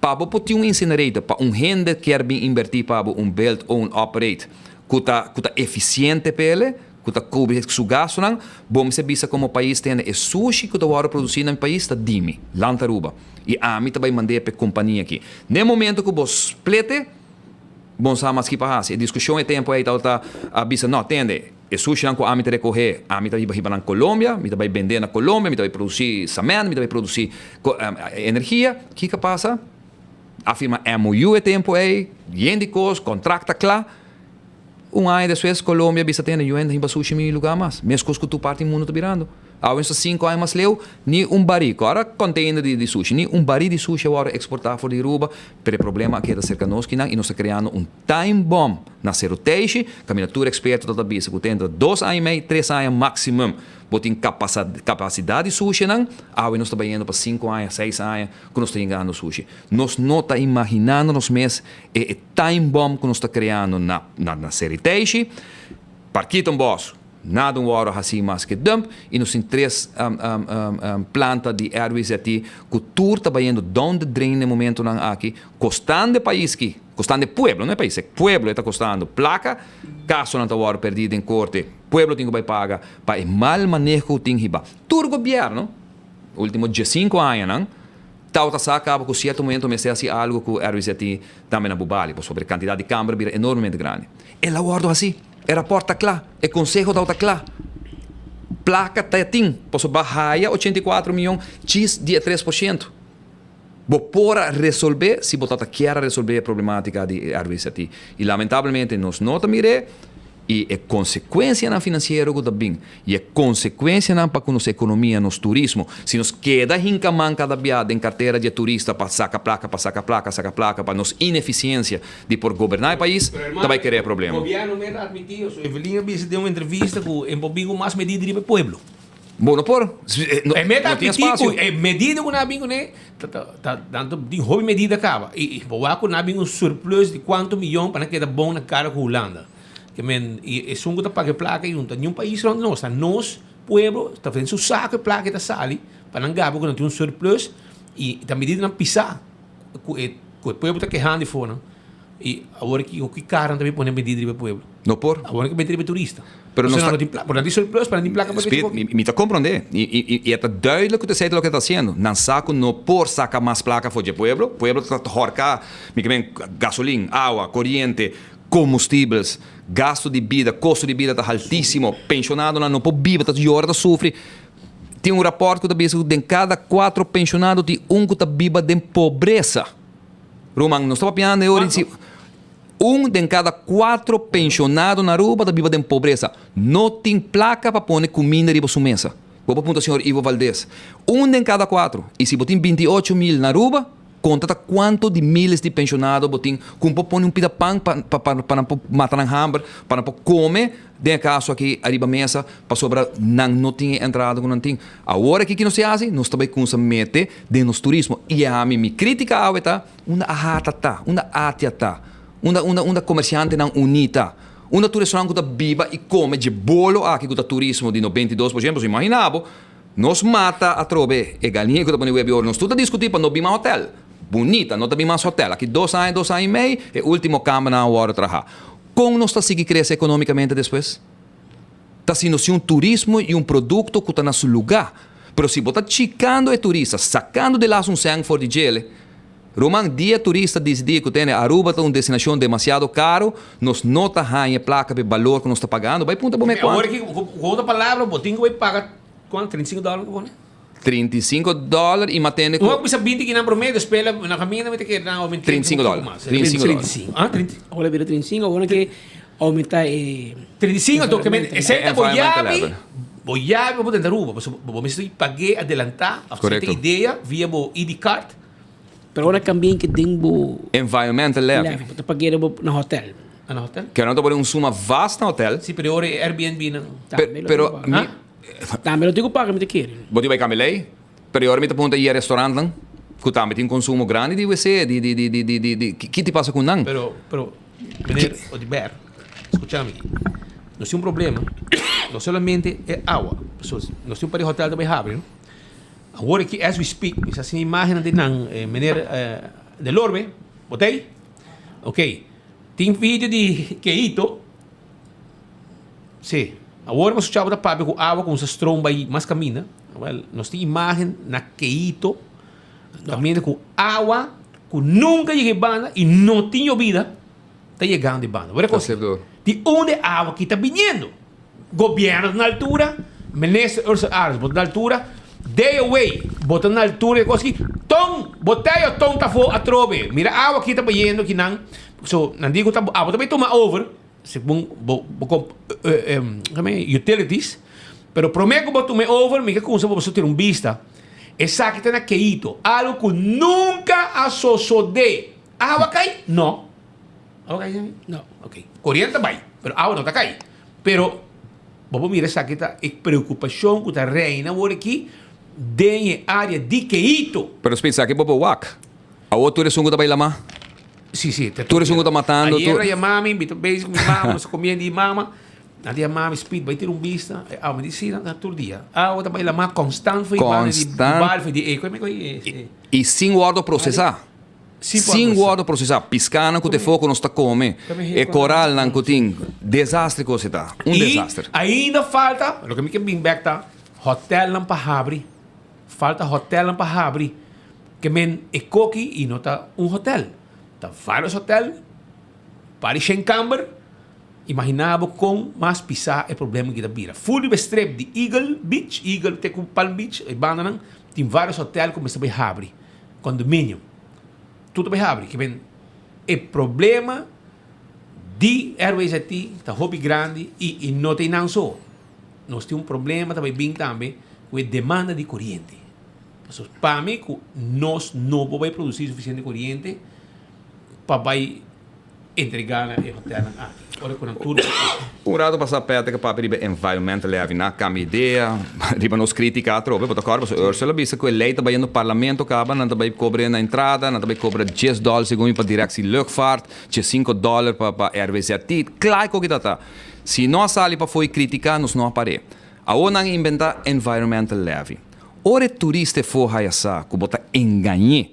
Pa bo por tin un incinerator, pa un hende kier bin inberti pa bo un build, own, operate cu ta cu ta eficiente p'ele, cu ta cubri su gastonan, bo mester bisa como pais tende e sushi cu ta wordo produci na mi pais ta di mi, Land Aruba, y ami ta bay mand'e p'e compania aki. N'e momento cu bo split'e, bo no sa mas ki pa haci. E discusion e tempo ey tabata a bisa, no, tende, E sushinan ku ami ta rekohé, ami ta hiba hiba nan Colombia, mi ta bai bendé na Colombia, mi ta bai produsí samènt, mi ta bai produsí energia. Kiko a pasa? A firma MOU e tempu ei, yen di kos, kontrakt ta kla. Un aña despues Colombia bisa tende, yu hende hiba sushi mi lugá mas. Meskos ku tur parti mundu ta birando. Awe nos ta sinku aña mas leu, ni un barí, ku ora container di sushi, ni un barí di sushi a wòrdu eksportá for di Aruba, pero e problema a keda serka nos kinan i nos ta kreando un Time bomb na Seru Teishi, kaminda tur eksperto ta ta bisa ku ta entra dos aña i mei, tres aña maksimum bo tin kapasidat di sushinan, awe nos ta bayendo pa sinku aña, seis aña ku nos ta yengando sushi. Nos no ta imaginando nos mes e time bomb ku nos ta kreando na na Seru Teishi. Parkietenbos, nada un wòrdu hasí mas ke dump i nos tin tres planta di RWZI ku tur ta bayendo down the drain na e momentunan aki, kostando e pais ki. Kostando e pueblo, no e pais, e pueblo e ta kostando plaka, kasonan ta wòrdu pèrdí den korte, pueblo tin ku bai paga pa e mal maneho ku tin hiba. Tur gobièrnu, último diesinku añanan, tabata sa kaba ku sierto momento mester hasi algu ku RWZI tambe na Bubali, pasobra e kantidat di kamber a bira enormemente grandi. El a wòrdu hasi, e rapòrt ta kla, e konseho tabata kla. Plaka ta tin, pasobra haya 84 mion chis di e 3%. Bo por a resolvé si bo tabata kier a resolvé e problematica di e RWZI. Y lamentablemente nos no ta mir'é y e consecuencianan financiero cu ta bin y e consecuencianan pa cu nos economia, nos turismo, si nos keda hinca man cada bia den cartera di e turista pa saca placa, pa saca placa, saca placa pa nos ineficiencia di por goberna e pais, ta bay crea problema. Gobierno mester admiti, Evelyn a bisa den un entrevista cu e por bin cu mas medida riba e pueblo. Bo no por. No, e meta no tin espacio. E medida ku nan a bin kuné, ta, ta, ta, nan ta tin hopi medida kaba. I, i bo wak ku nan a bin un surplus di kuantu miyon pa nan keda bon na kara ku Hulanda. Ke men, i esun ku ta paga e plaka i un ta niun pais rònt nos. Ta nos pueblo ta den su sako e plaka i ta sali pa nan gaba ku nan tin un surplus i ta medidanan pisá ku e ku e pueblo ta kehando di for nan. I awor ki ki kara nan ta bin pone medida riba e pueblo? No por. Awor nan ke mete riba e turista. Pero nos ta. Por nan tin surplus, pero nan tin plaka pa Speed, mi, mi ta komprondé. I, i, i e ta duidelijk ku ta esei ta loke ta hasiendo. Nan sa ku no por saka mas plaka for dje pueblo. Pueblo ta hòrká, mi ke men, gasolin, awa, koriente, komustibels, gasto di bida, kosto di bida ta haltísimo. Penshonadonan no por biba, ta yora, ta sufri. Tin un rapòrt ku ta bisa ku den kada kuatro penshonado tin un ku ta biba den pobresa. Ruman, nos ta papiando e ora di un den cada cuatro pensionado na Aruba ta biba den pobresa. No tin placa pa pone cuminda riba su mesa. Bo por puntra señor Ivo Valdez. Un den cada cuatro. Y si bo tin 28 mil na Aruba, conta ta cuanto di miles di pensionado bo tin cu por pone un pida pan pa pa pa nan por mata nan hamber, pa nan por come Den e kaso aki ariba mesa pasobra nan no tin e entrada ku nan tin. Awor aki ki nos ta hasi? Nos ta bai kumsa mete den nos turismo. I ami mi kritika awe ta unda AHATA ta? Unda ATIA ta? Unda unda unda komersiantenan uní ta? Unda tur esnan ku ta biba i kome dje bolo aki ku ta turismo di 92 por shento? Pasobra imagina bo nos mata atrobe e galiña ku ta pone webi oro. Nos tur ta diskutí pa no bin mas hotel. Bunita no ta bin mas hotel. Aki dos aña dos aña i mei e ultimo kambernan a wòrdu traha. Kon nos ta sigui krese ekonomikamente despues? Ta si nos tin un turismo i un produkto ku ta na su lugá. Pero si bo ta chikando e turista, sakando di las un sèn for di djele, ruman, dia turista disidí ku tene Aruba ta un destinashon demasiado karu, nos no ta haña e plaka pa e balor ku nos ta pagando. Bai punta bo me Awor kuantu. aki, ku otro palabra, bo tin ku bai paga kuantu? 35 dòler ku pone? 35 dòler i matende ku. Un a kuminsá 20 kinan promé, despues la na kaminda mi ta kere nan oument'é 35 dòler. 35 dòler. 35. Ah, 30. Awor a bira 35, awor nan ke oumentá e. 35 anto ke men esei ta bo Environmental yabi, level. bo yabi pa bo tenta Aruba, pasobra bo mester pag'é adelantá òf Korekto. seta idea via bo ID card. Pero ora kambien ke den bo. Environmental levy. Levy, bo ta pag'é den bo na hotel. Ah, na hotel? Ke nan ta pone un suma vast na hotel. Si, pero e ora e Airbnb nan. Tambe lo Pero tin ku mi. paga. Tambe lo tin ku paga mi ta kere. Bo tin bai kambia lei, pero e ora mi ta punta e restaurantnan ku tambe tin konsumo grandi di wc, di di di di di di di ki ti pasa ku nan? Pero, pero, meneer Odiber, skucha mi, nos tin un problema, no solamente e awa, pasobra nos tin un par di hotel ta bai habri, no? Awor aki as we speak, mi sa haciendo imagennan di nan, meneer Delorme, bo ta ei? Ok, tin video di Keito. Sí. Awor nos chavo ta papia ku awa ku sa stroom bai mas kaminda. Wel, nos tin imagen na Keito kaminda ku awa ku nunka yega e banda i no tin yobida ta yegando e banda. Wor e kos? Di unda e awa aki ta biniendo? Gobierno ta na altura, Minister Ursula Arends bo ta na altura, DOW bo ta na altura di e kos aki. Ton, botella ton ta afó atrobe. Mira awa aki ta bayendo akinan. So, nan di ku ta abo ta bai tuma over. Segun bo bo comp utilities, pero prome ku bo tuma e over mi ke kumsa bo tira un bista. Esaki ta na Keito, algo ku nunka a sosode. Awa kai? No. Awa kai Sammy? No. Ok. Koriente ta bai, pero awa no ta kai. Pero bo por mira esaki ta e preokupashon ku ta reina awor aki den e área di Keito. Pero Speed, esaki bo por wak. Awor tur esun ku ta bai lama? Sí, sí. Tur esun ku ta matando. Ayer a yama mi, mi ta bezig ku mi mama, nos ta komiendo di mama. Nan ta yama mi, Speed, bai tira un bista. E awa mi di, sí, nan ta tur dia. Awa ta bai lama konstant for di banda di balfa di e. Kome ku E sin wòrdu prosesá. Sin wòrdu prosesá. Piskanan ku ta e fo ku nos ta kome. E koralnan ku tin. Desastre kos e ta. Un desaster. I ainda falta, loke mi ke bin bèk ta, hotèlnan pa habri. Falta hotèlnan pa habri. Ke men e koki i no ta un hotel. Ta varios hotel, par di shen kamber. Imagina bo kon mas pisá e problema aki ta bira. Full riba e strip di Eagle Beach, Eagle te ku Palm Beach, e bandanan, tin varios hotel ku mester bai habri, condominium. Tur ta bai habri. Ke men e problema di Airways Haiti ta hopi grandi i i no ta einan so. Nos tin un problema ta bai bin tambe ku e demanda di koriente. Pasobra pa mi ku nos no por bai produsí sufisiente koriente pa bai entregá na e hotelnan aki. Ora ku nan tur por usa. Un rato pasá Patrick a papia riba environmental levy. Nan a kambia idea riba nos krítika atrobe. Bo ta kòrda pasobra Ursula a bisa ku e lei ta bayendo parlamento kaba. Nan ta bai kobra na entrada, nan ta bai kobra dies dòler segun mi pa Directie Luchtvaart, diesinko dòler pa pa RWZT. Kla e koki ta ta. Si no a sali pafó i krítika nos no a par'é. Awor nan a inventá environmental levy. Ora e turista e for haya sa ku bo ta engañ'é.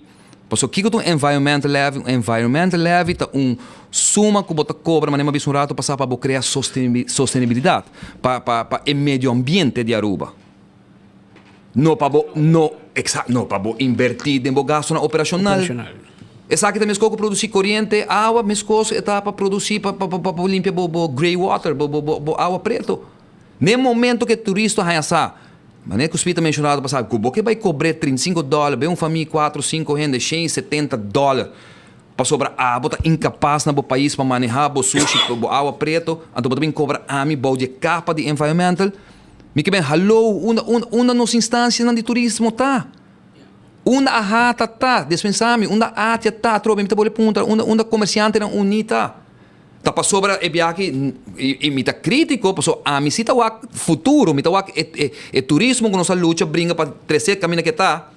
Pasobra kiko ta un environmental levy? Un environmental levy ta un suma ku bo ta kobra, manera mi a bisa un rato pasá, pa bo krea sostenibilidat pa pa pa e medio ambiente di Aruba. No pa bo no eksak no pa bo inbertí den bo gastunan operashonal. Esaki ta meskos ku produsí koriente, awa, meskos e ta pa produsí pa pa pa bo limpia bo bo grey water, bo bo bo awa preto. N'e momento ku e turista haña sa, manera ku Speed a menshoná rato pasá, ku bo ke bai kobr'é 35 dòler, bai un famia kuatro, sinku hende, 170 dòler, pasobra abo ta inkapas na bo pais pa manehá bo sushi, bo awa preto, anto bo ta bin kobra ami bou di e kapa di environmental? Mi ke ben, haló, unda, unda, unda nos instansianan di turismo ta? Unda AHATA ta? Despensá mi, unda ATIA ta? Atrobe mi ta bolbe puntra, unda, unda komersiantenan uní ta? Ta pasobra e biaha i mi ta kritiko pasobra ami si ta wak futuro, mi ta wak e turismo ku nos a lucha bringa pa trese kaminda ke ta,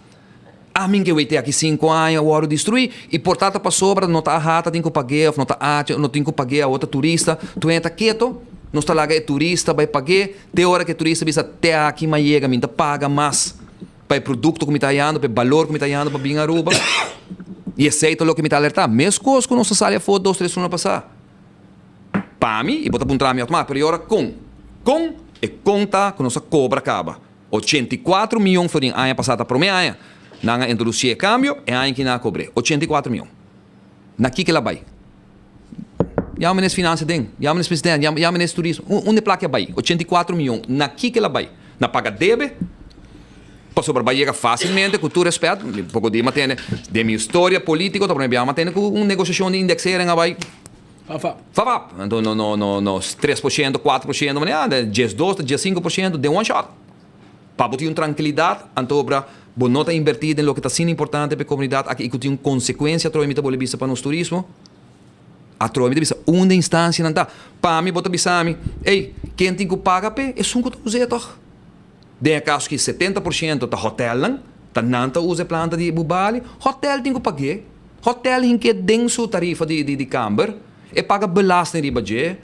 ami ke wete aki sinku aña a wòrdu destruí i por ta ta pasobra no ta AHA ta tin ku pag'é òf no ta ATIA no tin ku pag'é a otro turista, tur hende ta keto, nos ta laga e turista bai pag'é te ora ku e turista bisa te aki mi a yega mi no ta paga mas. Pa e produkto ku mi ta hayando, pa e balor ku mi ta hayando pa bin Aruba. I esei ta loke mi ta alertá. Meskos ku nos a sali afó dos tres luna pasá. Pa mi, i bo ta puntra mi otmar, pero i ora kon? Kon? E kon ta ku nos a kobra kaba. 84 mion florin aña pasá ta promé aña nan a introdusí e kambio, e aña aki nan a kobr'é. 84 mion. Na kiko el a bai? Yama minister finansia den, yama minister presidente, yama yama minister turismo. Unda e plaka a bai? 84 mion. Na kiko el a bai? Na paga debe? Pasobra bo a yega fásilmente, ku tur rèspèt, poko di mi a tende, den mi historia polítiko ta promé biaha mi a tende ku un negosiashon di indexering a bai Fafap. Fafap. Anto no no no no 3%, 4%, manera 12 ta 15% den one shot. Pa bo tin un trankilidat, anto obra bo no ta invertí den loke ta asina importante pa e komunidat aki i ku tin un konsekuensia atrobe mi ta bolbe bisa pa nos turismo. Atrobe mi ta bisa unda instansianan ta. Pa mi bo ta bisa mi, ey, ken tin ku paga p'e? Esun ku ta us'é tòg. Den e kaso ki 70% ta hotèlnan, ta nan ta usa e planta di Bubali, hotèl tin ku pag'é. Hotèl hink'é den su tarifa di di kamber, e paga belasting riba dje.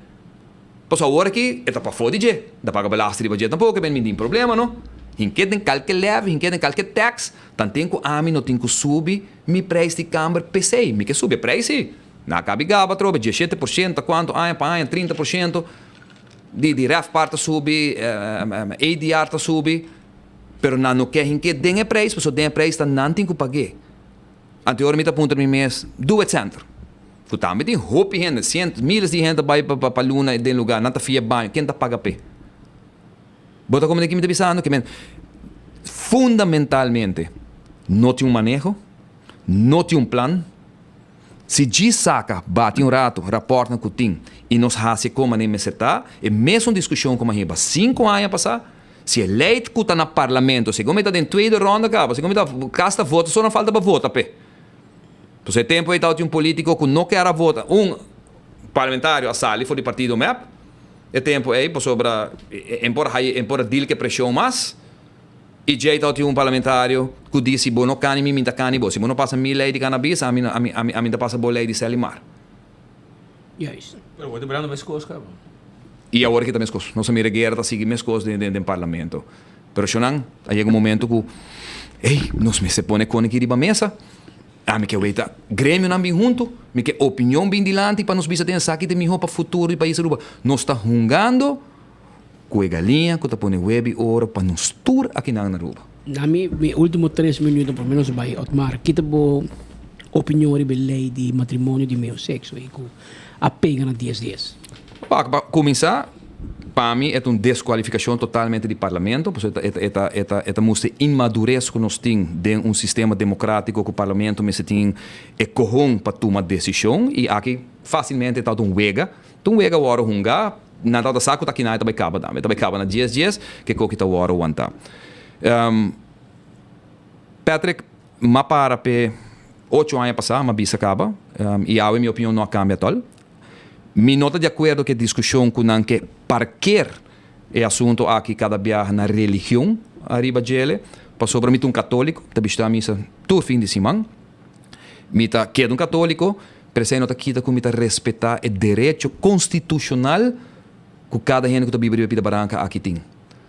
Pasobra awor aki e ta pafó di dje, no ta paga belasting riba dje tampoko, ben mi tin problema no. Hink'é den kalke levy, hink'é den kalke tax, tanten ku ami no tin ku subi mi prijs di kamber p'esei. Mi ke subi e prijs si. Na kabi gaba atrobe 17% kuantu aña pa aña 30% di di RevPAR ta subi, ADR ta subi, pero nan no ke hink'é den e prijs pasobra den e prijs ta nan tin ku pag'é. Anto ora mi ta puntra mi mes, Do it center. Ku tambe tin hopi hende, sientos, miles di hende ta bai pa pa luna den lugar, nan ta fia baño, ken ta paga p'e? Bo ta komprende ki mi ta bisando? Ke men, fundamentalmente no tin un maneho, no tin un plan. Si djis saka, bati un rato, rapòrtnan ku tin i nos hasi e kon manera mester ta, e mesun diskushon ku mi a hiba sinku aña pasá, Si e ley cu ta na parlamento, segun mi ta den tweede ronde caba, segun mi ta casta vota, so nan falta pa vota p'e. Pasobra e tempo ey tabatin un politico cu no kier a vota, un parlamentario a sali for di partido mep e tempo ey pasobra e por haya, e por a deal cu e presion mas, y djey tabatin un parlamentario cu di si bo no cani mi, mi ta cani bo, si bo no pasa mi ley di cannabis, ami ami ami ta pasa bo ley di Celimar. Juist. Pero bo ta mirando mescos caba. Y awor aki ta mescos. Nos a mira guera ta sigui mescos den den parlamento. Pero shonan, a yega un momento cu, ey, nos mester pone con aki riba mesa. Ami ke weta gremionan bin hunto, mi ke opinion bin dilanti pa nos bisa den esaki ta e miho pa futuro di pais Aruba. Nos ta hungando cu e galiña cu ta pone webi oro pa nos tur akinan na Aruba. Na mi mi ultimo tres minuto por menos bai Otmar, kita bo opinion riba e ley di matrimonio di medio sexo y cu a pega na dies dies? Pa pa cuminsa, pa mi e ta un descualificacion totalmente di parlamento, pasobra e ta e ta e ta e ta mustra e inmadurez cu nos tin den un sistema democratico cu parlamento mester tin e cohon pa tuma decision y aki facilmente ta un wega Ta un wega wòrdu hunga, nan tabata sa ku ta kina e ta bai kaba tambe. E ta bai kaba na dies dies, ke koki ta wòrdu wantá. Patrick, m'a para p'e ocho aña pasá, m'a bisa kaba, i awe mi opinion no a kambia tòl. Mi no ta di akuerdo ku e diskushon ku nan ke parker e asuntu aki kada biaha na religion ariba djele, pasobra mi ta un katóliko, ta bishitá misa tur fin di siman. Mi ta keda un katóliko, pero esei no ta kita ku mi ta respetá e derecho konstitushonal ku kada hende ku ta biba riba e pida baranka aki tin.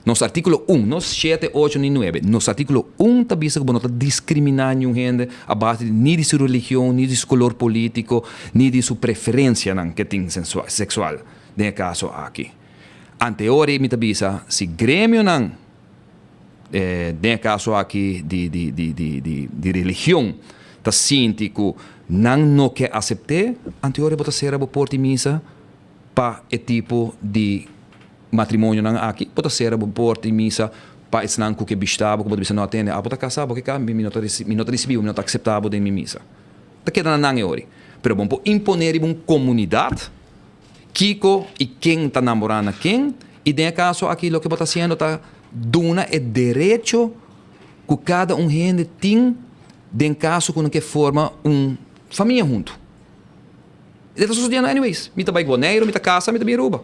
Nos artíkulo un, no shete, ocho ni nuebe, nos artíkulo un ta bisa ku bo no ta diskriminá niun hende a base di ni di su religion, ni di su kolor polítiko, ni di su preferensianan ke tin seksual den e kaso aki. Anteori mi ta bisa si gremionan. Den e kaso aki di di di di di di religion ta sinti ku nan no ke asept'é, anto ora bo ta sera bo porta i misa pa e tipo di matrimonionan aki, bo ta sera bo porta i misa pa esnan ku ke bishita bo, ku bo ta bisa no atende, abo ta kasá, bo ke ka, mi no ta mi no ta risibí bo, mi no ta akseptá bo den mi misa. Ta keda na nan e ora. Pero bo no por imponé riba un komunidat kiko i ken ta namorá na ken, i den e kaso aki loke bo ta hasiendo ta duna e derecho ku kada un hende tin den kaso ku nan ke forma un famia huntu. E ta sosodiendo anyways. Mi ta bai Boneiru, mi ta kasa, mi ta bin Aruba.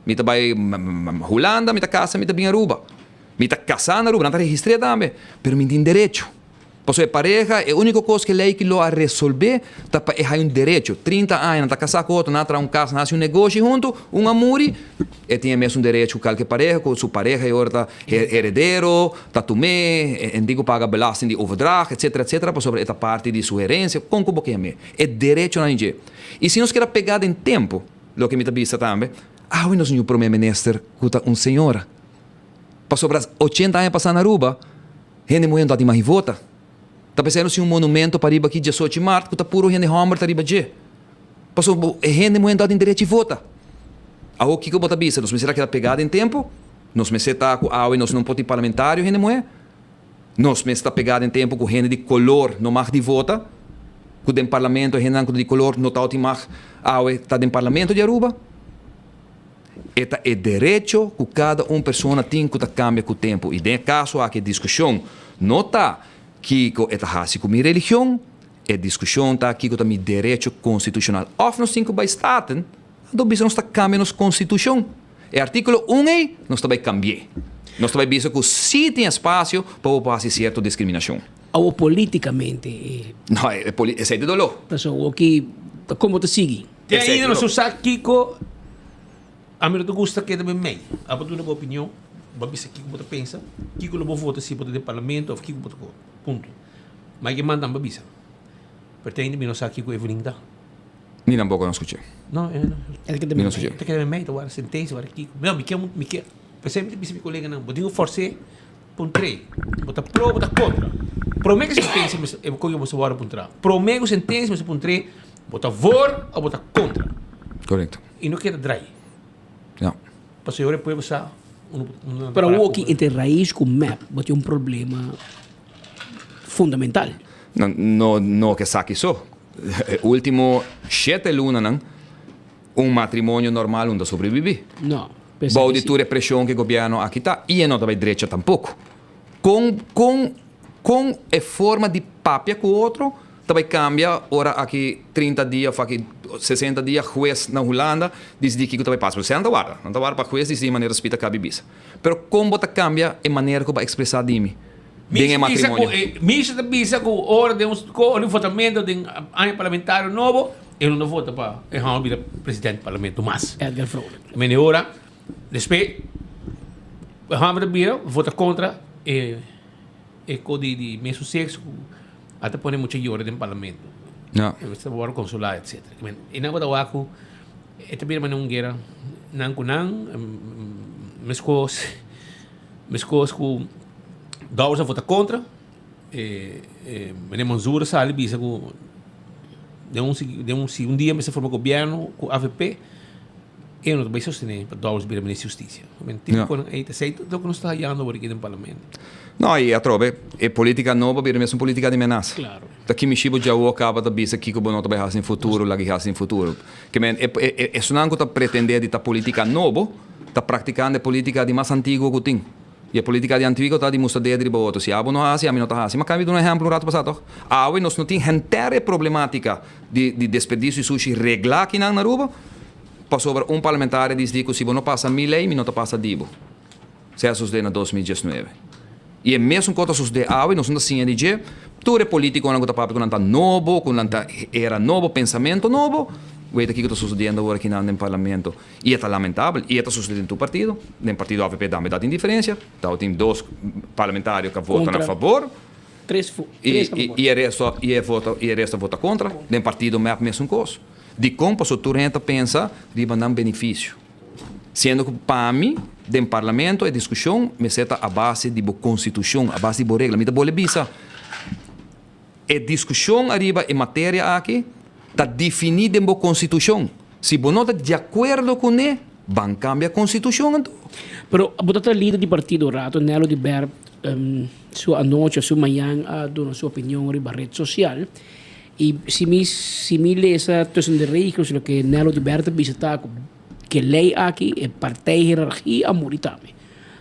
Mi ta bai Hulanda, mi ta kasa, mi ta bin Aruba. Mi ta kasá na Aruba, nan ta registr'é tambe, pero mi tin derecho. Pasobra e pareha, e úniko kos ku e lei ki lo a resolbé ta pa e haña un derecho. 30 aña nan ta kasá ku otro, nan a traha un kas, nan a hasi un negoshi huntu, un a muri, e tin e mesun derecho ku kalke pareha, ku su pareha e ora ta heredero, ta tum'é, e tin ku paga belasting di overdracht, etsetera, etsetera, pasobra e ta parti di su herensia, kon ku bo ke yam'é. E derechonan di dje. I si nos keda pegá den tempu, loke mi ta bisa tambe, awe nos tin un promé minister ku ta un señora. Pasobra 80 aña pasá na Aruba, Hende muhé no ta tin mas vota. Ta pensando si un monumento pariba aki 18 mart ku ta puro hende hòmber ta riba dje. Pasobra bo e hende muhé no ta tin derechi vota. Awor kiko bo ta bisa? Nos mester a keda pegá den tempu? Nos mester ta ku awe nos no por tin parlamentario hende muhé? Nos mes ta pegá den tempu ku hende di kolor no mag di vota, ku den parlamento hendenan ku ta di kolor no tabatin mag awe ta den parlamento di Aruba. E ta e derecho ku kada un persona tin ku ta kambia ku tempu. I den e kaso aki e diskushon no ta kiko e ta hasi ku mi religion, e diskushon ta kiko ta mi derecho konstitushonal. Òf nos tin ku bai Staten, anto bisa nos ta kambia nos konstitushon. E artíkulo un ei nos ta bai kambi'é. Nos ta bai bisa ku sí tin espasio pa bo por hasi sierto diskriminashon. Awor polítikamente e. No, e poli, esei ta doló. Pasobra awor ki, ta komo ta sigui? Te ainda nos no sa kiko, ami no ta gusta keda men mei. Abo duna bo opinion, bo a bisa kiko bo ta pensa, kiko lo bo vota si bo ta den parlamento of kiko bo ta ko. Punto. Mike Eman tambe a bisa. Pero te ainda mi no sa kiko Evelyn ta. Mi tampoco no scuché. No, eh, no. El keda Mi no scuché. Ta keda men mei, ta wara sentencia, wara kiko. No, mi ke, mi ke, p'esei mi ta bisa mi coleganan, bo tin ku fors'é puntr'é. Bo ta pro, bo ta contra. Prome ku sentencia mester, e koe bo wòrdu puntrá. Prome ku sentencia mester puntr'é, bo ta voor of bo ta contra. Correcto. I no keda drai. Ja. Pasobra ora e pueblo sa, uno, uno Pero awor aki entre Raiz ku mep bo tin un problema fundamental. No, no, no ke esaki so. E ultimo shete lunanan un matrimonio normal un ta sobrevivi. No, Bou di tur e presion ku e gobierno aki ta i e no ta bai drecha tampoko. Kon kon kon e forma di papia ku otro ta bai kambia ora aki trinta dia of aki sesenta dia hues na Hulanda disidi kiko ta bai pasa? Pasobra nan ta warda, nan ta warda pa hues disidi manera spita kabi bisa. Pero kon bo ta kambia e manera ku bo a ekspresá di mi den e matrimonio? Misha ta bisa ku ora den un ora di votamento den aña parlamentario nobo e no ta vota pa e hòmber bira presidente di parlamento mas. Edgar Vrolijk. Mene ora despues e hòmber ta bira vota kontra e e ko di di mesun sekso ku a ta pone mucha yora den parlamento. Ja. E ta wòrdu konsolá etcetera. E nan bo ta wak ku E ta bira manera un guera nan ku nan, meskos meskos ku Dowers a vota kontra, e e meneer Manzoor a sali bisa ku den un den un si un dia mester forma gobièrnu ku avp e no ta bai sostené pa Dowers bira minister di hustisia. Tipo konan ei ta esei ta loke nos ta hayando awor aki den parlamento. No, i atrobe e politica nobo a bira mes un politica di menasa. Claro. Ta kimi shi bo djawo caba ta bisa kico bo no ta bay haci den futuro, laki haci den futuro. Ke men, e, e, esunnan cu ta pretende di ta politica nobo, ta practicando e politica di mas antiguo cu tin. I e politica di antiguo ta di mustra dedo riba otro. Si abo no haci, ami no ta haci. Ma cambia duna un ehempel un rato pasa toch? Awe nos no tin henter e problematica di, di desperdicio di sushi regla akinan na Aruba, pasobra un parlamentario disdi cu si bo no pasa mi ley, mi no ta pasa di bo. Esei a sosodé na 2019. I e mesun kos ta sosodé awe, nos no ta siña di dje. Tur e polítikonan ku ta papia ku nan ta nobo, ku nan ta era nobo, pensamentu nobo, weta kiko ta sosodiendo awor akinan den parlamento. I e ta lamentabel. I e ta sosodé den tur partido. Den partido avp tambe ta tin diferensia. Tabatin dos parlamentario ku a vota na fabor. I e resto i e vota i e resto a vota kontra. Den partido mep mesun kos. Dikon? Pasobra tur hende ta pensa riba nan benefisio. Siendo cu pa mi, den Parlamento e discusion mester ta a base di bo Constitucion, a base di bo regla. Mi ta bole bisa, e discusion ariba e materia aki ta defini den bo Constitucion. Si bo no ta di acuerdo cune, ban cambia Constitucion anto. Pero bo ta ta lider di partido rato, Nelo di Ber su anochi of su mañan a duna su opinion riba red social y si mi si mi lesa tussen de regels loke Nelo di Ber ta bisa ta cu Ke lei aki e partijhierarchie a muri tambe.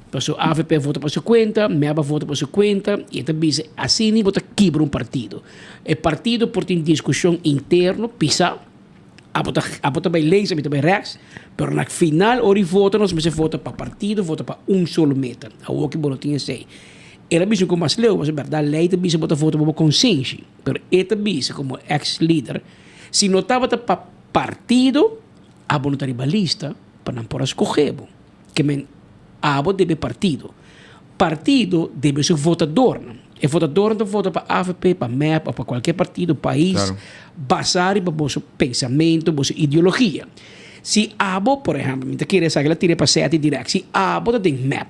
Paso avp a vota pa su cuenta, mep a vota pa su cuenta y e ta bisa asina bo ta kibra un partido. E partido por tin discusion interno pisa, abo ta abo ta bay links ami ta bay rechts, pero na final ora di vota nos mester vota pa partido, vota pa un solo meta. Awoki bo no tin esey. El a bisa cu mas leu, pasobra berdad lei ta bisa bo ta vota pa bo consenshi, pero e ta bisa como ex lider si no tabata pa partido, Abo no ta riba lista pa nan por a scoge bo. Ke men abo debe partido. Partido debe su votadornan. E votadornan ta vota pa avp, pa mep of pa cualkier partido, pais, Claro. basa riba boso pensamento, boso ideologia. Si abo, por ehempel, mi ta kere esaki la tira e pa seti direct, si abo ta den mep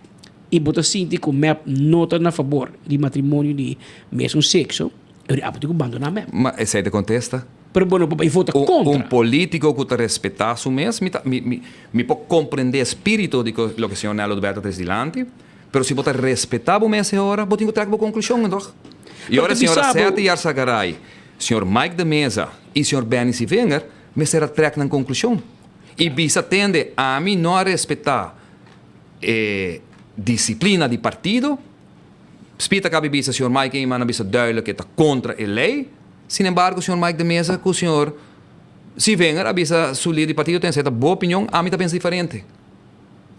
y bo ta sinti cu mep no ta na fabor di matrimonio di mesun sexo, abo tin cu bandona mep. Ma esey ta contesta? Pero bo no por bai vota kontra. Un politico cu ta respeta su mes, mi ta, mi, mi, mi por comprende e spirito di loke señor Nel Oduber ta trece dilanti, Pero si bo ta respetá bo mes e ora, bo tin ku trek bo konklushonnan tòg? I Pero ora ta señora bisa bo. Seti Yarzagaray, señor Mike de Meza i señor Benny Sievinger mester a trek nan konklushon. I bisa tende, ami no a respetá e disiplina di partido. Spita kabi bisa señor Mike Eman a bisa duidelijk e ta kontra e lei. Sin embargo señor Mike de Meza ku señor Sievinger a bisa su lider di partido tende esei ta bo opinion, ami ta pensa diferente.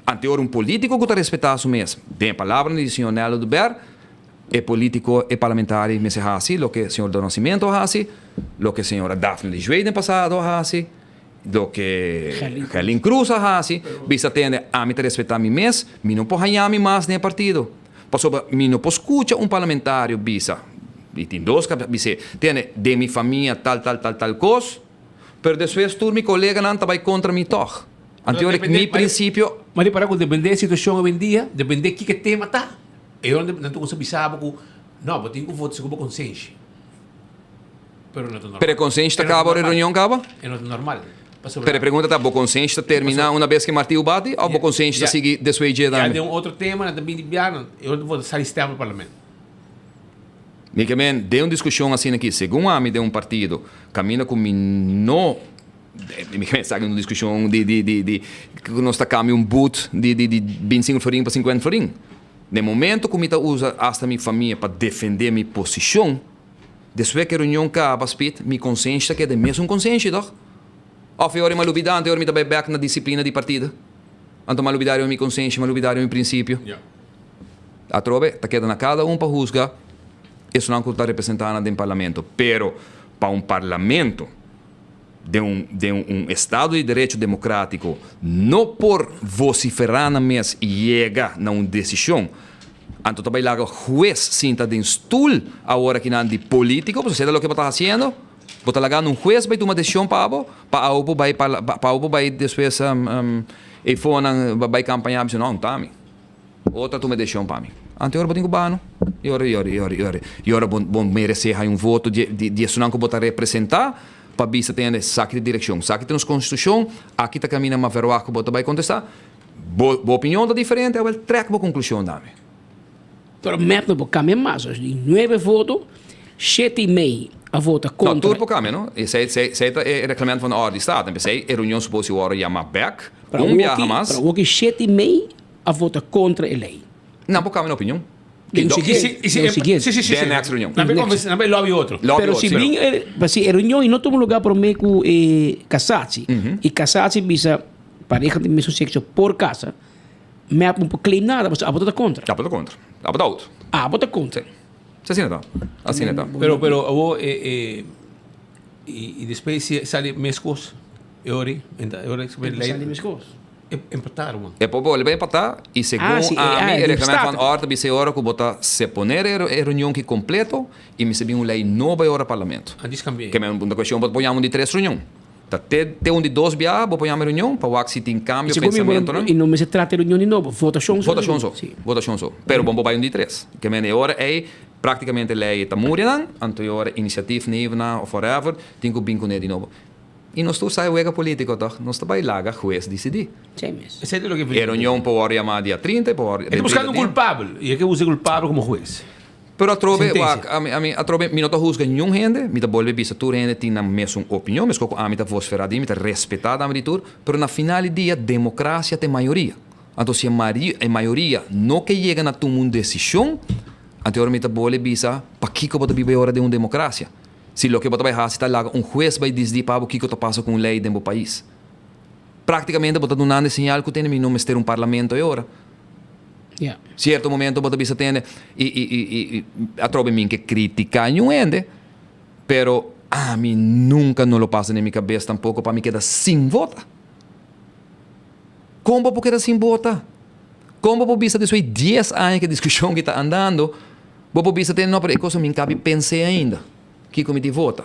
Anteor un politico cu ta respeta su mes. Den e palabranan di señor Nel Oduber, e politico, e parlamentario mester haci loke señor Do Nascimento a haci, loke señora Daphne Lejuez den pasado a haci, loke Gerlin Cruz a haci, bisa tende, ami ta respeta mi mes, mi no por haña mi mas den e partido. Pasobra mi no por scucha un parlamentario bisa, y tin dos cu a bis'é, tende, den mi famia tal, tal, tal, tal cos, pero despues tur mi coleganan ta bay contra mi tog. Anto ora mi prinsipio. Ma ripará ku dependé e situashon awendia, dependé kiko e tema ta, e ora nan ta kuminsá bisa bo ku no, bo tin ku vota segun bo konsenshi. Pero no ta normal. Pero e konsenshi ta kaba ora e reunion kaba? E no ta normal. Pasobra. Pero e pregunta ta, bo konsenshi ta terminá una bes ku e martiu bati òf bo konsenshi ta sigui despues dje Ya tambe? den un otro tema nan ta bini bia, nan e ora ta vota sali stèm pa parlamento. Mi ke men, den un diskushon asina aki, segun ami den un partido, kaminda ku mi no. Mi ke mester un diskushon di di di di ku nos ta kambia un but di di di bintisingu florin pa sinkuenta florin. Den momento ku mi ta usa asta mi famia pa defendé mi posishon, despues ku e reunion kaba spit, mi konsenshi ta keda e mesun konsenshi tòg? Òf e ora mi a lubidá anto e ora mi ta bai bèk na disiplina di partido? Anto mi a lubidá riba mi konsenshi, mi a lubidá riba mi prinsipio? Atrobe ta keda na kada un pa husga esunnan ku ta representá nan den parlamento. Pero pa un parlamento. Den un den un estado di derecho democratico no por vocifera nan mes y yega na un decision. Anto ta bay laga huez sinta den stoel awor aki nan di politico, pasobra esey ta loke bo ta haciendo. Bo ta lagando un huez bay tuma decision pa abo, pa abo por bay pa abo por bay despues eyfonan bay campaña bisa no, no ta ami. Otro a tuma e decision pa mi. Anto e ora bo tin cu bano. E ora, e ora, e ora, e ora, e ora bo, bo merece hay un voto di, di, di esunnan cu bo ta representa pa bisa tende esaki ta direccion, esaki ta nos constitucion, aki ta camina ma verwagt cu bo ta bay contesta. Bo, bo opinion ta diferente, awel trek bo conclusion dame. Pero mep no por cambia mas, dus di nuebe voto, shete y mei a vota No, contra. tur por cambia, no? Esey, esey, esey ta e reglamento van de orde di Staten. P'esey e reunion supos si worde yama bek, Pero un awoki, biaha mas. pero awoki shete y mei a vota contra e ley. Nan por cambia na opinion. Den siguiente, den siguiente. Sí, sí, sí. Den next reunion. Nan bay nan bay lobby otro. Lobby Pero otro, si sí. bin e, pa si e reunion y no tuma lugar prome cu e casatie, y casatie bisa pareha di mismo sexo por casa, mep no por claim nada, pasobra abo ta contra. Abo ta contra. Abo ta out. Abo ta contra. Sí. Sí, asina ta. Asina ta. Pero, pero abo e, e, y, y despues si sali mescos, e ori, e ori, Sali mescos. Empatá, ruman. E por bolbe empatá i segun Ah, si, e, ami ah, e di reglamento van Staten. orde bisa e ora ku bo ta seponer e e reunion ki kompleto i mester bin un lei nobo e ora parlamento. Ah, dis kambi'é. Ke men un kuestion bo ta por yama un di tres reunion. Ta te te un di dos biaha bo por yama e reunion pa wak si tin kambio Segun mi bo pensamentonan. i no mester trata e reunion di nobo, votashon so. Votashon so, Si. votashon so. Pero bo por bai un di tres. Ke men e ora ei praktikamente lei ta muri nan, anto e ora initiatiefnemer of whatever tin ku bin kuné di nobo. I nos tur sa e wega politico toch? Nos ta bay laga huez dicidi. Esey mes. Esey ta loke E reunion por worde yama dia 30 y por worde E ta buscando un culpabel y e ke usa e culpabel como huez. Pero atrobe, Sentencia. wak, ami, ami, atrobe mi no ta huzga niun hende, mi ta bolbe bisa tur hende tin nan mesun opinion, meskos ku ami ta vosfera di, mi ta respeta dame di tur, pero na final di dia democracia ta e mayoria. Anto si e mari, e mayoria no ke yega na tuma un decision, anto e ora mi ta bolbe bisa pakiko bo ta biba e ora den un democracia? Si loke bo ta bai hasi ta laga un hues bai disdi pa bo kiko ta pasa ku un lei den bo pais. Praktikamente bo ta dunando e señal ku tende mi no mester un parlamento e ora. Sierto momento bo ta bisa tende i i i i atrobe mi ke kritika niun hende pero ami nunka no lo pasa den mi kabes tampoko pa mi keda sin vota. Kon bo por keda sin vota? Kon bo por bisa despues di dies aña ku e diskushon ki ta andando Bo por bisa te no, pero e cosa mi n'cabi pens'é ainda. Kico mi di vota?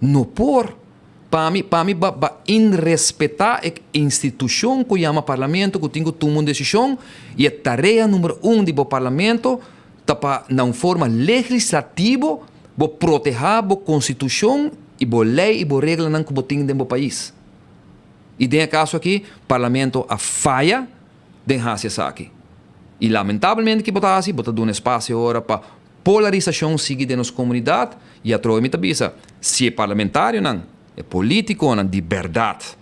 No por. Pa mi, pa mi ba, ba inrespetá e institucion cu yama Parlamento cu tin cu tuma un decision y e tarea numero un di bo Parlamento ta pa na un forma legislativo bo protehá bo constitucion y bo ley y bo reglanan cu bo tin den bo pais. Y den e caso aki Parlamento a faya den haci esaki. I lamentablemente ki bo ta hasi? Bo ta duna espasio ora pa polarisashon sigui den nos komunidat i atrobe mi ta bisa, si e parlamentarionan, e politikonan di bèrdat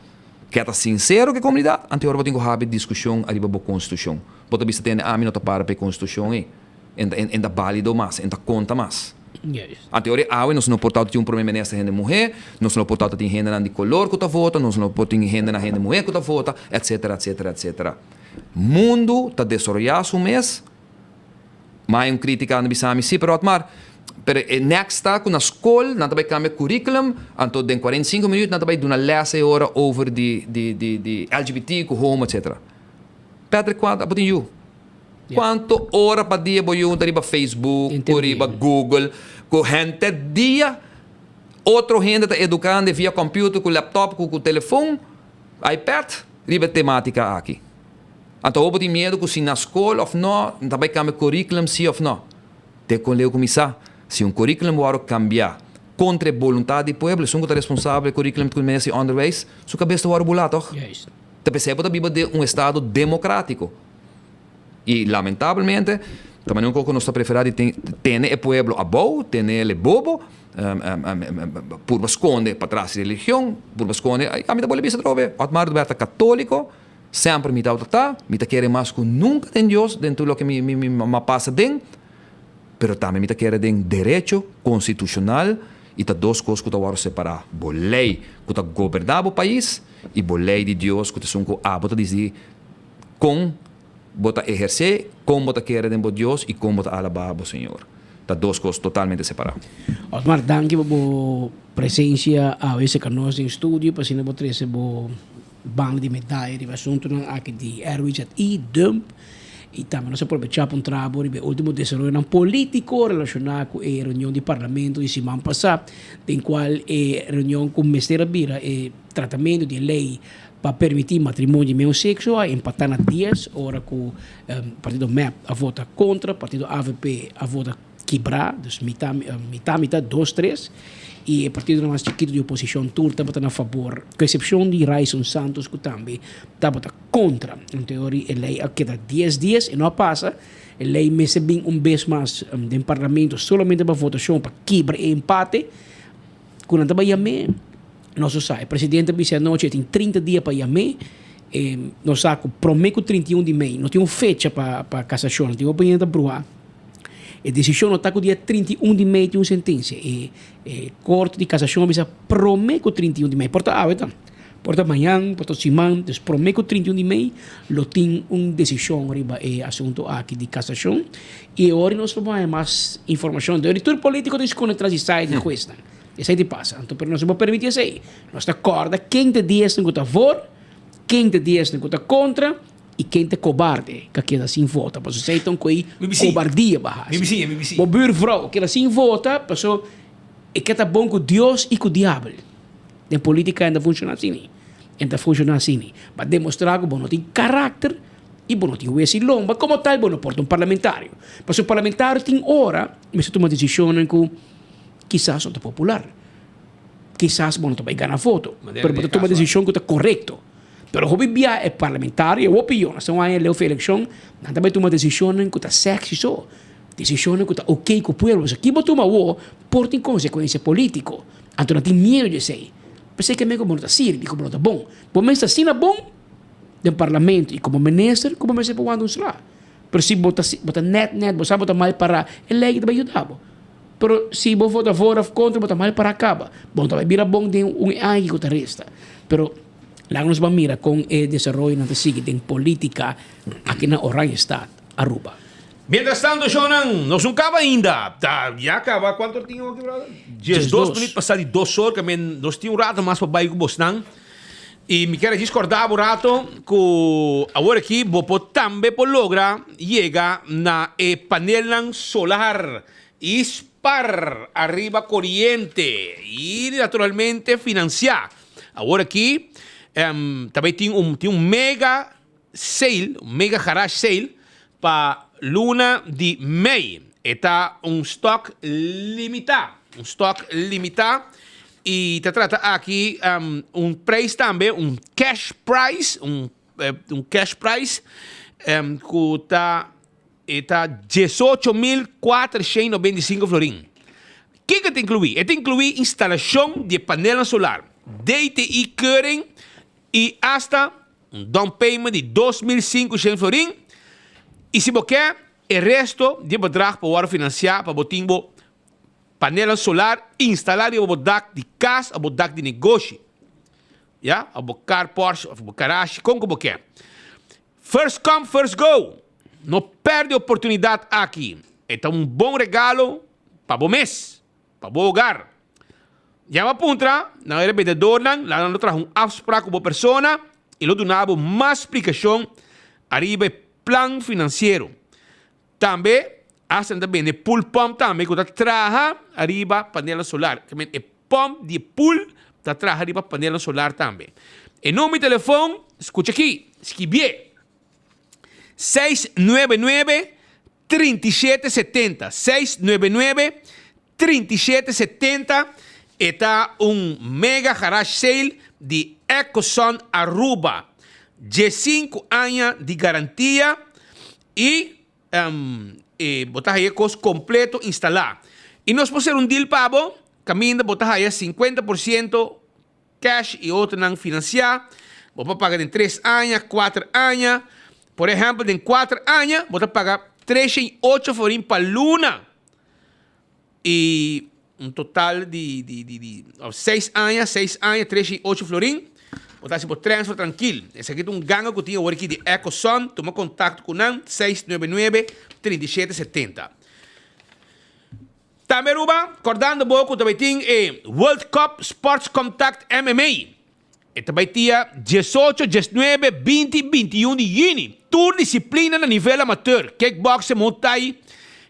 ke ta sinsero ku e komunidat, anto e ora bo tin ku habi diskushon ariba bo konstitushon. Bo ta bisa tende ami no ta para pa e konstitushon ei, e ta balido mas, e ta konta mas. Anto e ora awe nos no por ta tin un prome minister hende muhé, nos no por ta tin hendenan di kolor ku ta vota, nos no por tin hendenan hende muhé ku ta vota, etcetera, etcetera, etcetera. Mundu ta desaroyá su mes. Ma hay un crítica anda bisa mi, sí, pero Otmar, pero e next ta cu na school nan ta bay cambia curriculum, anto den 45 minuut nan ta bay duna les e ora over di di di di LGBT cu homo etcetera. Patrick cuanto abo tin yu? Cuanto ora pa dia bo yu ta riba Facebook cu riba Google cu henter dia otro hende ta educando via computer cu laptop cu cu telefon, iPad riba e tematica aki. Anto awor bo tin miedu ku si na skol òf nò, ta bai kambia curriculum si òf nò. Te kon leu ku mi sa, si un curriculum wòrdu kambiá kontra e boluntat di pueblo, esun ku ta responsabel e curriculum ku Minister di Onderwijs, su kabes ta wòrdu bulá tòg? Ta p'esei bo ta biba den un estado demokratiko. I lamentablemente, ta manera un kos ku nos ta preferá di tene e pueblo abou, tene el e bobo, purba skonde patras di religion, purba skonde, ami ta bolbe bisa atrobe, Otmar Oduber ta katóliko, Semper mi tabata ta, mi ta kere mas ku nunka den Dios, den tur loke mi mi mi a pasa den, pero tambe mi ta kere den derecho konstitushonal i ta dos kos ku ta wòrdu separá, bo lei ku ta goberná bo pais i bo lei di Dios ku ta esun ku abo ta disidí kon bo ta ehersé, kon bo ta kere den bo Dios i kon bo ta alabá bo Señor. Ta dos kos totalmente separá. Otmar, danki pa bo presensia awe serka nos den studio pa asina bo trese bo Banda di medaya riba asuntunan aki di RWZI, dump, i tambe nos a probechá pa un trabo riba e último desaroyonan polítiko relashoná ku e reunion di parlamento di siman pasá, den kual e reunion ku mester a bira e tratamentu di e lei pa permití matrimonio di meun sekso a empatá na dies ora ku partido mep a vota kontra, partido avp a vota kibrá, dus mitá mitá mitá, dos tres, i e partidonan mas chikitu di oposishon tur tabata na fabor, ku eksepshon di Ryson Santos ku tambe tabata kontra. Anto e ora e lei a keda dies dies, e no a pasa, e lei mester bin un bes mas den parlamento solamente pa votashon pa kibra e empate ku nan ta bai yam'é. Nos no sa, e presidente a bisa anochi e tin 30 dia pa yam'é, e nos sa ku promé ku 31 di mei no tin un fecha pa pa kasashon, tin hopi hende ta bruhá. E desishon no ta ku dia 31 di mei tin un sentensia. E e korte di kasashon a bisa promé ku 31 di mei. Por ta awe ta, por ta mañan, por ta siman, dus promé ku 31 di mei lo tin un desishon riba e asuntu aki di kasashon. I e ora nos lo por haña mas informashon. Dor di tur polítiko ta skonde tras di sai di huesnan. Esei ta pasa. Anto pero nos no por permití esei. Nos ta kòrda ken ta di esnan ku ta for, ken ta di esnan ku ta kontra. I ken ta kobarde ka keda sin vota, pasobra esei ta un koe kobardia bo a hasi. Bo buurvrouw keda sin vota pasobra e ke ta bon ku Dios i ku diabel. Den politica e no ta funciona asina, e no ta funciona asina. Bo a demostra ku bo no tin karakter i bo no tin hues i lomba, komo tal bo no por ta un parlamentario. Pasobra parlamentario tin ora mester tuma decisionnan ku kisas no ta popular, kisas bo no ta bai gana voto, pero bo ta tuma decision ku ta korekto. Pero hopi bia e parlamentario, e hopi yo, nan un aña leu for elekshon, nan ta bai tuma desishonnan ku ta sexy so, desishonnan ku ta ok ku pueblo. Pasobra ki bo tuma awor por tin konsekuensia polítiko. Anto nan tin miedu di esei. P'esei ke men ku bo no ta sirbi, ku bo no ta bon. Bo mester asina bon den parlamento i komo minister ku bo mester por wanta un sla. Pero si bo ta bo ta nèt nèt, bo sa bo ta mal pará, e lei ta bai yuda bo. Pero si bo vota for òf kontra bo ta mal pará kaba. Bo no ta bai bira bon den un aña ku ta resta. Pero. Laga nos ban mira kon e desaroyonan ta sigui den politica aki na Oranjestad, Aruba. Mientras tanto shownan, nos no caba ainda. Ta ya caba, cuanto or tin aki brother? 12 minuut pasa di dos or, ke men nos tin un rato mas pa bai cu bosnan. Y mi kier a djis corda bo rato cu awor aki bo por tambe por logra yega na e panelnan solar y spar ariba coriente y naturalmente financia. Awor aki ta bay tin un tin un mega sale, un mega garage sale pa luna di mei. E ta un stock limita, un stock limita y ta trata aki un prijs tambe, un cash price, un un cash price cu ta. E ta 18495 florin. Kiko e ta inkluí? E ta inkluí instalashon di e panelnan solar, DTI keuring i asta un down payment di 2500 florin. I si bo ke, e resto di e bedrag por wòrdu finansiá pa bo tin bo panelnan solar instalá riba bo dak di kas òf bo dak di negoshi, ya, òf bo carport òf bo garashi, kon ku bo ke. First come, first go! No perde oportunidad aki. E ta un bon regalo pa bo mes, pa bo hogar. Yama puntra na e rebendedornan, laga nan lo traha un afsprak ku bo persona i lo duna bo mas splikashon ariba e plan finansiero. Tambe hasta nan ta bende pool pump tambe ku ta traha ariba panelnan solar. E pump di e pool ta traha riba panelnan solar tambe. E number di telefon, skucha aki, skibié, 699 37 70, 699 37 70, e ta un mega garage sale di Ecosun Aruba. 15 aña di garantia y E bo ta haya e kos kompleto instalá. I nos por ser un deal pa bo, kaminda bo ta haya 50% cash i otronan finansiá. Bo por paga den tres aña, kuater aña. Por ehèmpel, den kuater aña bo ta paga 308 florin pa luna. I un total di di di di of seis aña, seis aña, 308 florin. Bo ta hasi bo transfer trankil. Esaki ta un ganga ku tin awor aki di Ecoson. Tuma kontakto ku nan, 699 37 70. Tambe Aruba, kordando bo ku ta bai tin e World Cup Sports Contact MMA. E ta bai dia 18, 19, 20 i 21 di yüni. Tur disiplina na nivel amateur, kickboxing, Muay Thai,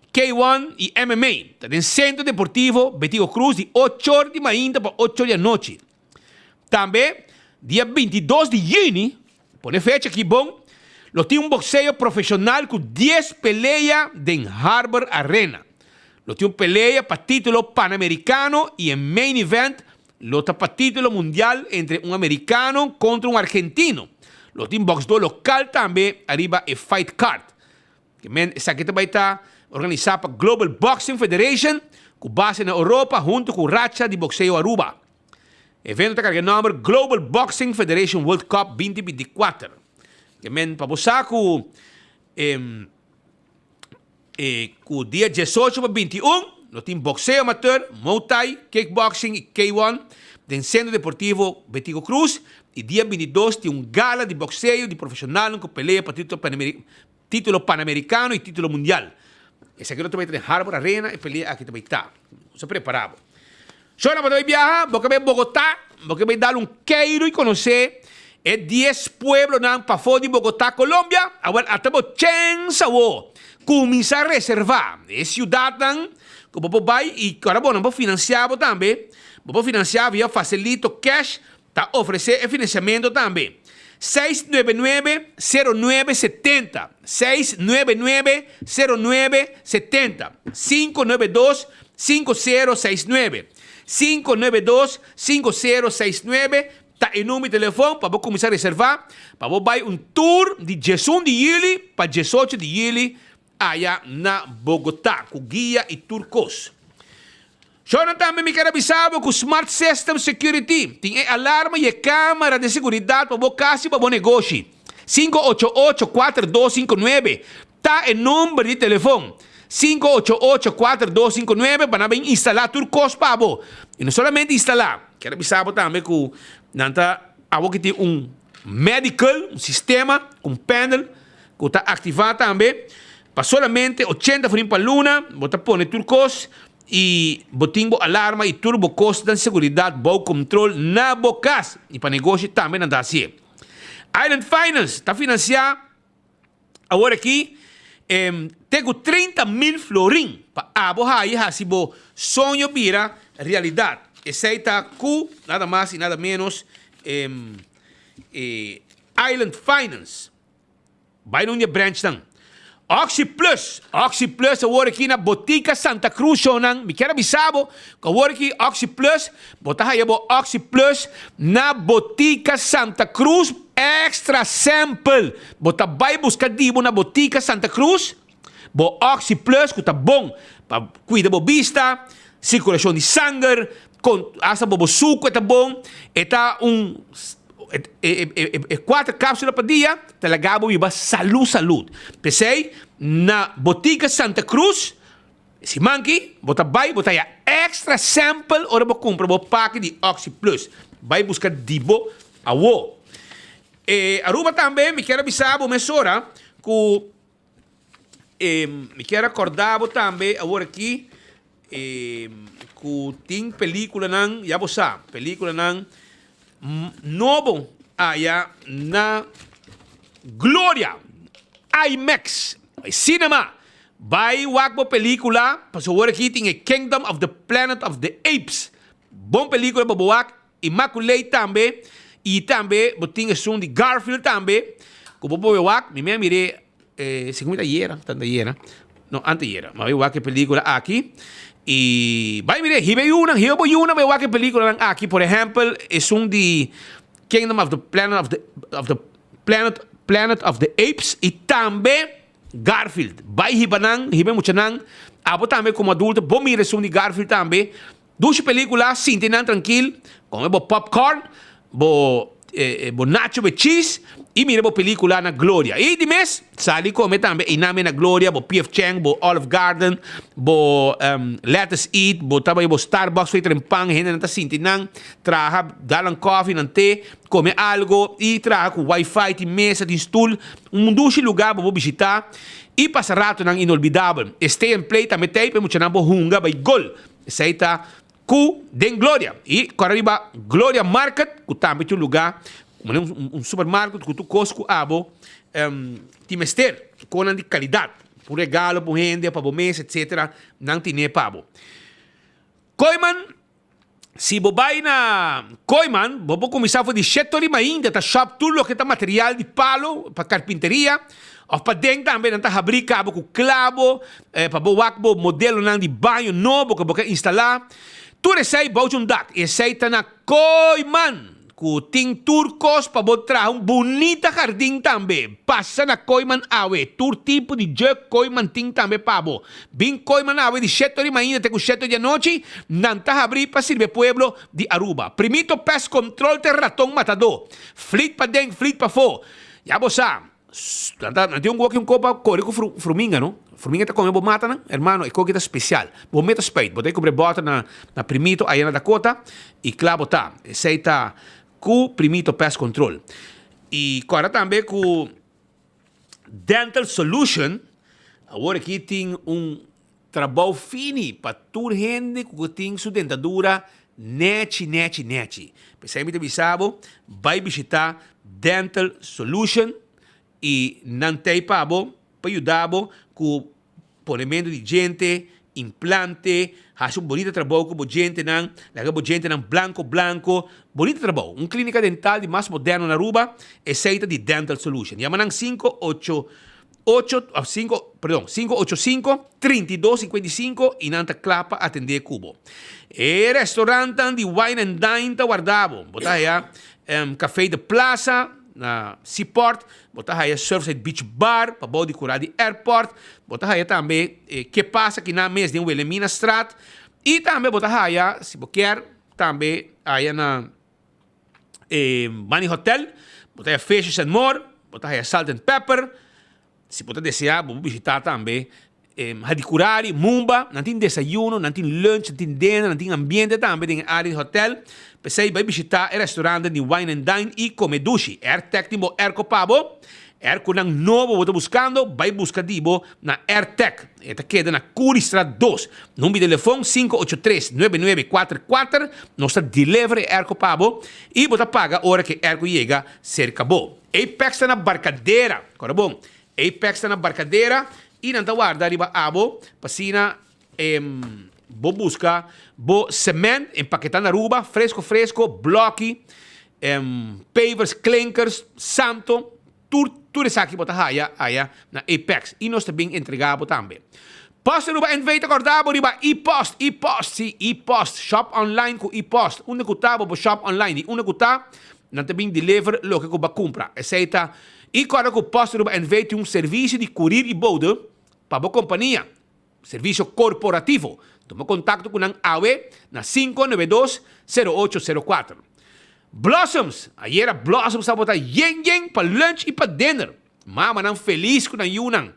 K-one i MMA. Ta den Centro Deportivo Betico Croes di ocho or di mainta pa ocho or di anochi. Tambe dia 22 di yüni, pone fecha aki bon, lo tin un boxeo profesional ku dies pelea den Harbor Arena. Lo tin un pelea pa titulo Panamericano i e main event Lo ta pa título mundial entre un americano contra un argentino. Lo tin boxdor local tambe ariba e fight card. Ke men esaki ta bay ta organisa pa Global Boxing Federation cu base na Europa hunto cu Racha di Boxeo Aruba. E evento ta carga e nomber Global Boxing Federation World Cup 2024. Ke men pa bo sa cu e. E ku dia 18 pa 21 lo tin boxeo amateur, Muay Thai, kickboxing i K-one den Centro Deportivo Betico Croes i dia 22 tin un gala di boxeo di profesionalnan ku pelea pa titulo Panamericano i titulo Mundial. Esaki lo ta bai ta den Harbor Arena e pelea aki ta bai ta. Bo sa prepara bo. Shona bo ta bai biaha, bo ke bai Bogotá, bo ke bai dal un keiru i konosé e dies pueblonan pafó di Bogotá, Colombia? Awèl ata bo chèns awo. Kuminsá reservá e siudatnan ku bo por bai i ora bo nan por finansiá bo tambe. Bo por finansiá via Facilito Cash, ta ofresé e finansiamentu tambe. 699 09 70, 699 09 70, 592 5069, 592 5069 ta e number di telefon pa bo kuminsá reservá pa bo bai un tour di 11 di yüli pa 18 di yüli aya na Bogotá ku guia i tur kos. Shownan tambe mi ker a bisa bo ku Smart System Security tin e alarma i e kamera di seguridat pa bo kas i pa bo negoshi. 588 4259 ta e number di telefon. 588 4259 pa nan bin instalá tur kos pa bo. I no solamente instalá, ker a bisa bo tambe ku nan ta awor ki tin un medical, un sistema, un panel ku ta aktivá tambe pa solamente 80 florin pa luna bo ta pone tur kos. I bo tin bo alarma i tur bo kosnan di seguridat bou kontrol na bo kas i pa negoshi tambe nan ta hasié. Island Finance ta finansiá awor aki te ku 30,000 florin pa abo hayi hasi bo soño bira realidat. Esei ta ku nada mas i nada ménos Island Finance. Bai na un di e branchnan. Oxi Plus, Oxi Plus awor aki na Botica Santa Cruz shownan. Mi kier a bisa bo ku awor aki Oxi Plus, bo ta haya bo Oxi Plus na Botica Santa Cruz extra sample. Bo ta bai buska di bo na Botica Santa Cruz. Bo Oxi Plus ku ta bon pa kuida bo bista, sirkulashon di sanger, kon hasta bo bo suku e ta bon. E ta un e kuater kapsula pa dia ta laga bo biba salu salud. P'esei na Botica Santa Cruz siman aki bo ta bai bo ta haya extra sample ora bo kumpra bo paki di Oxi Plus. Bai buska di bo awo. E Aruba tambe mi kier a bisa bo mesora ku E mi kier a corda bo tambe awor aki e cu tin peliculanan, ya bo sa, peliculanan nobo aya na Gloria IMAX Cinema. Bay wak bo pelicula, pasobra awor aki tin e Kingdom of the Planet of the Apes. Bon pelicula pa bo wak. Immaculate tambe y tambe bo tin esun di Garfield tambe cu bo por wak mi mi a mire segun mi ta ayera ta ayera no anteyera mi a wak e pelicula aki y bay mire hiba e yunan hiba bo yunan bay wak e peliculanan aki por ehempel esun di Kingdom of the Planet of the of the Planet Planet of the Apes y tambe Garfield bay hiba nan hiba e muchanan abo tambe como adulto bo mira esun di Garfield tambe. Dushi pelicula, sinti nan trankil, come bo popcorn, bo bo nacho be cheese y mira bo pelicula na Gloria. Y di mes, sali come tambe eyname na Gloria, bo PF Chang, bo Olive Garden, bo Lettuce Eat, bo ta bay bo Starbucks for tren pan, hendenan ta sinti nan, traha, dal nan coffee, nan te, come algo y traha cu wifi, tin mesa, tin stoel, un dushi lugar bo por bishita y pasa ratonan inolvidabel. E Stay and Play tambe t'ey pa e muchanan por hunga bay gol. Esei ta ku den Gloria. I kòrda riba Gloria Market, ku tambe tin un lugá, manera un supermarket ku tur kos ku abo tin mester, konan di kalidat, pa un regalo pa un hende, pa bo mes, etsetera, nan tine pa bo. Kooiman, si bo bai na Kooiman, bo por kuminsá for di shete ora mainta ta shòp tur loke ta material di palo pa karpinteria, òf paden tambe nan ta habrí kabo ku klabo, Pa bo wak bo modelonan di baño nobo ku bo ke instalá, tur esei bou dje un dak. I esei ta na Kooiman, ku tin tur kos pa bo traha un bunita hardin tambe. Pasa na Kooiman awe, tur tipo di dje Kooiman tin tambe pa bo. Bin Kooiman awe di shete ora di mainta te ku shete ora di anochi, nan ta habrí pa sirbi e pueblo di Aruba. Primito Pest Control te raton matadó. Flit paden, flit pafó. Ya bo sa. Nan ta, nan tin un goki un kopa kore ku fruminga no. Fruminga ta kome bo matanan, hermano, e koki ta spesial. Bo meta spuit, bo ta kubre bòter na na Primito aya na Dakota i kla bo ta. Esei ta ku Primito Pest Control. I kòrda tambe ku Dental Solution awor aki tin un trabou fini pa tur hende ku tin su dentadura nechi nechi nechi. P'esei mi ta bisa bo, bai bishita Dental Solution i nan t'ei pa bo pa yuda bo ku ponementu di djente, implante, hasi un bonita trabou ku bo djentenan, laga bo djentenan blanko blanko, bonita trabou. Un klinika dental di mas moderno na Aruba, esei ta di Dental Solution. Yama nan 5 Ocho, of cinco, perdon, cinco ocho cinco, 32 55 y nan ta kla pa atende ku bo. E restaurantnan di Wine and Dine ta warda bo. Bo ta haya um, Café de Plaza na Seaport, bo ta haya Surfside Beach Bar pa bou di kura di airport, bo ta haya tambe eh, Ke Pasa ki nan mes den Wilhelminastraat y tambe bo ta haya, si bo kier, tambe haya na e Money Hotel, bo ta haya Fishes and More, bo ta haya Salt and Pepper. Si bo ta desea, bo por bishita tambe Hadicurari, Mumba. Nan tin desayuno, nan tin lunch, nan tin dinner, nan tin ambiente tambe den e area di hotel. P'esei bai bishita e restaurantnan di Wine and Dine i kome dushi. Airtec tin bo airco pa bo. Airconan nobo bo ta buskando, bai buska di bo na Airtec. E ta keda na Curiestraat dos. Number di telefon sinku ocho tres nuebe nuebe kuater kuater. Nos ta deliver e airco pa bo y bo ta paga ora ku e airco yega serka bo. Apex ta na Barcadera. Kora bon. Apex ta na Barcadera y nan ta warda riba abo pa asina bo buska bo cement empaketa na Aruba fresco fresco, bloki, pavers, klinkers, santo. Tur tur esaki bo ta haya aya na Apex y nos ta bin entrega bo tambe. Post Aruba NV ta corda bo riba e-post, e-post, si, e-post, shop online cu e-post. Unda cu ta bo bo shop online y unda cu ta nan ta bin deliver loke cu bo a cumpra. Esey ta y corda cu Post Aruba NV tin un servicio di courier y bode. pa bo kompania, servisio korporativo. Tuma kontakto ku nan awe na 592 0804. Blossoms, Ayera Blossoms tabata yen yen pa lunch i pa dinner. Mamanan felis ku nan yunan.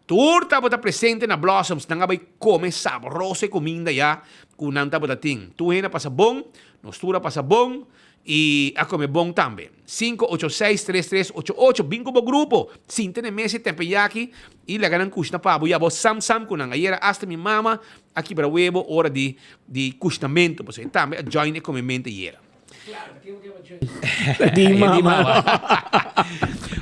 Tur tabata presente na Blossoms, nan a bai kome sabroso e kuminda ya ku nan tabata tin. Tur hende a pasa bon, nos tur a pasa bon i a kome bon tambe. 586 3388, bin ku bo grupo, sinta na e mesa e tempeyaki i laga nan kushna pa bo. Ya bo sam sam ku nan. Ayera asta mi mama a kibra webo ora di di kushnamentu, pasobra e tambe a join e komementu ayera. Di mama.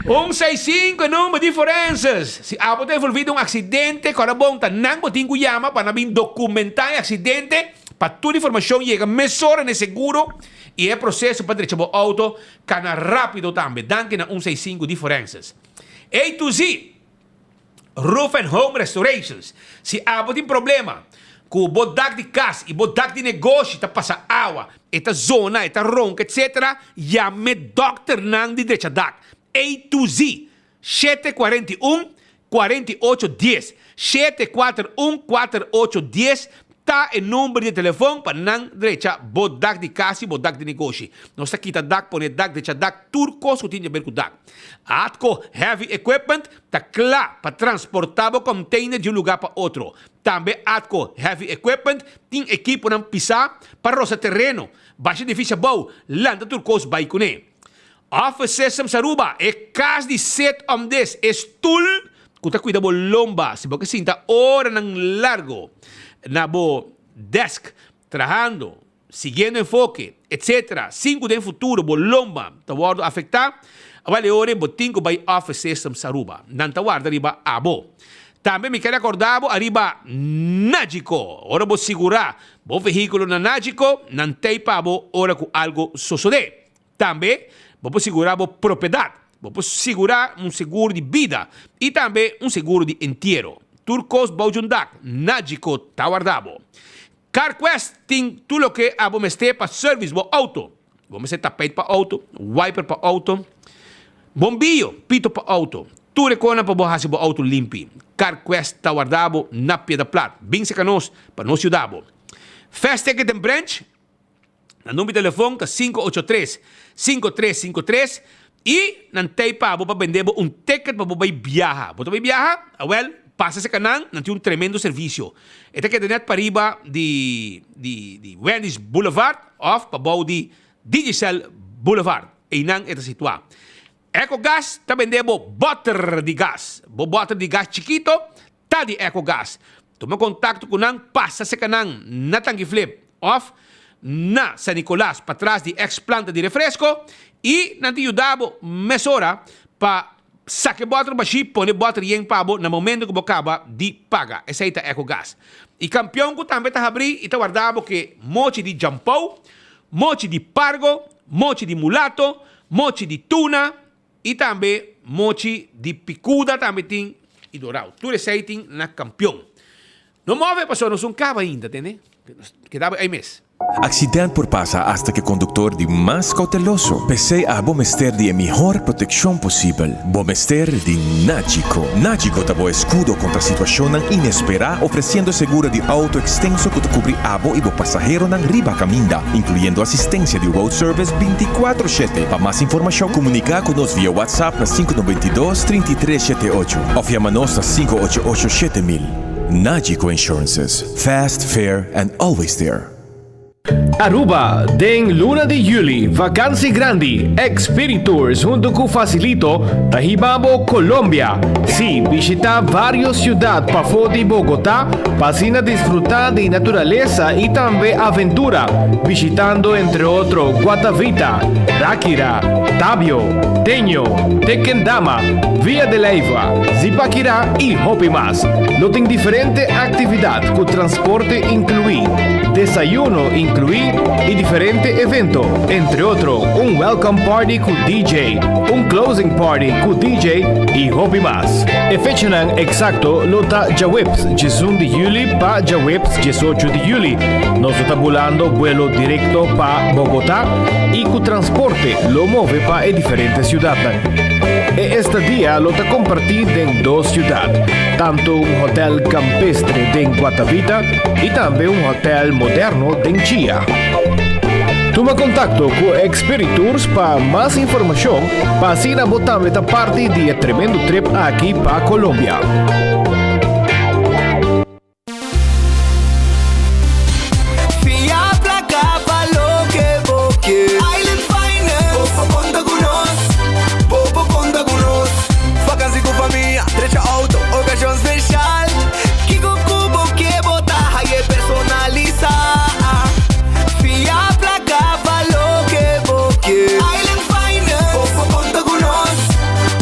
Un seis sinku e number di forenses. Si abo ta envolvi den un aksidente, kòrda bon ta nan bo tin ku yama pa nan bin dokumentá e aksidente pa tur informashon yega mesora na e seguro i e proseso pa drecha bo outo kana rápido tambe. Danki na un seis sinku di forenses. A to Z. Roof and Home Restorations, Si abo tin problema ku bo dak di kas i bo dak di negoshi ta pasa awa, e ta zona, e ta ronka etc. Yam'e dòkternan di drecha dak. A to Z, 741 48 dies, 741 48 dies Ta e number di e telefon pa nan drecha bo dak di kas i bo dak di negoshi. Nos ta kita dak, pone dak, drecha dak, tur kos ku tin di aber ku dak. Atco Heavy Equipment ta kla pa transportá bo container di un lugá pa otro. Tambe Atco Heavy Equipment tin ekiponan pisá pa rosa tereno, basha edifisio abou, lanta tur kos bai kuné. Office Systems Aruba, e kas di sit om des, e stul ku ta kuida bo lomba si bo ke sinta oranan largo na bo desk trahando, siguiendo enfoke, etc. Sin ku den futuro bo lomba ta wòrdu afektá, awèl e ora bo tin ku bai Office Systems Aruba. Nan ta warda riba abo. Tambe mi kere akorda bo ariba Nagico. Ora bo sigurá bo vehíkulo na Nagico, nan tei pa bo ora ku algu sosodé. Tambe bo por sigurá bo propiedat. Bo por sigurá un seguro di bida i tambe un seguro di entiero. Tur kos bou djun dak, Nagico ta warda bo. CarQuest tin tur loke abo mester pa service bo auto. Bo mester tapijt pa auto, wiper pa auto, bombillo, pito pa auto. Tur e konan pa bo hasi bo auto limpi. CarQuest ta warda bo na Piedra Plat. Bin seka nos pa nos yuda bo. Fast Ticket and Branch. Nan number di telefon ta 583 5353 y nan tei pa bo pa bende bo un ticket pa bo bay biaha. Bo ta bay biaha? Awel, pasa cerca nan, nan tin un tremendo servicio. E ta keda net pariba di di di Wendy's Boulevard of pabou di Digicel Boulevard. Eynan e ta situa. Ecogas ta bende bo boter di gas. Bo boter di gas chikito ta di Ecogas. Tuma kontakto ku nan, pasa serka nan na Tanki Flip òf na San Nicolas patras di ex planta di refresko i nan ta yuda bo mesora pa saka e boter bashí pone boter yen pa bo na momento ku bo kaba di paga. Esei ta Ecogas. I kampion ku tambe ta habrí i ta warda bo ke mochi di jampou, mochi di pargo, mochi di mulato, Mochi di tuna y tambe mochi di picuda tambe tin y dorao. Tur esey tin na Campeon. No move pasobra nos un caba ainda, tende? Keda ey mes. Accident por pasa hasta cu e conductor di mas cauteloso. P'esey abo mester di e mihor proteccion posibel. Bo mester di Nagico. Nagico ta bo escudo contra situacionnan inespera, ofreciendo seguro di auto extenso cu ta cubri abo y bo pasaheronan riba caminda, incluyendo asistencia di road service binticuatro shete. Pa mas informacion, comunica cu nos via WhatsApp na 592 33 shete ocho of yama nos na 588 7000. Nagico Insurances, fast, fair and always there. Aruba, Den luna di juli, vakansi grandi, Expiritours hunto cu Facilito ta hiba bo Colombia. Sí, bishita varios ciudad pafó di Bogotá pa asina disfruta di naturalesa y tambe aventura, bishitando entre otro Guatavita, Ráquira, Tabio, Teño, Tequendama, Villa de Leyva, Zipaquirá y hopi mas. Lo tin diferente actividad cu transporte inclui, desayuno inclui y diferente evento, entre otro un welcome party cu DJ, un closing party cu DJ y hopi mas. E fechanan exacto lo ta djaweps 11 di juli pa djaweps 18 di juli. Nos lo ta bulando buelo directo pa Bogota y cu transporte lo move pa e diferente ciudadnan. E estadia lo ta kompartí den dos siudat, tantu un hotèl kampestre den Guatavita i tambe un hotèl moderno den Chia. Tuma kontakto ku Expiritours pa mas informashon pa asina bo tambe ta parti di e tremendo trip aki pa Colombia. Fia placa pa loke bo ke. Island Finance. Bo por conta cu nos. Bo por conta cu nos. Vakantie cu famia, drecha auto, ocasion special. Kico cu bo ke bo ta haye personalisa. Fia placa pa loke bo ke. Island Finance. Bo por conta cu nos.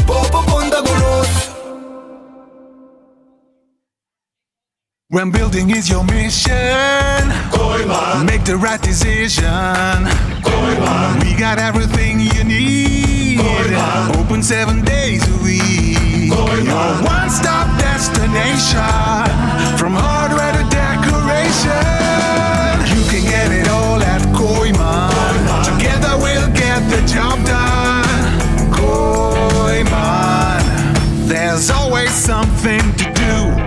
Bo por conta cu nos. When building is your mission, make the right decision. We got everything you need. Open seven days a week. Your one stop destination. From hardware to decoration. You can get it all at Kooiman. Together we'll get the job done. Kooiman. There's always something to do.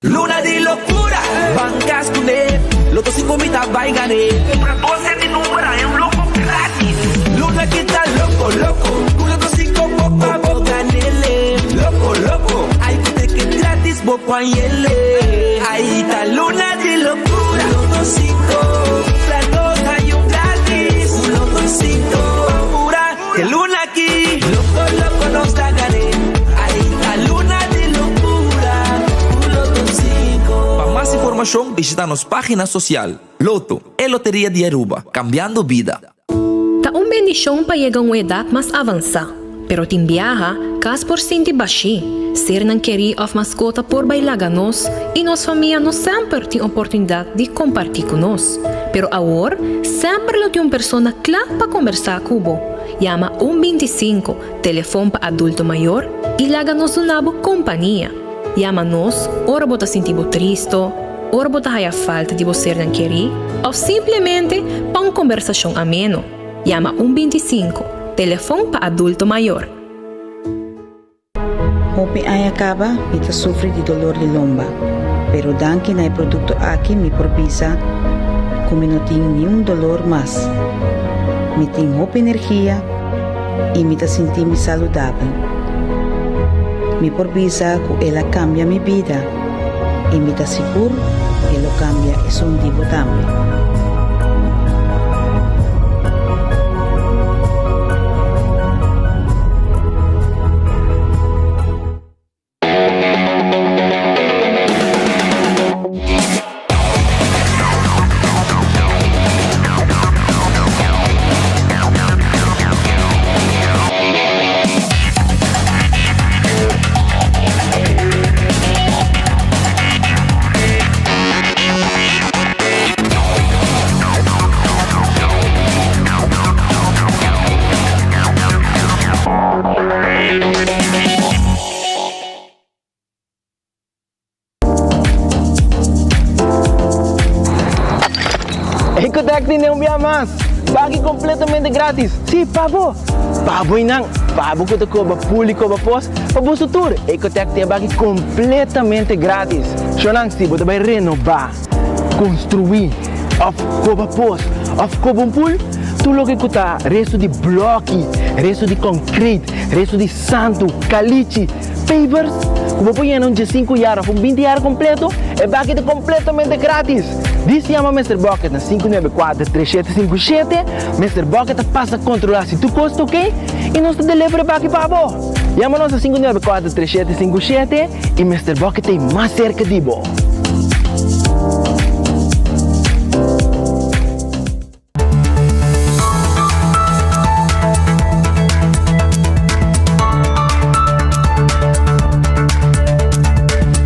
Luna di locura, ban cas cu ne, Lotto cinco mi ta bay gane. Cumpra dos set di number haña un loco gratis. Luna ki ta loco loco, cu Lotto cinco bo pa bo ganele. Loco loco, ay cu ticket gratis bo por hañele. Ay ta luna di locura, Lotto cinco, cumpra dos haña un gratis. Cu Lotto cinco, ban pura. Te luna aki, loco loco nos ta gané. Ay ta luna di locura, cu Lotto cinco. Pa mas informacion bishita nos pagina social. Lotto, e loteria di Aruba, cambiando bida. Ta un bendicion pa yega un edad mas avansa, pero tin biaha, cas por sinti bashi, sernan keri of mascota por bay laga nos y nos famia no semper tin oportunidad di comparti cu nos. Pero awor, semper lo tin un persona kla pa kombersá ku bo. Yama un 25, telefon pa adulto mayor, i laga nos duna bo kompania. Yama nos ora bo ta sinti bo tristo, ora bo ta haya falta di bo sernan kerí, òf simplemente pa un kombersashon ameno. Yama un 25, telefon pa adulto mayor. Hopi aña caba mi ta sufri di dolor di lomba, pero danki na e producto aki mi por bisa cu mi no tin niun dolor mas. Mi tin hopi energia y mi ta sinti mi saludabel. Mi por bisa cu el a cambia mi bida y mi ta sigur e lo cambia esun di bo tambe. Ecotec tin un bia mas! Baki completamente gratis! Si, pa bo! Pa bo y nan! Pa bo cu ta coba pool y coba pos, pa boso tur! Ecotec tin e baki completamente gratis! Shownan, si bo ta bay renoba, construi, of coba pos, of coba un pool, tur loke cu ta resto di bloki, resto di concrete, resto di santu, calichi, pavers, cu bo por yena un diesinku yar of un binti yar completo, e baki ta completamente gratis! Dis yama Mister Bucket na sinku nuebe kuater tres shete sinku shete, Mister Bucket ta pasa controla si tur cos ta ok y nos ta deliver e baki pa bo! Yama nos na sinku nuebe kuater tres shete sinku shete y Mister Bucket ta e mas cerca di bo!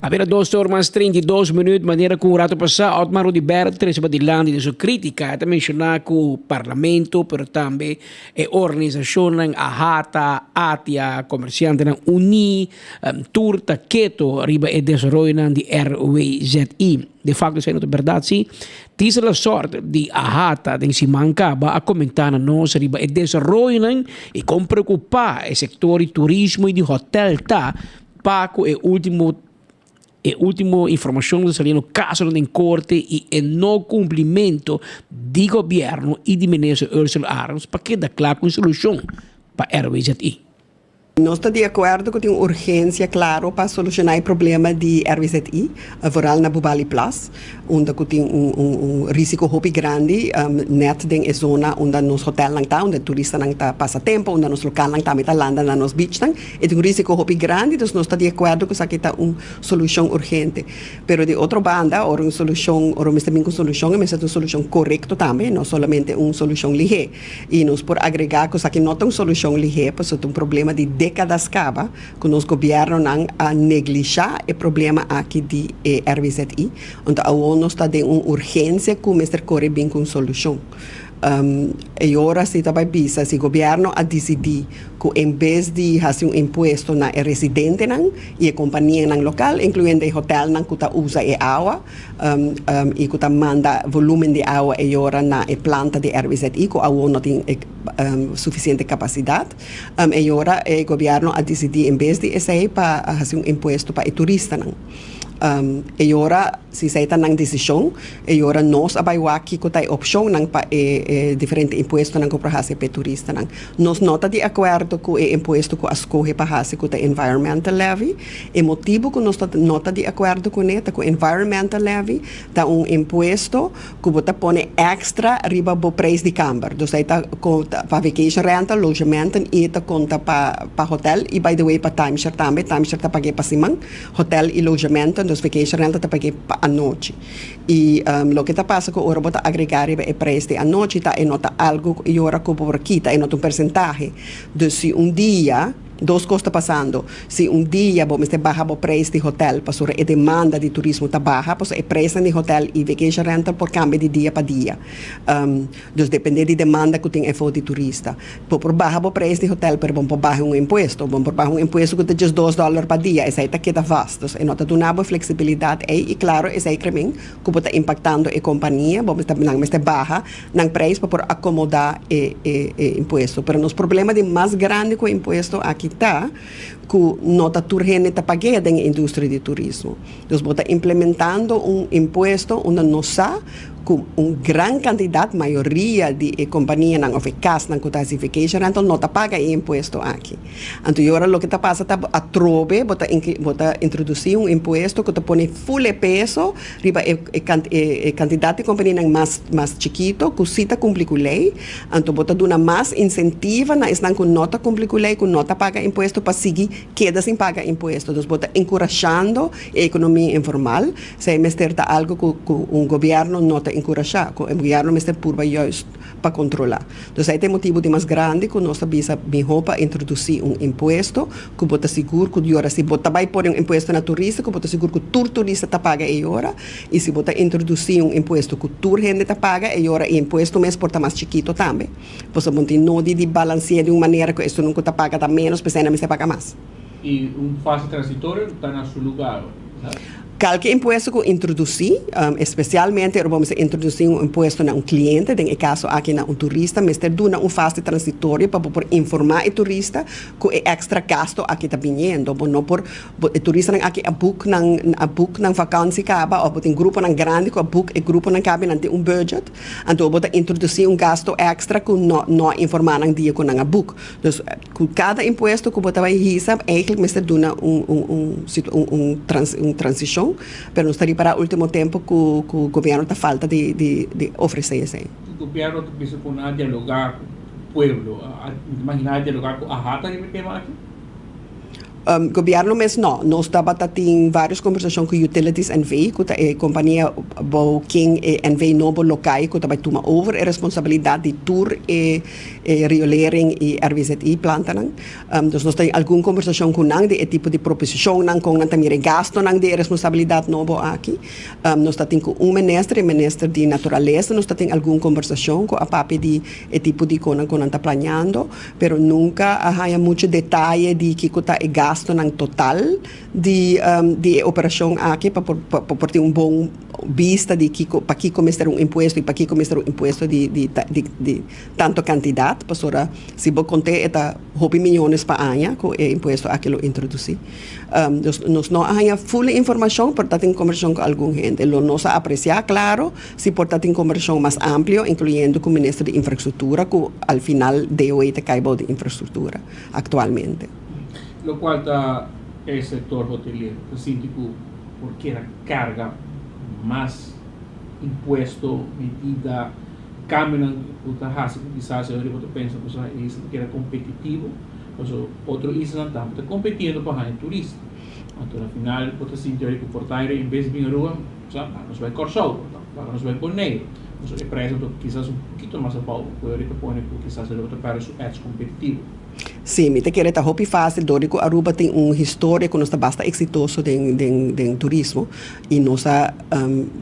A bira dos or mas 32 minuut, manera ku un rato pasá Otmar Oduber trese padilanti den su krítika. E ta menshoná ku Parlamento, pero tambe e organisashonnan AHATA, ATIA, Komersiantenan Uní, tur ta keto riba e desaroyonan di RWZI. De fakto esei no ta bèrdat, sí. Tisa Lasort di AHATA den siman kaba a komentá na nos riba e desaroyonan i kon preokupá e sektor di turismo i di hòtèl ta pa ku e último e último informashon ku ta saliendo kasonan den korte i e no kumplimentu di gobièrnu i di minister Ursula Arends pa keda kla ku un solushon pa RWZI. Nos ta di akuerdo ku tin un urgensia klaro pa solushoná e problema di RWZI, vooral na Bubali Plas, unda ku tin un un risiko hopi grandi nèt den e zona unda nos hotelnan ta, unda e turistanan ta pasa tempu, unda nos lokalnan tambe ta landa na nos beachnan. E tin un risiko hopi grandi, dus nos ta di akuerdo ku esaki ta un solushon urgente. Pero di otro banda, ora un solushon, ora mester bin ku un solushon, e mester ta un solushon korekto tambe, no solamente un solushon lihé. I nos por agregá ku esaki no ta un solushon lihé, pasobra ta un problema di dékadas kaba ku nos gobièrnunan a neglishá e problema aki di e RWZI. Anto awor nos ta den un urgensia ku mester kore bin ku un solushon. E ora si ta bai bisa si gobièrnu a disidí ku en bes di hasi un impuesto na e residentenan i e kompanianan lokal, inkluyendo e hotèlnan ku ta usa e awa, i ku ta manda volumen di awa e yora na e planta di RWZI ku awor no tin e sufisiente kapasidat. E yora e gobièrnu a disidí en bes di esei pa hasi un impuesto pa e turistanan. E yora si esei ta nan desishon, e yora nos a bai wak kiko ta e opshonnan pa e diferente impuestonan ku por hasi pa e turistanan. Nos no ta di akuerdo ku e impuesto ku a skohe pa hasi ku ta environmental levy. E motibu ku nos ta no ta di akuerdo kuné ta ku environmental levy ta un impuesto ku bo ta pone èkstra riba bo preis di kamber. Dus ei ta konta pa vacation rental, lojementen i e ta konta pa pa hotel i by the way pa timeshare tambe. Timeshare ta pag'é pa siman, hotel i lojementen, dus vacation rental ta pag'é pa anochi. I loke ta pasa ku ora bo ta agregá riba e preis di anochi ta e no ta algu i ora ku bo por kita, e no ta un persentahe. Dus si un dia. Dos kos ta pasando. Si un dia bo mester baha bo preis di hotel pasobra e demanda di turismo ta baha, pasobra e preisnan di hotel i vacation rental por kambia di dia pa dia. Dus depende di demanda ku tin efo di turista. Bo por baha bo preis di hotel pero bo no por baha un impuesto. Bo no por baha un impuesto ku ta djes dos dòler pa dia, esei ta keda vast. Dus e no ta duna bo e fleksibilidat ei i klaro esei kremen ku bo ta impaktando e kompania, bo mester nan mester baha nan prijs pa por acomoda e e impuesto. Pero nos problema di mas grandi cu e impuesto aki ta cu no ta tur hende ta pag'e den e industria di turismo. Dus bo ta implementando un impuesto unda nos sa cu un gran cantidad, mayoria di e companianan of e casnan cu ta haci vacation rental no ta paga e impuesto aki. Anto y ora loke ta pasa ta atrobe bo ta bo ta introduci un impuesto cu ta pone full e peso riba e e kantidat di kompanianan mas mas chikito ku si ta kumpli ku lei, anto bo ta duna mas insentiva na esnan ku no ta kumpli ku lei, ku no ta paga impuesto pa sigui keda sin paga impuesto. Dus bo ta enkurashando e ekonomia informal, esei mester ta algu ku ku un gobièrnu no ta enkurashá, ku e gobièrnu mester purba juist pa kontrolá. Dus esei ta e motibu di mas grandi ku nos ta bisa mihó pa introdusí un impuesto ku bo ta sigur ku di ora si bo ta bai pone un impuesto na turista ku bo ta sigur ku tur turista ta paga e ora i si bo ta introdusí un impuesto ku tur hende ta paga e ora e impuesto mes por ta mas chikito tambe pasobra bo no tin nodi di balansi'é di un manera ku esunun ku ta paga ta ménos p'esei nan mester paga mas. I un fase transitorio ta na su lugar. Kalke impuesto ku introdusí, espesialmente ora bo mester introdusí un impuesto na un kliente, den e kaso aki na un turista, mester duna un fase transitorio pa bo por informá e turista ku e èkstra gasto aki ta biniendo. Bo no por, bo, e turistanan aki a book nan, a book nan vakansi kaba òf bo tin gruponan grandi ku a book e gruponan kaba i nan tin un budget, anto bo ta introdusí un gasto èkstra ku no no a informá nan dia ku nan a book. Dus ku kada impuesto ku bo ta bai hisa eigenlijk mester duna un un un un un trans un transishon, pero nos ta ripará ultimo tempo ku ku gobièrnu ta falta di di di ofresé esei. Gobièrnu ta bisa ku nan a dialogá ku pueblo, a mi ta imaginá a dialogá ku AHATA riba e tema aki? Gobièrnu mes no. Nos tabata tin vários kombersashon ku Utilities NV, ku ta e kompania bou ken e NV nobo lo kai ku ta bai tuma over e responsabilidat di tur e riolering i RWZI plantanan. Dus nos ta tin algun kombersashon ku nan di e tipo di proposishonnan, kon nan ta mira e gastonan di e responsabilidat nobo aki. Nos ta tin ku un minister, e minister di naturalesa, nos ta tin algun kombersashon ku a papia di e tipo di konan ku nan ta planeando. Pero nunka a haña muchu detaye di kiko ta e gastu. gastonan total di di e operashon aki pa por pa por tin un bon bista di kiko pakiko mester un impuesto i pakiko mester un impuesto di di di di tanto kantidat pasobra si bo kont'é e ta hopi miyones pa aña ku e impuesto aki lo introdusí. Dus nos no a haña ful informashon pero ta tin kombersashon ku algun hende. Lo nos a apresiá klaro si por ta tin kombersashon mas amplio inkluyendo ku minister di infrastruktura ku al final DOE ta kai bou di infrastruktura aktualmente. Lokual ta e sektor hotelero ta sinti ku por keda karga mas impuesto, medida, kambionan ku ta hasi ku kisas e ora bo ta pensa ku sa e isla ta keda kompetitivo. Paso otro islanan tambe ta competiendo pa haña turista. Anto na final bo ta sinti ori ku por ta aire en bes di bin Aruba, sa, laga nos bai Kòrsou, laga nos bai Boneiru. Paso e prijs anto kisas un pokito mas abou ku e ori ta pone ku kisas Aruba ta pèrdè su edge competitivo. Sí, mi ta kere ta hopi fácil dor di ku Aruba tin un historia ku nos ta basta eksitoso den den den turismo i nos a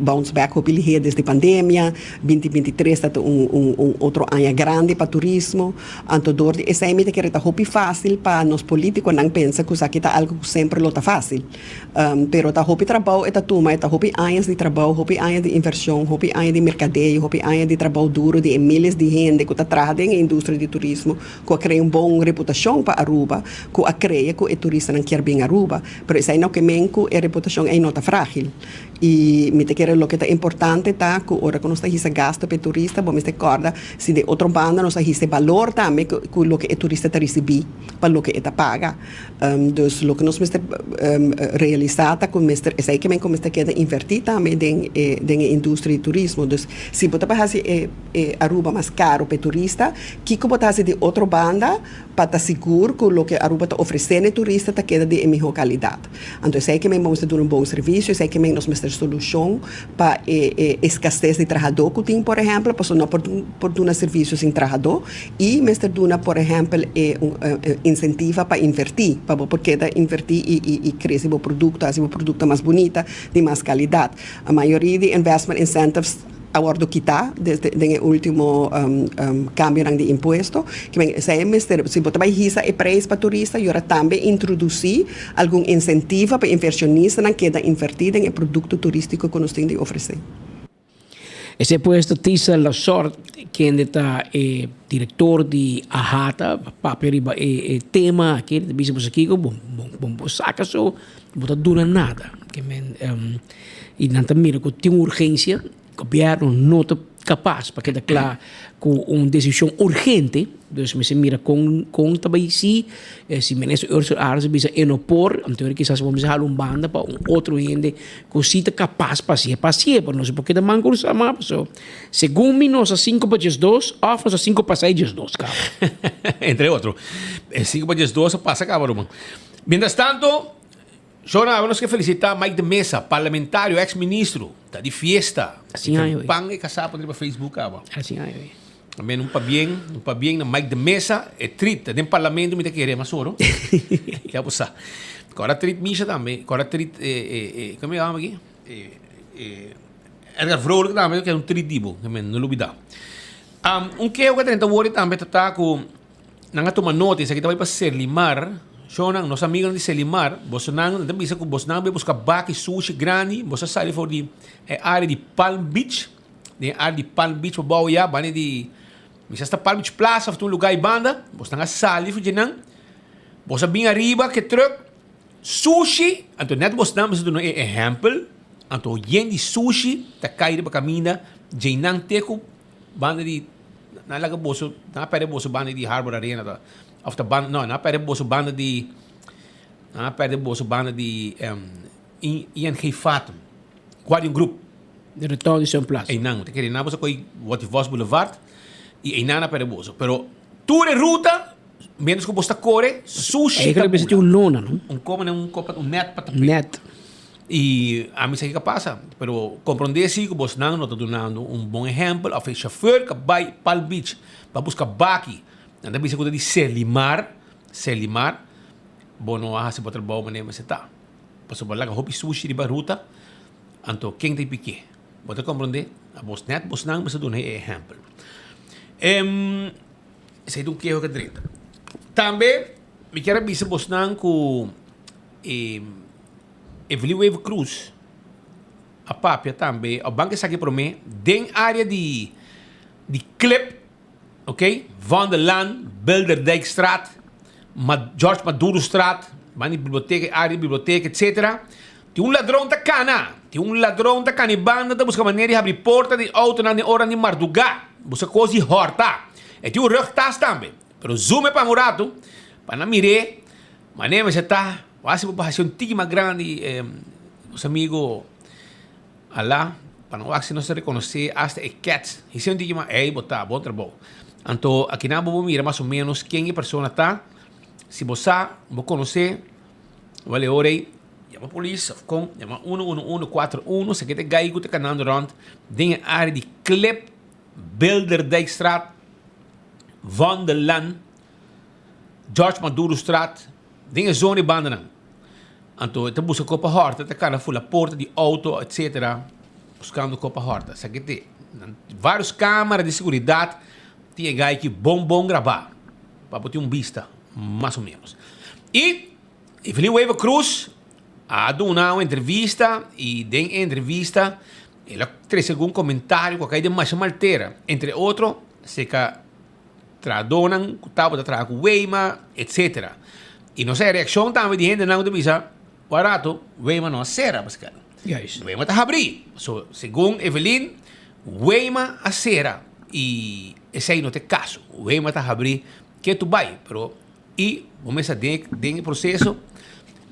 bounce back hopi lihé desde pandemia. Binti 23 ta ta un un un otro aña grandi pa turismo. Anto dor di esei mi ta kere ta hopi fácil pa nos polítikonan pensa ku esaki ta algu ku semper lo ta fácil. Pero ta hopi trabou e ta tuma, e ta hopi añas di trabou, hopi aña di invershon, hopi aña di merkadeo, hopi aña di trabou duro di e miles di hende ku ta traha den e industria di turismo ku a krea un bon reputashon pa Aruba, ku a krea ku e turistanan kier bin Aruba. Pero esei no ke men ku e reputashon ei no ta frágil. I mi ta kere loke ta importante ta ku ora ku nos ta hisa gasto pa e turista bo mester kòrda si den otro banda nos a hisa e balor tambe ku loke e turista ta risibí pa loke e ta paga. Dus loke nos mester realisá ta ku mester esei ke men ku mester keda invertí tambe den e den e industria di turismo. Dus si bo ta bai hasi e e Aruba mas karo pa e turista kiko bo ta hasi di otro banda pa ta sigur ku loke Aruba ta ofresé na e turista ta keda di e mihó kalidat. Anto esei ke men bo mester duna un bon servisio, esei ke men nos mester solushon pa e e eskases di trahadó ku tin por ehèmpel, pasobra no por por duna servisio sin trahadó i mester duna por ehèmpel e un insentiva pa invertí, pa bo por keda invertí i i i krese bo produkto, hasi bo produkto mas bunita, di mas kalidat. Mayoria di investment incentives a wordo kita desde den e ultimo cambionan di impuesto. Kimen esei mester, si bo ta bay hisa e prijs pa turista, yora tambe introduci algun incentiva pa inversionistanan keda inverti den e producto turistico cu nos tin di ofrece. Esei pues ta Tisa Lasort, kende ta e director di AHATA, papia riba e tema aki. Ta bisa boso kico, bo bo saca so, bo ta duna nada. Kimen. Y nan ta mira cu tin urgencia, gobierno no ta capaz pa keda cla cu un decision urgente, dus mester mira con con ta bay si, si minister Ursula Arends a bisa e no por, anto kisas bo mester hala un banda pa un otro hende cu si ta capaz pa haci'e, pa haci'e, pero no se por keda man cruza mas pasobra segun mi nos a cinco pa diesdos of nos a cinco pa seis diesdos caba. Entre otro, e cinco pa diesdos a pasa caba ruman. Mientras tanto. Shona, awe nos ke felicita Mike de Meza, parlamentario, ex ministro, ta di fiesta. Así ay hoy. Pan e casá pon riba Facebook aba. Así ay hoy. Amen, un pabien, un pabien na Mike de Meza, e trit, ta den parlamento mi ta kere mas oro. Ya bo sa. Kora trit Misha tambe, kora trit e e e, como yama aki? E e Edgar Vrolijk tambe ke un trit di bo, amen, no lubida. Um, un keo ke drenta wori tambe ta ta ku Nan a tuma nota, esaki ta bai pa Serlimar. Shownan, nos amigonan di Serlimar, bosonan, nan ta bisa ku bosonan a bai buska baki sushi grandi, boso a sali for di e área di Palm Beach, den e área di Palm Beach pa bou ya, banda di, mi sa si ta Palm Beach Plaza òf ta un lugá ei banda, bosonan a sali for dje nan, boso a bin ariba ku e trùk, sushi, anto nèt bosonan mester duna e ehèmpel, anto yen di sushi ta kai riba kaminda, djeinan te ku Banda di nan laga boso nan a perde boso banda di Harbor Arena ta of ta banda no nan a perde boso banda di nan a perde boso banda di ING Fatum Guardian Group. De retorno di Sun Plaza. Einan ta kere nan boso koi Watty Vos Boulevard y einan a perde boso pero tur e ruta mientras ku boso ta kore sushi ta bula. Un lona no. Un komo un kopa un net pa tap'e. Net. Y ami sa kiko a pasa, pero comprende si cu bosnan no ta dunando un bon ehempel of e chauffeur ca bay Palm Beach pa busca baki, nan ta bisa cu ta di Serlimar, Serlimar, bo no a haci bo trabao manera mester ta, pasobra bo laga hopi sushi riba ruta, anto ken ta e pike? Bo ta comprende? Abos net bosnan mester duna e ehempel. Esey ta un keho cu a drenta. Tambe mi kier a bisa bosnan cu. E Evelyn Wever Croes a papia tambe, of ban esaki prome, den area di di Klip, ok, Van der Laan, Bilderdijkstraat, George Madurostraat, ban di biblioteka, area di biblioteka, etcetera. Tin un ladron ta kana, tin un ladron ta kana e banda ta buska manera di habri porta di autonan den ora di marduga, buska kos di hòrta. E tin un rugtas tambe, pero zoom e pa un ratu pa nan mir'é manera mester ta. Wak si bo por hasi un tiki mas grandi, nos amigo Alá, pa nan wak si nos ta rekonosé asta e kèts. Hasi un tiki mas, ey bo ta, bon trabou. Anto akinan bo por mira mas o ménos ken e persona ta. Si bo sa, bo konosé, wèl e ora ei yama polis òf kon, yama uno uno uno kuater uno, esaki ta e gai ku ta kanando rònt den e área di Klip, Bilderdijkstraat, Vondellaan, George Madurostraat, den e zona e bandanan. Anto e ta buska kopa hòrta, ta kana fula porta di outo etcetera, buskando kopa hòrta. Esaki te varios kamera di seguridat tin e gai ki bon bon grabá pa bo tin un bista mas o menos. I Evelyn Wever Croes a duna un entrevista i den e entrevista el a trese algun komentario ku a kai den masha maltera, entre otro seka trahadónan ku tabata traha ku Weima etcetera. I nos a reakshon tambe di hendenan ku ta bisa un rato Weima no a sera paskal. Weima ta habrí. So segun Evelyn Weima a sera i esei no ta e kaso. Weima ta habrí ketu bai pero i bo mester den den e proseso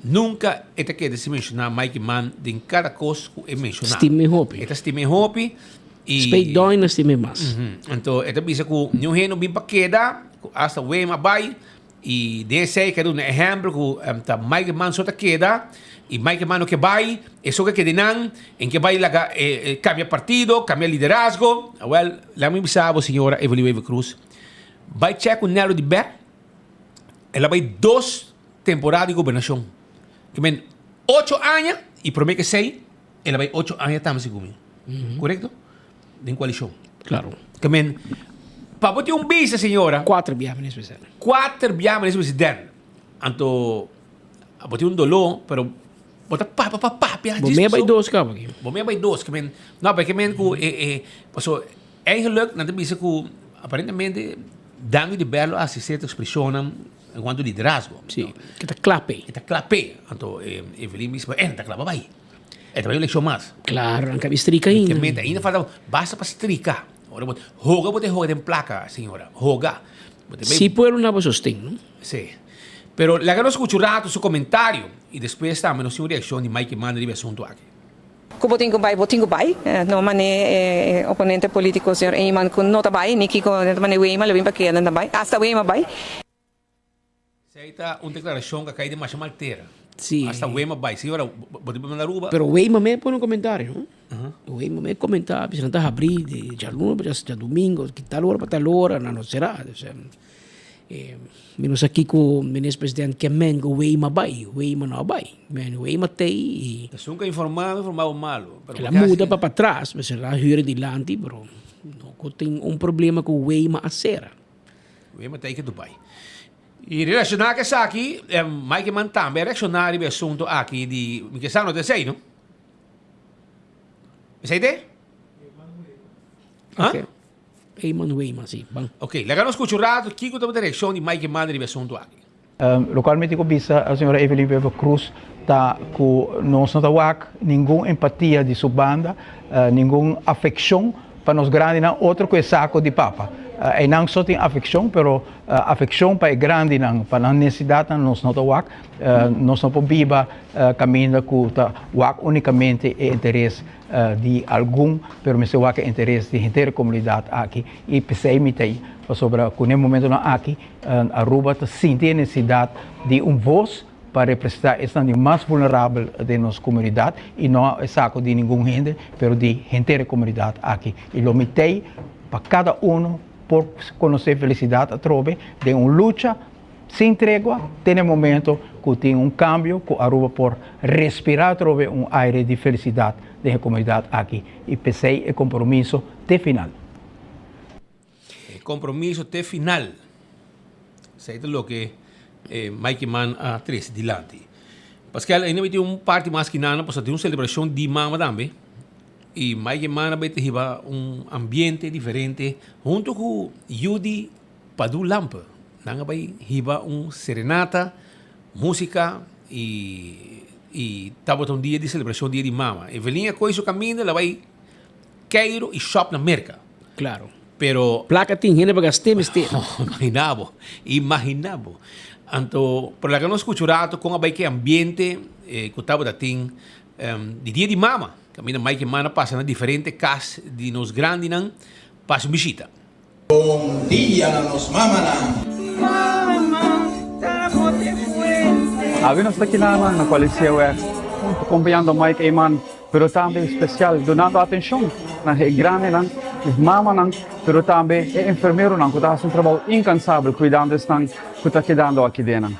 nunka e ta keda sin menshoná Mike Eman den kada kos ku e menshoná. Stim'é hopi. E ta stim'é hopi i. Spey Doina stim'é mas. Anto e ta bisa ku niun hende no bin pa keda, ku asta Weima bai i den esei e duna ehèmpel ku ta Mike Eman so ta keda i Mike Eman no ke bai, e so ke keda einan, e ke bai laga kambia partido, kambia liderazgo. Awèl, laga mi bisa bo señora Evelyn Wever Croes, bai chèk ku Nelo di Bè, el a bai dos temporada di gobernashon. Ke men ocho aña i promé ke esei el a bai ocho aña tambe segun mi. Korekto? Den koalishon. Klaro. Ke men pa bo tin un bisa señora. Kuater biaha minister presidente. Kuater biaha minister presidente. Anto bo tin un doló pero bo ta papia pa papia. Bo mea bai dos kaba aki. Bo mea bai dos. Ke men no ke men ku e e paso Eigenlijk nan ta bisa ku aparentemente Dangui di Berlo a hasi sierto ekspreshonnan en kuanto liderazgo. Sí, ke ta kla p'e. E ta kla p'e. Anto Evelyn bisa e no ta kla pa bai. E ta bai un elekshon mas. Klaro, nan kabi strika ainda. Efectivamente, ainda falta basta pa strika. Ora bo hoga bo ta hoga den plaka, señora. Hoga. Bo ta bai. Si pueblo na bo sosten, no? Sí. Pero laga nos skucha un rato su komentario i despues tambe nos tin un reakshon di Mike Eman riba e asuntu aki. Ku bo tin ku bai, bo tin ku bai. No man'é e oponente polítiko señor Eman ku no ta bai, ni kiko no ta man'é Weima lo bin pa keda ta bai. Asta Weima bai. Esei ta un deklarashon ku a kai den masha mal tera. Sí. Asta Weima bai. Señora, bo tin pa manda Aruba? Pero Weima mes pone un komentario, no? Weima mes komentá, bisa nan ta habrí di djaluna pa djadumingo, ki tal ora pa tal ora, nan no será. Mi no sa kiko Minister President ke men ku Weima bai, Weima no a bai. Men Weima tei i. Esun ku a informa, a informa bo malu. El a muda pa patras, mester a hür dilanti, pero no ku tin un problema ku Weima a sera. Weima tei ke Dubai. I relashoná ku esaki, Mike Eman tambe a reakshoná riba e asuntu aki di, mi ke sa no ta esei no? Esei te? Oke. Eman Weima, si, ban. Ok, laga nos skucha un rato kiko tabata e reakshon di Mike Eman riba e asuntu aki. Lokual mi tin ku bisa señora Evelyn Wever Croes ta ku nos no ta wak ningun empatia di su banda, ningun afekshon pa nos grandinan otro ku e sako di papa. Einan so tin afekshon, pero afekshon pa e grandinan, pa nan nesesidatnan nos no ta wak. Nos no por biba kaminda ku ta wak únikamente e interes di algun, pero mester wak e interes di henter e komunidat aki i p'esei mi ta ei, pasobra ku n'e momentonan aki Aruba ta sinti e nesesidat di un vos pa representá esnan di mas vulnerabel den nos komunidat i no e sako di ningun hende, pero di henter e komunidat aki. I lo mi t'ei pa kada uno por konosé felisidat atrobe den un lucha Sin tregua, te n'e momento cu tin un cambio cu Aruba por respira atrobe un aire di felicidad den e comunidad aki y p'esey e compromiso te final. E compromiso te final. Esey ta loke Mike Eman a trece dilanti. Pascal, ainda mi tin un parti mas ki nana, pasobra tin un celebracion di mama tambe. Y Mike Eman a bay ta hiba un ambiente diferente hunto cu Judy Padu Lampe. Nan a bay hiba un serenata, musica y y tabata un dia di celebracion dia di mama. Evelyn a coge su caminda, el a bay Cairo y shop na Merca. Claro. Pero. Placa tin hende pa gast'é mester. Imagina bo, imagina bo. Anto, por laga nos scucha un rato con a bay ki ambiente cu tabata tin di dia di mama. Caminda Mike y Mana pasa na diferente cas di nos grandinan pa haci un bishita. Bon dia na nos mamanan. Mama ta bote fuerte. Awe nos ta kinanan na Coliseo West hunto compañando Mike Eman pero tambe especial dunando atencion na e grandenan, e mamanan pero tambe e enfermeronan cu ta haci un trabao incansabel cuidando esnan cu ta kedando aki denan.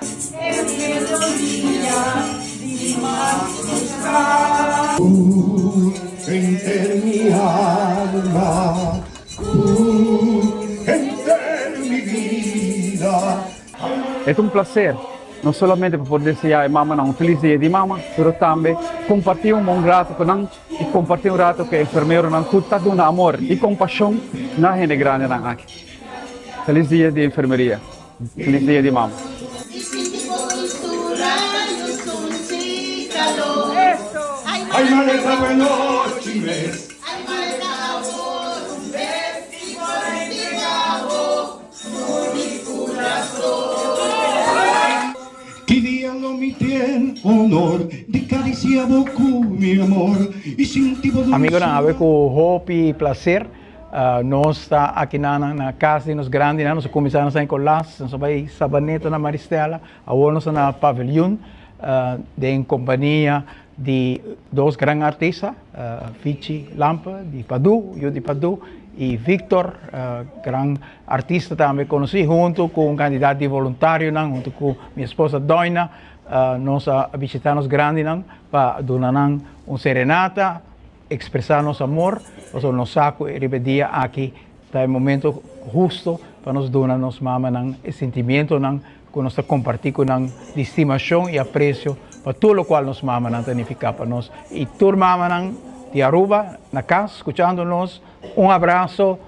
E ta un placer no solamente pa por desea e mamanan un feliz dia di mama, pero tambe comparti un bon rato cu nan y comparti un rato cu e enfermeronan cu ta duna amor y compasion na hende grandenan aki. Feliz dia di enfermeria. Feliz dia di mama. Ki dia lo mi ten honor di cariciá bo cu mi amor y sinti bo dulzura. Amigonan, awe cu hopi placer nos ta aki na na cas di nos grandinan. Nos a cuminsa na San Nicolas, nos a bay Sabaneta na Maristella, awor nos ta na Paviljoen den compania di dos gran artista, Fichi Lampe di Padu, yu di Padu, y Victor, gran artista tambe conoci, hunto cu un cantidad di voluntarionan, hunto cu mi esposa Doina, nos a bishita nos grandinan pa duna nan un serenata, expresa nos amor, pasobra nos sa cu riba e dia aki ta e momento husto pa nos duna nos mamanan e sentimientonan cu nos ta comparti cu nan di stimacion y aprecio pa tur locual nos mamanan ta nifica pa nos. Y tur mamanan di Aruba na cas scuchando nos, un abrazo,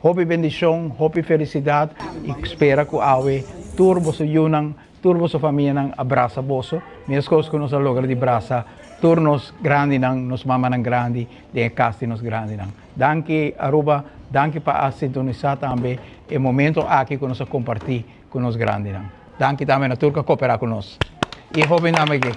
hopi bendicion, hopi felicidad y spera cu awe tur boso yunan, tur boso famianan a brasa boso, mescos cu nos a logra di brasa tur nos grandinan, nos mamanan grandi den e cas di nos grandinan. Danki Aruba, danki pa a sintonisa tambe e momento aki cu nos a comparti cu nos grandinan. Danki tambe na tur cu a coopera cu nos. Y e hobennan aki.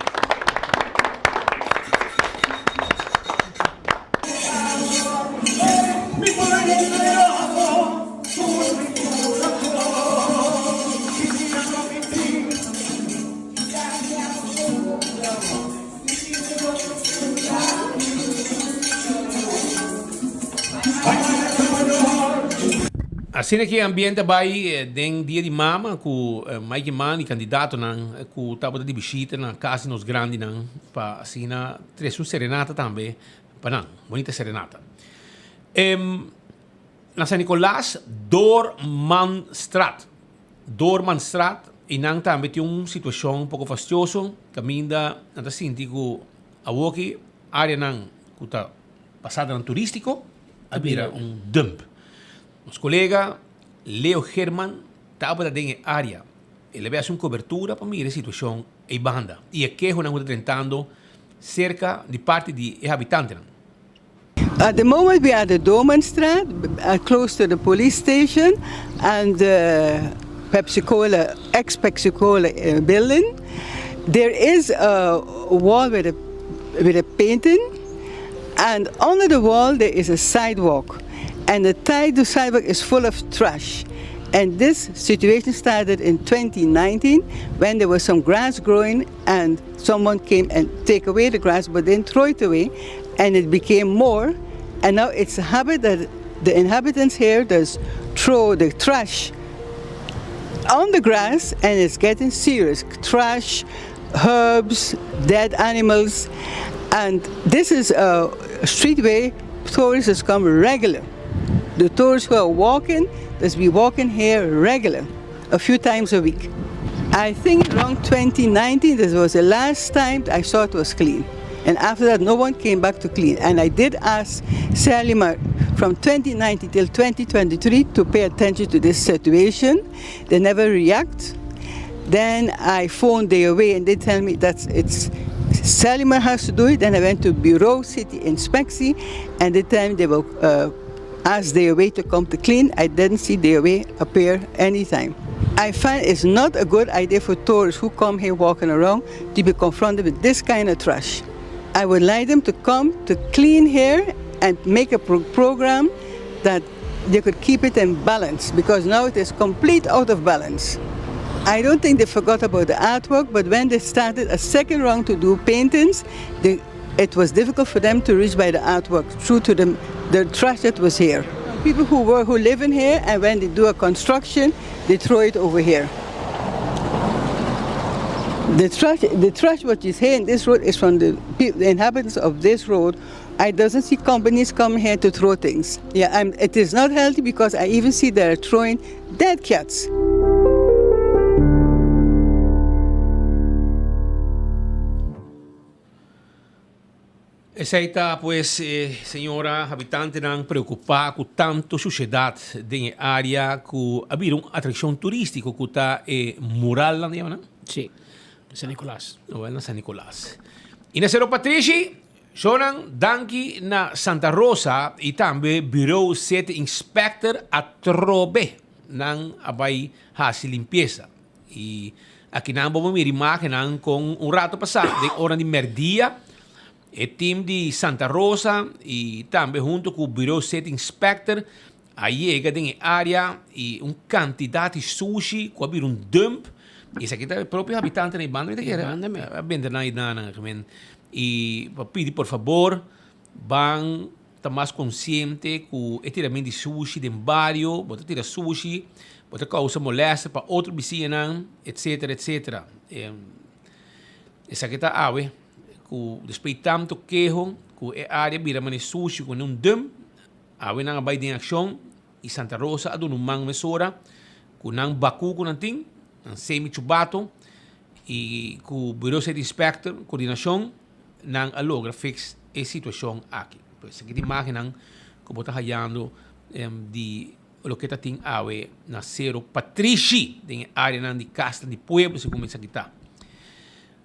Asina ki e ambiente a bai den dia di mama ku Mike Eman i kandidatonan ku tabata di bishita na kas di nos grandinan pa asina trese un serenata tambe pa nan. Bonita serenata. Na San Nicolas Doormanstraat. Doormanstraat y nan tambe tin un situacion un poco fastioso caminda nan ta sinti cu awoki areanan cu ta pasadanan turistico a bira un dump. Nos colega Leo German tabata den e area, el a bay haci un cobertura pa mira e situacion ey banda y e kehonan cu ta drentando cerca di parti di e habitantenan. At the moment we are at the Doormanstraat, close to the police station and the Pepsi Cola, ex Pepsi Cola building. There is a wall with a, with a painting and under the wall there is a sidewalk and the tide the sidewalk is full of trash. And this situation started in 2019 when there was some grass growing and someone came and take away the grass but then throw it away and it became more and now it's a habit that the inhabitants here does throw the trash on the grass and it's getting serious trash herbs dead animals and this is a streetway tourists come regular the tourists who are walking does be walking here regular a few times a week. I think around 2019 this was the last time I saw it was clean. And after that no one came back to clean. And I did ask Serlimar from 2019 till 2023 to pay attention to this situation. They never react. Then I phoned their way and they tell me that it's Serlimar has to do it. Then I went to Bureau City Inspectie and they tell me they will uh, ask their way to come to clean. I didn't see their way appear anytime. I find it's not a good idea for tourists who come here walking around to be confronted with this kind of trash. I would like them to come to clean here and make a pro program that they could keep it in balance because now it is complete out of balance. I don't think they forgot about the artwork, but when they started a second round to do paintings, they, it was difficult for them to reach by the artwork through to the, the trash that was here. People who were who live in here and when they do a construction, they throw it over here. The trash, the trash what is here in this road is from the, the inhabitants of this road. I doesn't see companies come here to throw things. Yeah, I'm, it is not healthy because I even see they're throwing dead cats. Esei ta pues e señora habitantenan preocupa cu tanto suciedad den e area cu a bira un atraccion turistico cu ta e muralnan ta yama nan? Si, San Nicolas. Wel na San Nicolas. Y na Cerro Patrishi, shownan danki na Santa Rosa y tambe Bureau City Inspector atrobe nan a bay haci limpieza. Y akinan bo por mira imagennan con un rato pasa den ora di merdia e team di Santa Rosa y tambe hunto cu Bureau City Inspector a yega den e area y un cantidad di sushi cu a bira un dump y esaki ta e propio habitantenan di banda mi ta kere a bende nan y nan y pa pidi por fabor ban ta mas konsiente ku e tirament di sushi den bario, bo ta tira sushi, bo ta kousa molèster pa otro bisiñanan, etsetera, etsetera. Esaki ta awe ku despues di tantu keho ku e área bira manera sushi ku un dump, awe nan a bai den akshon i Santa Rosa a duna un man mesora ku nan baku ku nan tin, nan semi chubato i ku Bureau State Inspector, koordinashon. nan a logra fix e situacion aki. Pues aki ta imagennan cu bo ta hayando di loke ta tin awe na Cero Patrishi den e areanan di casnan di pueblo segun esaki ta.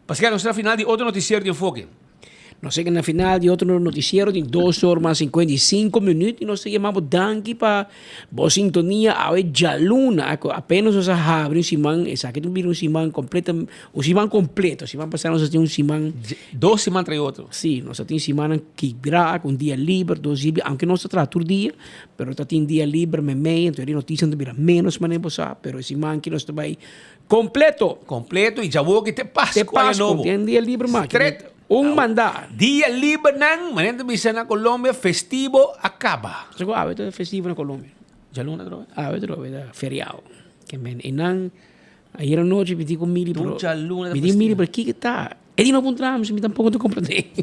Pascal, nos ta na final di otro noticiero di Enfoke. Nos yega na final di otro noticiero di dos or mas 55 minuut y nos ta yama bo danki pa bo sintonia awe djaluna cu apenas nos a habri un siman esaki ta bira un siman completa Un siman completo. Siman pasá nos a tin un siman. Dos siman tras otro. Sí, nos a tin simannan kibrá ku un dia liber, dos dia liber, aunke nos ta traha tur dia, pero ta tin dia liber meimei, enton e notisianan ta bira ménos manera bo sa, pero e siman aki nos ta bai completo. Completo i djawoki te Pasku, aña nobo. Te Pasku, tin dia liber mas. Stret. Un mandá. Dia libernan, manera ta bisa na Colombia, festivo a kaba. Sa ku awe ta festivo na Colombia? Djaluna atrobe? Awe atrobe ta feriado. Ke men einan. Ayer anochi mi di ku Miri pero mi di Miri pero kiko ta? E di no puntra mi, mi tampoco ta comprende.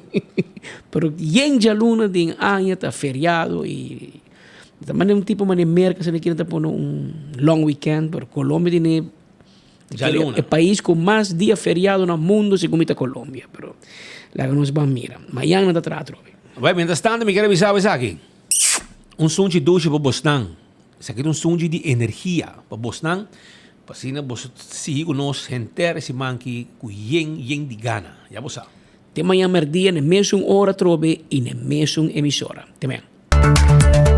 Pero yen djaluna den aña ta feriado y ta mane un tipo mane Merca asina kina ta pone un long weekend pero Colombia tene Djaluna. E pais ku mas dia feriado na mundo segun mi ta Colombia pero laga nos ban mira. Mayan nan ta traha atrobe. Bai mientras tanto mi kier a bisa bo esaki. Un sunchi dushi pa bosnan. Esaki ta un sunchi di energia pa bosnan, pa asina boso sigui ku nos henter e siman aki ku yen yen di gana. Ya bo sa. Te mañan merdia n'e mesun ora atrobe i n'e mesun emisora. Te mañan.